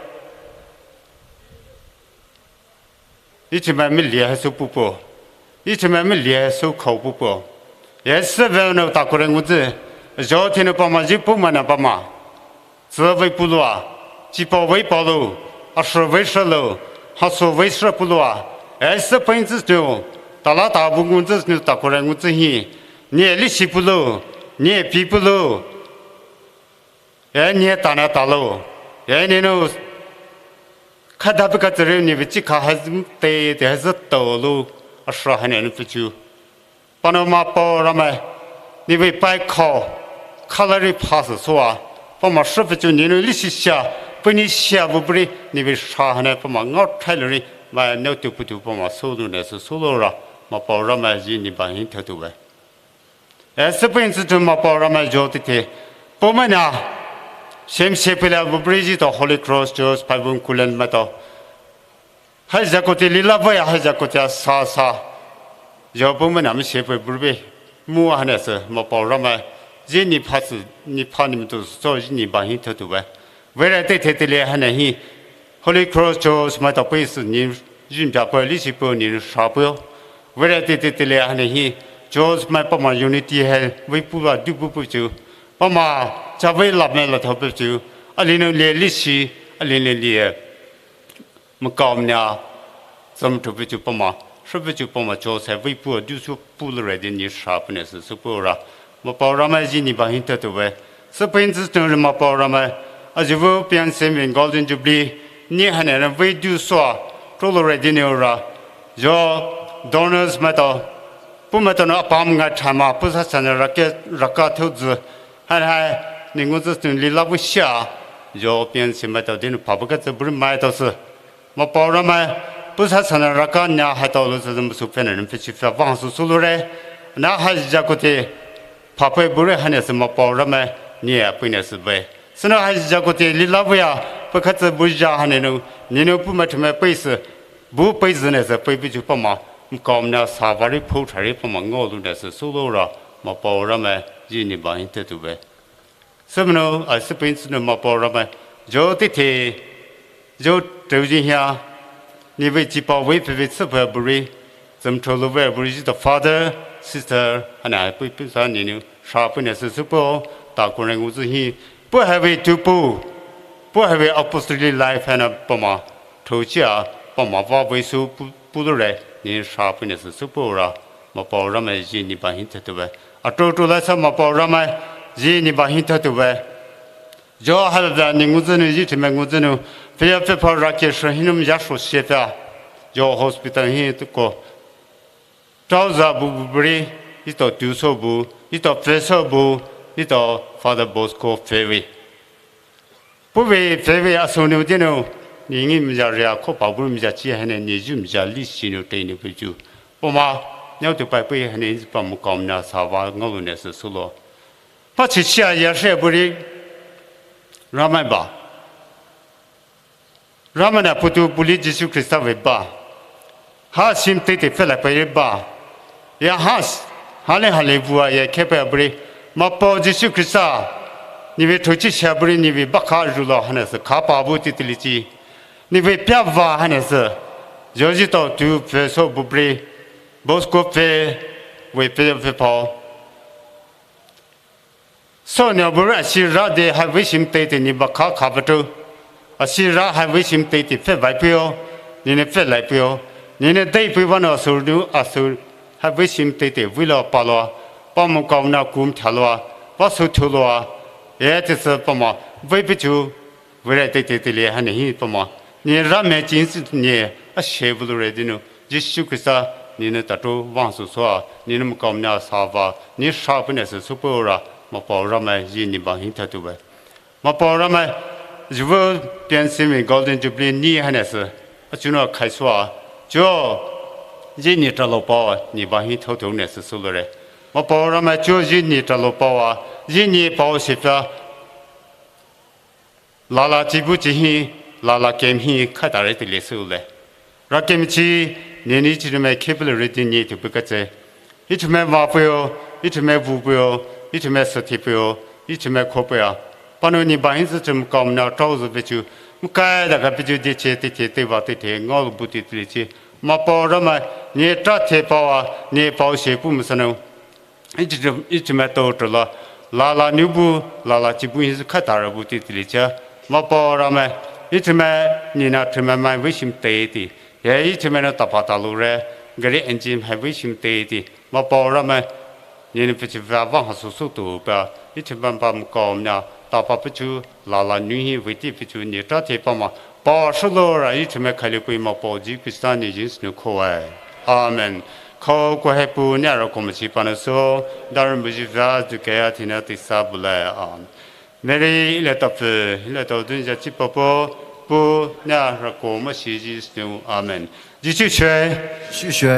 Ji thime mi li ha su pu pu. Ji thime mi li ha su khao pu pu. Ye se ve no ta ko re ngu zi. Jo thi no pama ji puma na pama. Tsü vei pulua, chipao vei paolou, asü vei sülou, haso vei sü pulua, e sü pei nzü snu, tala ta bu ngu nzü snu ta ko re ngu nzü hi, nie li shi pulou, nie pi pulou, e nie ta na talou, e nie no, Khada pei kha tsüre nevei chikha hai zü te te hai zü tolo asha haina nou peichu. Panou Mapao Ramai, nevei pai khao, khalari phasü soua, pama shü peichu nenou leshi shia, peini shia bubri, nevei sha haina pama ngao thai lari, mai nou tu putu pama solu ne sü solo ra, Mapao Ramai ji ne ba hi thatu bai. Ese pei ntsü tu Mapao Ramai jo tite. Pumena, shem she pila bubri ji to Holy Cross Church, Paibung Kulen mato. Hai jakote lila baya, hai jakote sa sa. Jo pumena mi she pei bubri. Mu haina sü, Mapao Ramai. Ji ni phasü, ni pha ni mtu so ji ne ba hi thatu bai. Vere te te te le haina hi. Holy Cross Church mato pei sü ni jin ja pei leshi pei ni sha pei. Vere te te te le haina hi. Church mai pama unity hai vei pu ba du pu pu chu. Pama cha vei la mai la thao pu chu. Alin nou le leshi, alin nou le. Makaomna, zam thu peichu pama, shü peichu pama church hai vei pu du su pu le re de ni sha pei ne sü sü pu ra. Mapao Ramai ji ne ba hi thatu bai. Sü pei ntsü tu Mapao Ramai, aji vu pian se min Golden Jubilee, ni haina ra vei du soua, tolo re de ni ra. Jo donors mato, pu mato nou apam ngai thama, pusa sana rake, raka thu zü. Hai hai, ni ngu zü tu lila bu shia, jo pian se mato de nou pa bu ka zü buri maito sü. Mapao Ramai, pusa sana raka nya hai to lo sü zü musu pena nou peichu fa vang sü solo re. Na hai jakote, pha pei buri haina sü Mapao Ramai, ni a pei ne sü bai. Sü nou hai jakote lila baya, pei kha tsü bu ja haina nou, ni nou pu mai thu mai pei sü, bu pei zü ne sü pei peichu pama, mkaomna sa vari pho thari pama ngao lu ne sü solo ra, Mapao Ramai, ji ne ba hi thatu bai. Sümnou, a sü pei ntsü nou Mapao Ramai, jo tite, jo teu ji hia, nevei chipa vei pei vei tsü pei buri, zam thu lo vei buri ji to father, sister, haina pei pei sa ni nou, sha pei ne sü sü pu, ta ko ne ngu zü hi, pu hai vei tu pu, pu hai vei apostolic life haina pama, thu chia, pama va vei su pu, pu lo re, ni sha pei ne sü sü pu ra, Mapao Ramai ji ne ba hi thatu bai. Ato to la sa Mapao Ramai, ji ne ba hi thatu bai. Jo halada ni ngu zü nou, ji thime ngu zü nou, pia pia pa ra ke shu hi nou ya shu shie pia. Jo hospital hi tu ko. Tao za bu bu bri, ito tu so bu, ito fe so bu, ito Father Bosco fe vei. Pu vei fe vei a so nou de nou, ni ngi mi ja ria ko pa bu mi ja chi haina ni ju mi ja leshi nou te nou peichu. Pama, nyao tu pai pei haina ni pa mkaomna sa va ngao lu ne sü solo. Pa chi chia ya she buri, Ramai ba. Ramai na putu puli Jisu Khrista vei ba. Ha shim te te fela pei ba. Ya ha s-, hale hale vua ya khe pei buri. Mapao Jisu Khrista. Nevei thu chi sha buri nevei ba kha ju lo haina sü kha pa bu ti ti li chi. Nevei pia va haina sü. Jo ji to tu fe so bu bri. Bosco fe. Vei fe fe pao. So ne buri a shi ra de hai vei shim te te ni ba kha kha ba tu. A shi ra hai vei shim te te fe vai pei o. Ni ne fe lai pei o. Ni ne dei pei va no a su nu a su hai vei shim te te vei lo pa lo. Pa mkaomna kum tha lo. Pa su thu lo. E te sü pama vei peichu. Vei re te te te le haina hi pama. Ni ra me chin si ni a she bu lo re de nou. Jisu Khrista, ni nou ta to vang sü soua, ni nou mkaomna sa va, ni sha pei ne sü sü pu ra, Mapao Ramai ji ne ba hi thatu bai. Mapao Ramai, ju vu pian se mi Golden Jubilee ni haina sü, a chu nou khai soua, jo, ji ne ta lo pao, ne ba hi thatu ne sü solo re. Mapao Ramai jo ji ne ta lo pao a, ji ne pao shi pia, Lala chibu chi hi, lala kem hi khatare ti le sü le. Ra kem chi, ni ni chi me khepele re ti ni tu pika che. Ichi me va puyo, ichi me vu puyo, ichi me sa ti puyo, ichi me kho puya. Pano ni ba hin sü chum kam na tau zu pechu. Mkai da ka pechu de che ti te te va te te ngol bu ti ti le chi. Mapao Ramai, ni ta te pao a, ni pao she pu mu sa no. Ichi, ichi me to to la, lala nubu, lala chibu hi khatara bu ti ti li cha. Mapao Ramai, ichi me, ni na chi me mai vei shim te ti. Ye ichi me na tapa ta lu re, gari engine hai vei shim te ti. Mapao Ramai, ni na pechu va va ha su su tu pa. Ichi me pa mkom na, tapa pechu, lala nu hi vei ti pechu ni ta te pa ma. Oh, sholo ra i chime khali pui ma po ji Krista ni jins nu khoe. Amen. Khao ko he pu nya ra ko machi pa na so, dar mu ji va du ke ya tina ti sa bule. Amen. Mary ile ta pu, ile ta dun ja chi pa po, pu nya ra ko machi jins nu. Amen. Ji chi shwe. Chi shwe.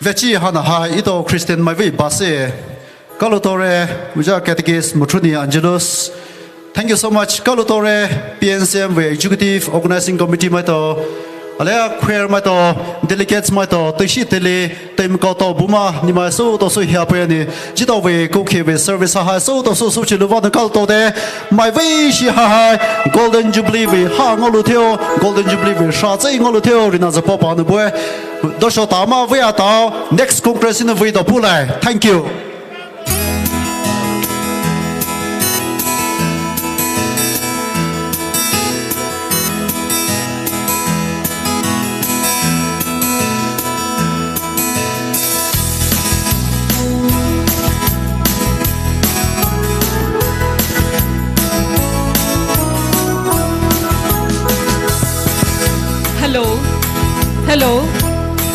Vechi hana hai ito Christian mai vei base. Kalutore, muja catechist Mutruni Angelus. Thank you so much. Kalutore, P N C M vei executive organizing committee maito. Alea choir maito, delegates maito, teishi tele, team kauto buma, ni mai so to so hia pe ni. Jito vei kukhe vei service hai so to so so chi luva na kalto de. Mai vei shi hai hai. Golden Jubilee vei ha ngolu theo, Golden Jubilee vei sha zai ngolu theo, rina za papa na bue. Dosho tama vei atao, next congress in vei do pulai. Thank you. Hello. Hello.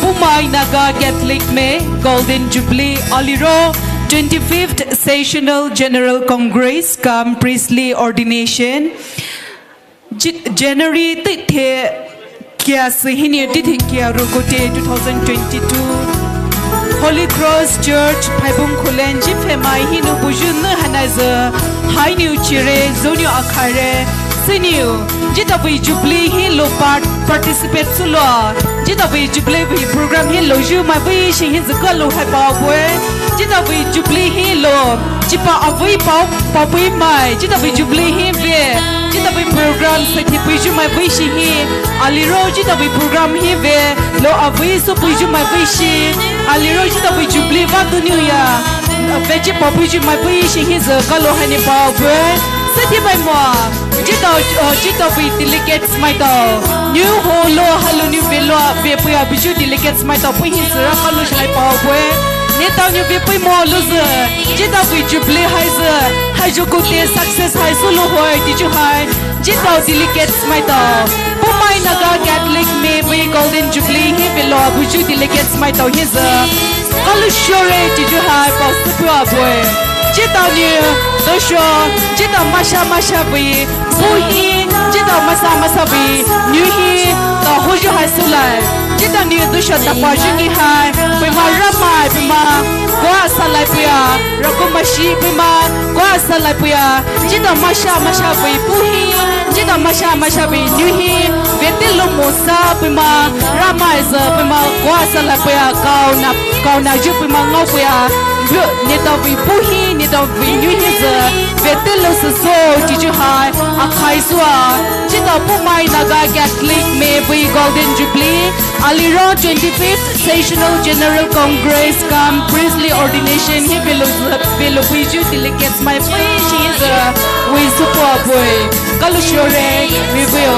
Poumai Naga Catholic mei Golden Jubilee aliro twenty-fifth Sessional General Congress cum Priestly Ordination. Ji-, January tithe kia sü hinou tithe kia rokote two thousand twenty-two. Holy Cross Church, Phaibung Khullen, jiphe mai hinou buyu nü hanai zü, hainiu chire, zoniu akhare, süniu, jita vei Jubilee hilo part-, participate sülo, jita vei Jubilee vei program hilo yu mai vei shi hi zü kalo hai pa bue, jita vei Jubilee hilo, jipa avei pa, pa bui mai, jita vei Jubilee hi ve, jita vei program sü thi pui yu mai vei shi hi, aliro jita vei program hi ve, lo avei so pui yu mai vei shi, aliro jita vei Jubilee va duniu ya, ve jipa pui yu mai vei shi hi zü kalo hai ni pa bue, sü thi bai mo, jita, uh, jita vei delegates maito, niu ho lo halo niu ve lo ve pui a biju delegates maito pui hi zü ra kalo hai pa bue, ne tao niu ve pui mo lo zü, jita vei Jubilee hai zü, hai yu kote success hai sülo hoi, tiju hai, jitao delegates maito. Poumai Naga Catholic mei vei Golden Jubilee hi velo buyu delegates maito hi zü. Kalu shore tiju hai pao süpua bue. Jitao niu, dosho, jitao masha masha vei, pu hi, jitao masa masa vei, niu hi, tao hoyu hai sülai. Jitao niu dosho tapa yu ni hai, pema ramai, pema, kua salai puya, rako mashi, pema, kua salai puya. Jitao masha masha vei pu hi, jitao masha masha vei niu hi, vete lo mosa pema, ramai zü pema, kua salai puya, kaona, kaona yu pema ngao puya, bu, netao vei pu hi, netao vei niu hi zü, vete lo süso, tiju hai, akhai sua, jitao Poumai Naga Catholic mei vei Golden Jubilee, aliro twenty-fifth Sessional General Congress cum Priestly Ordination hi velo, velo buyu delegates mai pui shi zü vei süpua bue. Kalu shore, vei veo.